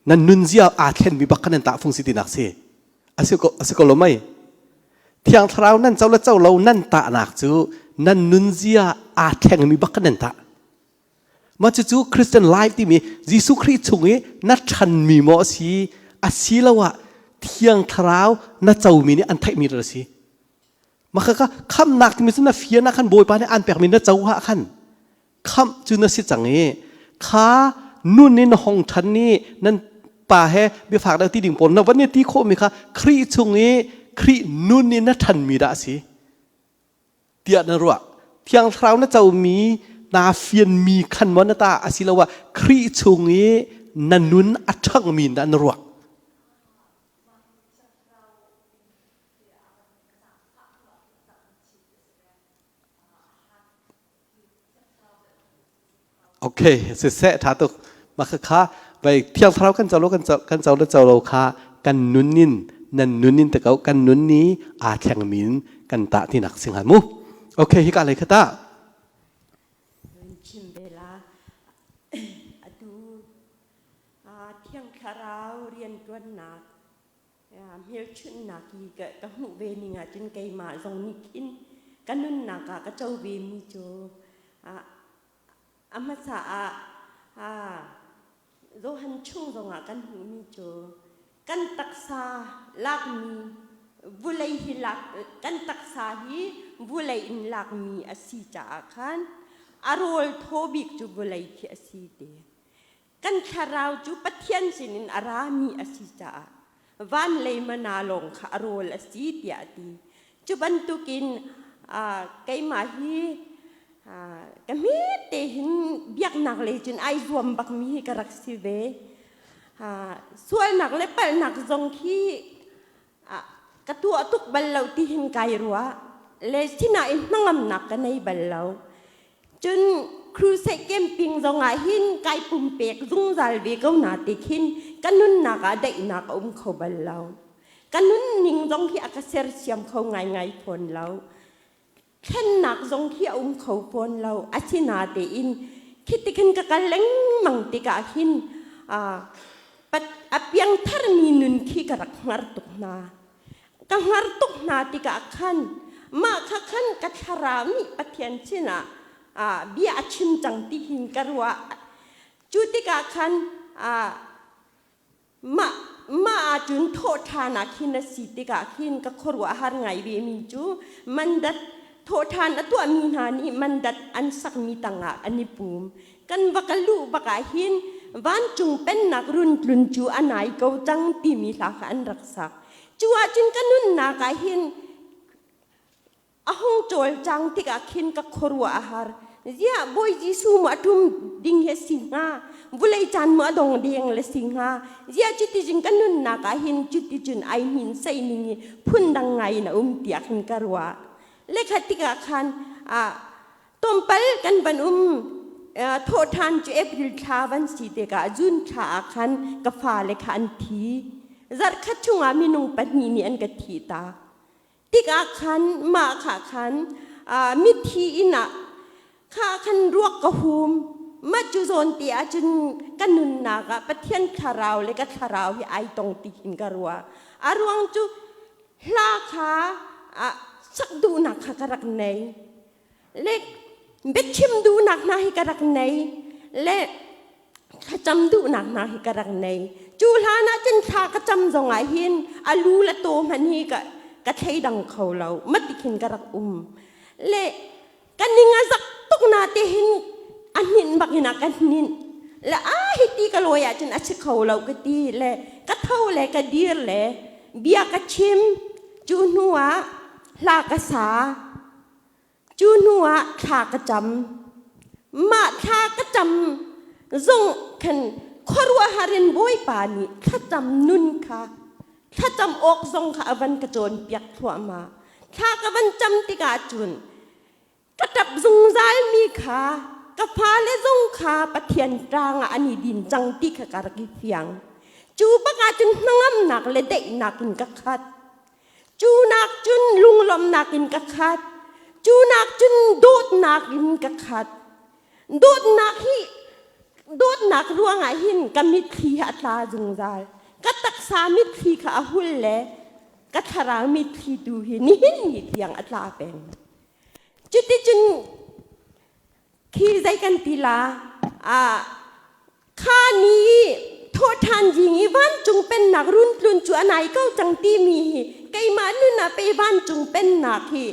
Nan nunzia aa thlenmi bak kha nan tahfung si tinak si. A si ko, a si ko lo mei? Thiang Thlarau nan co le co lo nan tahnak cu nan nunzia aa thlengmi bak kha nan tah. Mah cucu Christian life timi Jesuh Khrih chung i na ṭhanmi maw a si asiloah Thiang Thlarau na comi nih an theihmi a si. Mah kha khamnak timi cu na fian ah khan Bawipa nih aan pekmi na co ah khan khamh cu na si cang i kha nun in na hong ṭhan i nan pa he biafak deuh ti ding pawl na van i ti khawhmi kha Khrih chung i Khrih nun in na ṭhanmi dah a si tiah na ruah. Thiang Thlarau na comi naa fianmi khan maw na ta asiloah Khrih chung i na nun a ṭhangmi dah na ruah. Okay, siseh tha tuk. Mah kha vai thiang thlarau kan co lo kan co kan co le co lo kha kan nun in nan nun in te ko kan nun ni aa thleng min kan tah tinak sing hal mu. Okay, hika lei kha ta. Chim ve la atu thiang thlarau riantuannak hmelchunhnak hi ka hmuh ve ning ahcun keimah zong nih khin ka nunnak ah ka co ve mi cu a hmasa ah Johan chung zongah kan hmuhmi cu kan taksa lakmi vulei hi lak kan taksa hi vulei in lakmi a si caah khan a rawl thaw bik cu vulei khi a si te. Kan thlarau cu Pathian sinin a rami a si caah van lei mana lawng kha a rawl a si tiah a ti. Cu bantukin keimah hi ka hmete hin biaknak lei cun ai zuam bakmi hi ka rak si ve. Sualnak le palhnak zong khi ka tuah tuk bal lo ti hin kai ruah. Le sinain hnangamnak ka nei bal lo. Cun crusade camping zongah hin kai pumpek zungzal ve ko na ti khin ka nunnak ah daihnak a um kho bal lo. Ka nunning zong hi a ka sersiam kho ngaingai fawn lo. Thlennak zong hi a um kho fawn lo. Asinatein khi tikhin ka kal lengmang tikah hin a piangtharmi nun khi ka rak hngar tuk hna. Ka hngar tuk hna tikah khan mah kha khan ka thlarau nih Pathian sinah bia a chim cang ti hin ka ruah. Cu tikah khan mah mah ahcun thawhṭhan ah khin a si tikah khin ka khuaruahhar ngai vemi cu mandat thawhṭhan a tuahmi hna nih mandat an sakmi tangah an i pum. Kan va ka luh bak ah hin vancung pennak run tlun cu a nai ko cang timi hla kha an rak sak. Cu ahcun ka nunnak ah hin a hung cawlcang tikah khin ka khuaruah a har. Ziah Bawi Jesuh mu a ṭum ding hi a si hnga? Vulei caan mu a dong deng le si hnga? Ziah cuticun ka nunnak ah hin cuticun ai hnin sei ning hi phundang ngai in a um tiah khin ka ruah. Le kha tikah khan ah tlawmpal kan van um thawhṭhan cu April thla van si tikah June thla ah khan ka fale kha an thi. Zarhkhat chungah minung pahnih nih an ka thih ta. Tikah khan mah kha khan mithi inn ah kha khan ruak ka hum. Mah cu zawn te ah cun ka nunnak ah Pathian thlarau le ka thlarau hi ai tong ti hin ka ruah. A ruang cu hla kha sak duhnak kha ka rak nei. Le biachim duhnak hna hi ka rak nei. Le thlacam duhnak hna hi ka rak nei. Cu hlan ah cun thla ka cam zong ah hin a lu le taw hmanh hi ka ka thleidang kho lo. Mati khin ka rak um. Le ka ning a zak tuk na te hin a hninh bak in a ka hninh. Le a hi ti ka lawi ah cun a si kho lo ka ti le ka tho le ka dir le bia ka chim. Cu hnu ah hla ka sa. Cu hnu ah thla ka cam. Mah thla ka cam zong khan khuaruahhar in Bawipa nih thlacam nun kha thlacam awk zong kha a van ka cawnpiak thluahmah. Thla ka van cam tikah cun ka ṭap zungzal mi kha ka fale zong kha Pathian ṭang ah an i din cang ti kha ka rak i fiang. Cu bak ah cun hnangamnak le daihnak in ka khat. Cu nak cun lunglawmhnak in ka khat. Cu nak cun dawtnak in ka khat. Dawtnak hi dawtnak ruangah hin ka mitthli hi a tla zungzal. Ka taksa mitthli kha a hul le ka thlarau mitthli tu hi nihin ni tiang a tla peng. Cuticun khi zei kan ti la ah Kha ni thawhṭhan ding i vancung pennak run tlun cu a nai ko cang timi hi keimah nun ah pei vancung pennak hi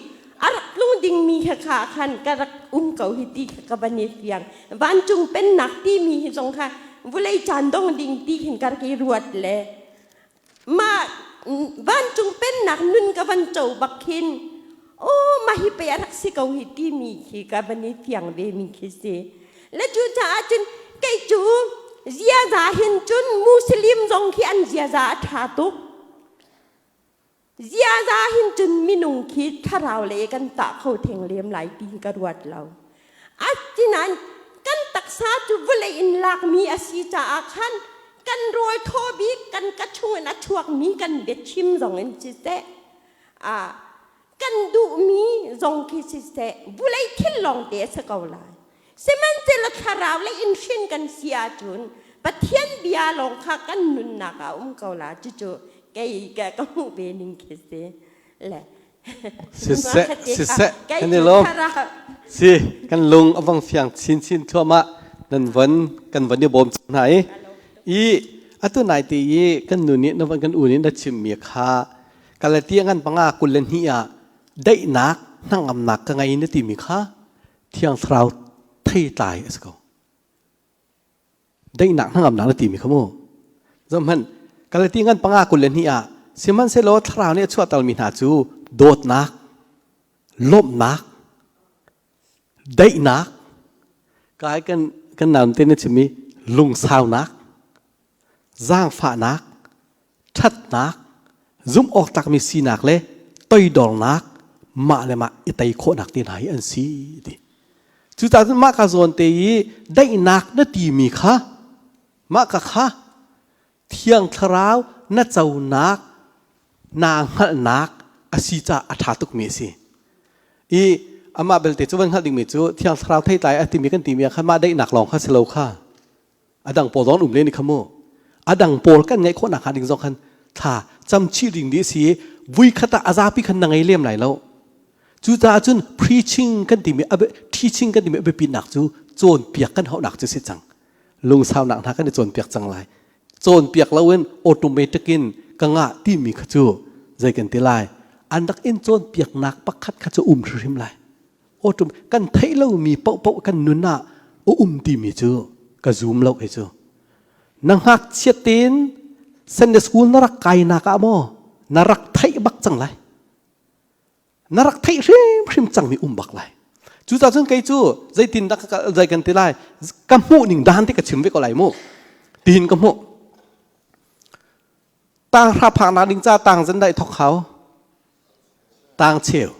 a rak tlung dingmi kha kha khan ka rak um ko hi ti kha ka van i fiang. Vancung pennak timi hi zong kha vulei caan dong ding ti khin ka rak i ruat le mah vancung pennak nun ka van co bak khin aw mah hi pei a rak si ko hi timi khi ka van i fiang ve mi khi si le cu caah cun kei cu ziaza hin cun muslim zong khi an ziaza a ṭha tuk Ziaza hin cun minung khi thlarau lei kan tah kho theng lem lai ti ka ruat lo. Asinain kan taksa cu vawlei in lakmi a si caah khan kan rawl thaw bik kan ka chungin a chuakmi kan biachim zong in siseh, ah kan duhmi zong khi siseh, vawlei thil lawngte a si ko lai. Sihmanhsehlaw thlarau lei in hrin kan si ahcun Pathian bia lawng kha kan nunnak ah a um ko la. Cucu kei ka ka hmuh ve ning khi si. Le Siseh, siseh, kan i lawm. Si, kan lung a vong fiang chinchin thluahmah nan von kan von i bawm cang hna i i atu nai te i kan nu nih na von kan u nih na chimmi kha Galatia ngan panga 22 ah daihnak hnangamnak ka ngei na timi kha Thiang Thlarau theitlai a si ko. Daihnak hnangamnak na timi kha mu. Zohhmanh, Galati ngan panga 22 ah sihmanhsehlaw Thlarau nih a chuahtermi hna cu dawtnak, lawmhnak, daihnak, kai kan kan naun te na chimmi lungsaunak, zaangfahnak, ṭhatnak, zumh awk tlakmi sinak le toidornak mah le mah i tei khawhnak te hna hi an si ti. Cucaah cun mah ka zawn te i daihnak na timi kha mah ka kha Thiang Thlarau na conak naa hngalhnak a si caah a ṭha tukmi a si. I amah belte cu van hngalh dingmi cu Thiang Thlarau theitlai a timi kan timi ah khan mah daihnak lawng kha si lo kha. A dang pawl zong um len kha mu. A dang pawl kan ngeih khawhnak hnga ding zong khan thla cam chih ding dih si vui khat ah a zapi khan na ngei lem lai lo. Cucaah cun preaching kan timi teaching kan timi a biapitnak cu cawnpiak kan hauhnak cu si cang. Lungsaunak hna kan i cawnpiak cang lai. Cawnpiak loin automatic in ka ngah timi kha cu zei kan ti lai. An rak in cawnpiaknak pakhat kha cu um hrimhrim lai. Awṭum kan theih lomi paohpaoh kan nun ah a um timi cu ka zum lo kei cu. Na ngakchiat tein Sunday school na rak kainak ah maw na rak theih bak cang lai. Na rak theih hrimhrim cangmi um bak lai. Cucaah cun kei cu zeitin dah zei kan ti lai ka hmuh ning dan ti ka chim ve ko lai mu tiin ka hmuh. Tang hra phak nak ding ca tang zan dai thok hau. Tang cheu.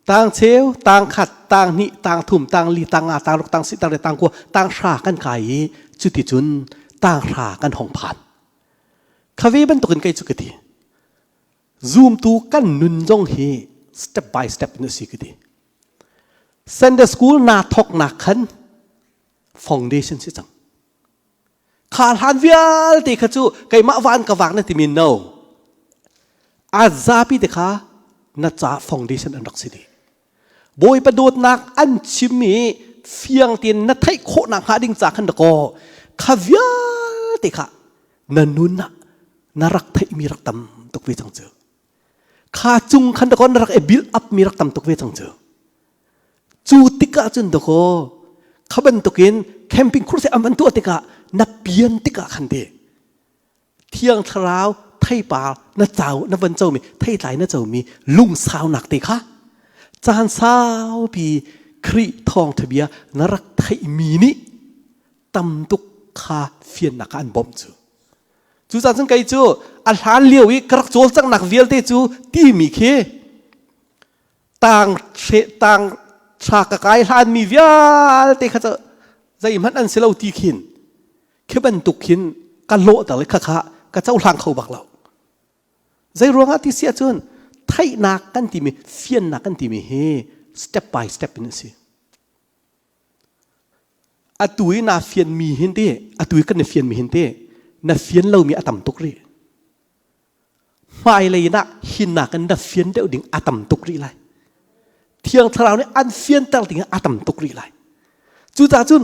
Tang cheu, tang khat, tang hnih, tang thum, tang li, tang nga, tang ruk, tang si, tang re, tang kua, tang hra kan kai i cuticun tang hra kan hong phan. Khave bantukin kei cu ka ti. Zumtu kan nun zong hi step by step in a si ka ti. Sunday school naa thoknak khan foundation si cang. Kha hlan vialte kha cu keimah van ka vak na timi no. A zapi te kha na ca foundation an rak si dih. Bawipa dawtnak an chim i fiang tein na theih khawhnak hnga ding ca khan dakaw kha vialte kha na nun ah na rak theihmi rak tam tuk ve cang cu. Kha cung khan dakaw na rak i build up mi rak tam tuk ve cang cu. Cu tikah cun dakaw kha bantukin camping khur se am an tuah tikah na pian tikah khan te Thiang Thlarau theipar na cau na van comi theitlai na comi lungsaunak te kha caan saupi Khrih thawngtha bia na rak theihmi nih tam tuk kha fiannak ah an bawmh cu. Cucaah cun kei cu a hlan lio i ka rak cawlcanghnak vialte cu timi khi tang tang thla ka kai hlanmi vialte kha cu zeihmanh an si lo ti khin khi bantuk khin ka lawhter le khakha ka cohlang kho bak lo. Zei ruangah ti si ahcun theihnak kan timi fiannak kan timi hi step by step in a si. Atu i naa fianmi hin ti atu i kan i fianmi hin ti na fian lomi a tam tuk rih. Hmailei ah hinnak in na fian deuh ding a tam tuk rih lai. Thiang Thlarau nih an fianter ding a tam tuk rih lai. Cucaah cun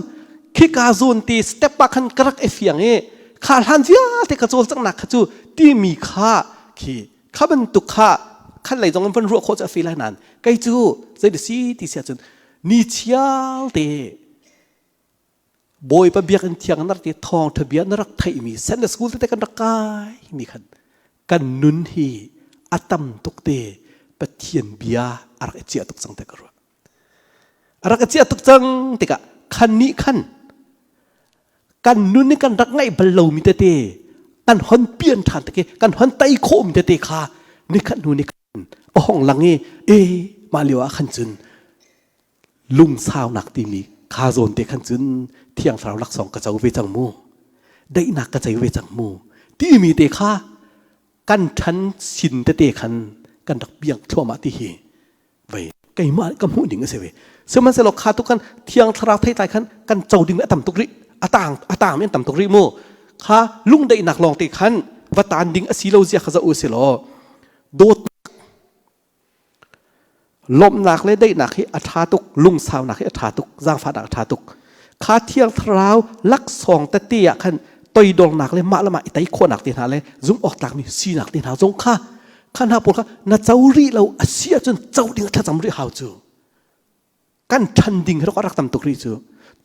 khika zawn te step ah khan ka rak i fiang i kha hlan vialte ka cawlcanghnak kha cu timi kha khi kha bantuk kha khan lei zong in van ruah khawh cu a fi lai nain kei cu zei si ti si ahcun ni chial te Bawipa biakinn thiang na rak ti thawngṭha bia na rak theihmi Sunday school tete kan rak kai mi khan kan nun hi a tam tuk te Pathian bia a rak i ciah tuk cang te ka ruah. A rak i ciah tuk cang tikah khan nih khan kan nun nih kan rak ngaih bal lomi tete kan hon pian ṭhan te kan hon tei khawhmi tete kha nikhat hnu nikhat a hong lang i e mah lio ah khan cun lungsaunak timi kha zawn te khan cun thiang thlarau laksawng ka co ve cang mu daihnak ka co ve cang mu timi te kha kan ṭhan sin tete khan kan rak piang thluahmah ti hi vei keimah ka hmuh ding a si ve sihmanhsehlaw kha tu kan thiang thlarau theitlai khan kan co ding a tam tuk rih a tang a tang mi an tam tuk rih mu kha lungdaihnak lawng te khan va tan ding a si lo zia kha za u si law dawt Lawmhnak le daihnak hi a ṭha tuk, lungsaunak hi a ṭha tuk, zaangfahnak a ṭha tuk. Kha Thiang Thlarau laksawng tete ah khan toidornak le mah le mah i tei khawhnak te hna le zumh awk tlakmi sinak te hna zong kha kha hna pawl kha na co rih lo a si ahcun co ding thlacam rih hau cu. Kan ṭhan ding hi rak rak tam tuk rih cu.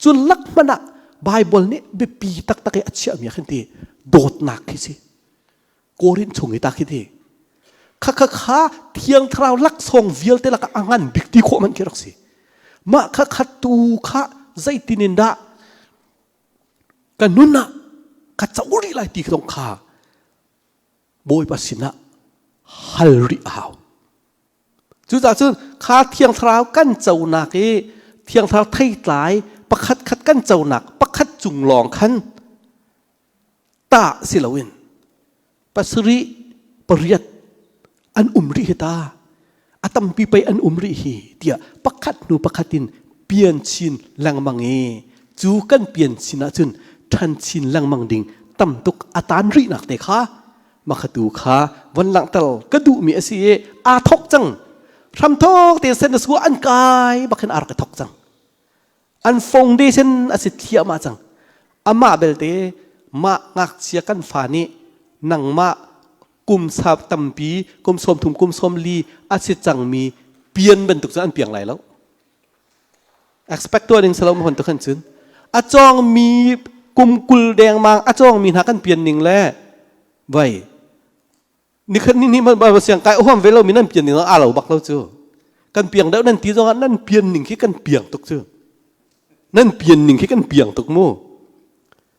Cu lak hmanh ah Bible nih biapi taktak i a chiahmi ah khin ti dawtnak khi si. Korin chung i ta khi ti kha kha kha thiang thlarau laksawng vialte lakah a ngan bik ti khawh man khi rak si mah kha kha tu kha zeitin in dah ka nun ah ka co rih lai ti zong kha Bawipa sinah hal rih a hau cucaah cun kha thiang thlarau kan conak i thiang thlarau theitlai pakhat khat kan conak pakhat cung lawng khan tah si loin pasarih pariat an um rih hi ta a tampi pei an um rih hi tiah pakhat hnu pakhat in pian chin lengmang i cu kan pian chin ahcun ṭhan chin lengmang ding tam tuk a tan rihnak te kha makhatu kha von langhter ka duhmi a si i aa thok cang hramthok te sen na an kai bakhin a rak i thok cang An foundation a si thliahmah cang. Amah belte mah ngakchia kan fa nih nangmah kum sa tampi kum 30 kum 40 a si cangmi pian bantuk cu an piang lai lo. Expect tuah ding salo hon tu khan cun a cawngmi kum 20 dengmang a cawngmi hna kan pian ning le vai nikhat ni ni man siang kai huam ve lo mi nan pian ning a lo bak lo cu. Kan piang deuh nan ti zongah nan pian ning khi kan piang tuk cu. Nan pian ning khi kan piang tuk mu.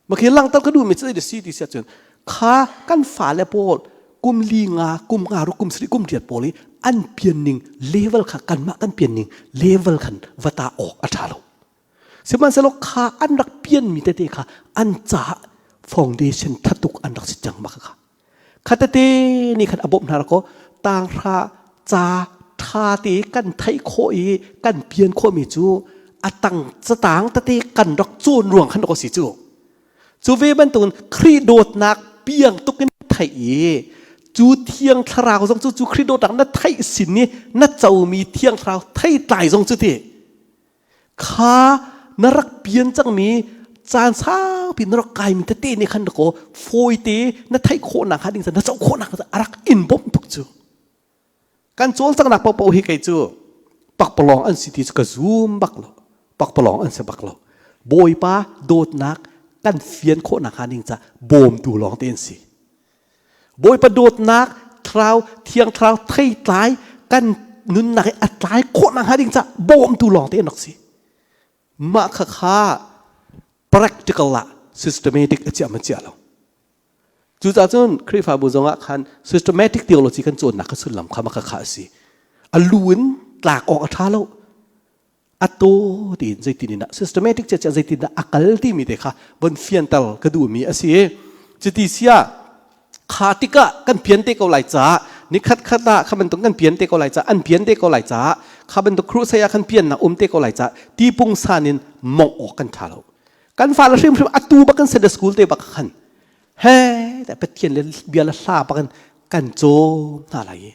Ma khi langhter ka duhmi cu si ti siah cun kha kan fale pawl kum li nga kum nga ru kum sarih kum riat pawl i an pian ning level kha kanmah kan pian ning level khan va ta awk a ṭha lo. Sihmanhsehlaw kha an rak pianmi tete kha an caah foundation thatuk an rak si cang ma kha. Kha tete nih khan a bawmh hna ko tanghra ca ṭha te kan theih khawh i kan pian khawhmi cu a tang catang tete kan rak cawn ruang khan rak si cu. Cu ve bantukin Khrih dawtnak piang tukin theih i cu thiang thlarau zong cu cu Khrih dawtnak na theih sin i na comi thiang thlarau theitlai zong cu ti kha na rak pian cangmi caan saupi na rak kaimi tete nih khan ko fawite na theih khawhnak hnga ding na co khawhnak a rak in bawmh tuk cu kan cawlcanghnak paohpaoh hi kei cu pakpalawng an si ti cu ka zum bak lo pakpalawng an si bak lo bawipa dawtnak kan fian khawhnak hnga ding ca bawmtu lawng te an si Bawipa dawtnak thlarau thiang thlarau theitlai kan nunnak i a tlai khawh nakhnga ding caah bawmtu lawng te an rak si. Mah kha kha practical ah systematic a chiah ma chiah lo. Cucaah cun Khrihfabu zongah khan systematic theology kan cawnnak kha sullam kha mah kha kha a si. A lu in tlak awk a ṭha lo. A taw tiin zeitin in dah systematic cia zeitin dah a kal timi te kha von fianter ka duhmi a si. Cuti siah kha tikah kan pian te ko lai caah nikhat khat ah kha bantuk kan pian te ko lai caah an pian te ko lai caah kha bantuk crusade ah khan piannak um te ko lai caah ti pungsan in mongh awk kan ṭha lo. Kan fale hrimhrim atu bak kan Sunday school te bak khan he Pathian le bia le hla bak in kan cawm hna lai i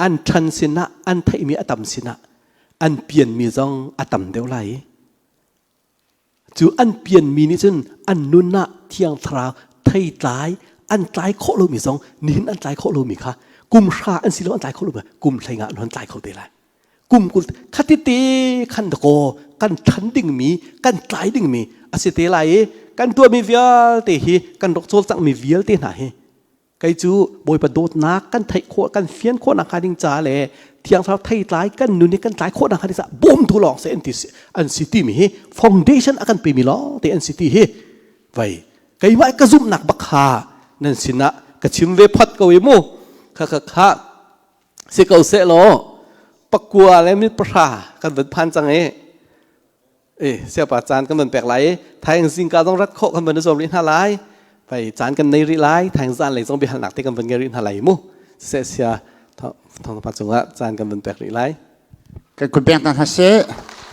an ṭhan sinah an theihmi a tam sinah an pianmi zong a tam deuh lai i cu an pianmi nih cun an nun ah thiang thlarau theitlai an tlai khawh lomi zong nihin an tlai khawh lomi kha kum hra an si lo an tlai khawh lomi kum hlei nga an tlai kho te lai kum kul khati te khan dakaw kan ṭhan dingmi kan tlai dingmi a si te lai i kan tuahmi vialte hi kan rak cawlcanghmi vialte hna hi Kei cu Bawipa dawtnak kan theih khawh kan fian khawh nakhnga ding ca le Thiang Thlarau theitlai kan nun i kan tlai khawh nakhnga ding caah bawmtu lawng se an ti an si timi hi foundation a kan pemi lawng te an si ti hi vai keimah ka zumhnak bak kha nan sinah ka chim ve phot ko i mu kha kha kha si ko seh law pakua le mit pahra kan van phan cang i e siapa caan kan van pek lai i thaing zingka zong rat khawh kan van i zuam rih hna lai vai caan kan nei rih lai thaing zan lei zong biahalnak te kan van ngei rih hna lai mu seh sia thawngpa cungah caan kan van pek rih lai kan kun pek hna seh.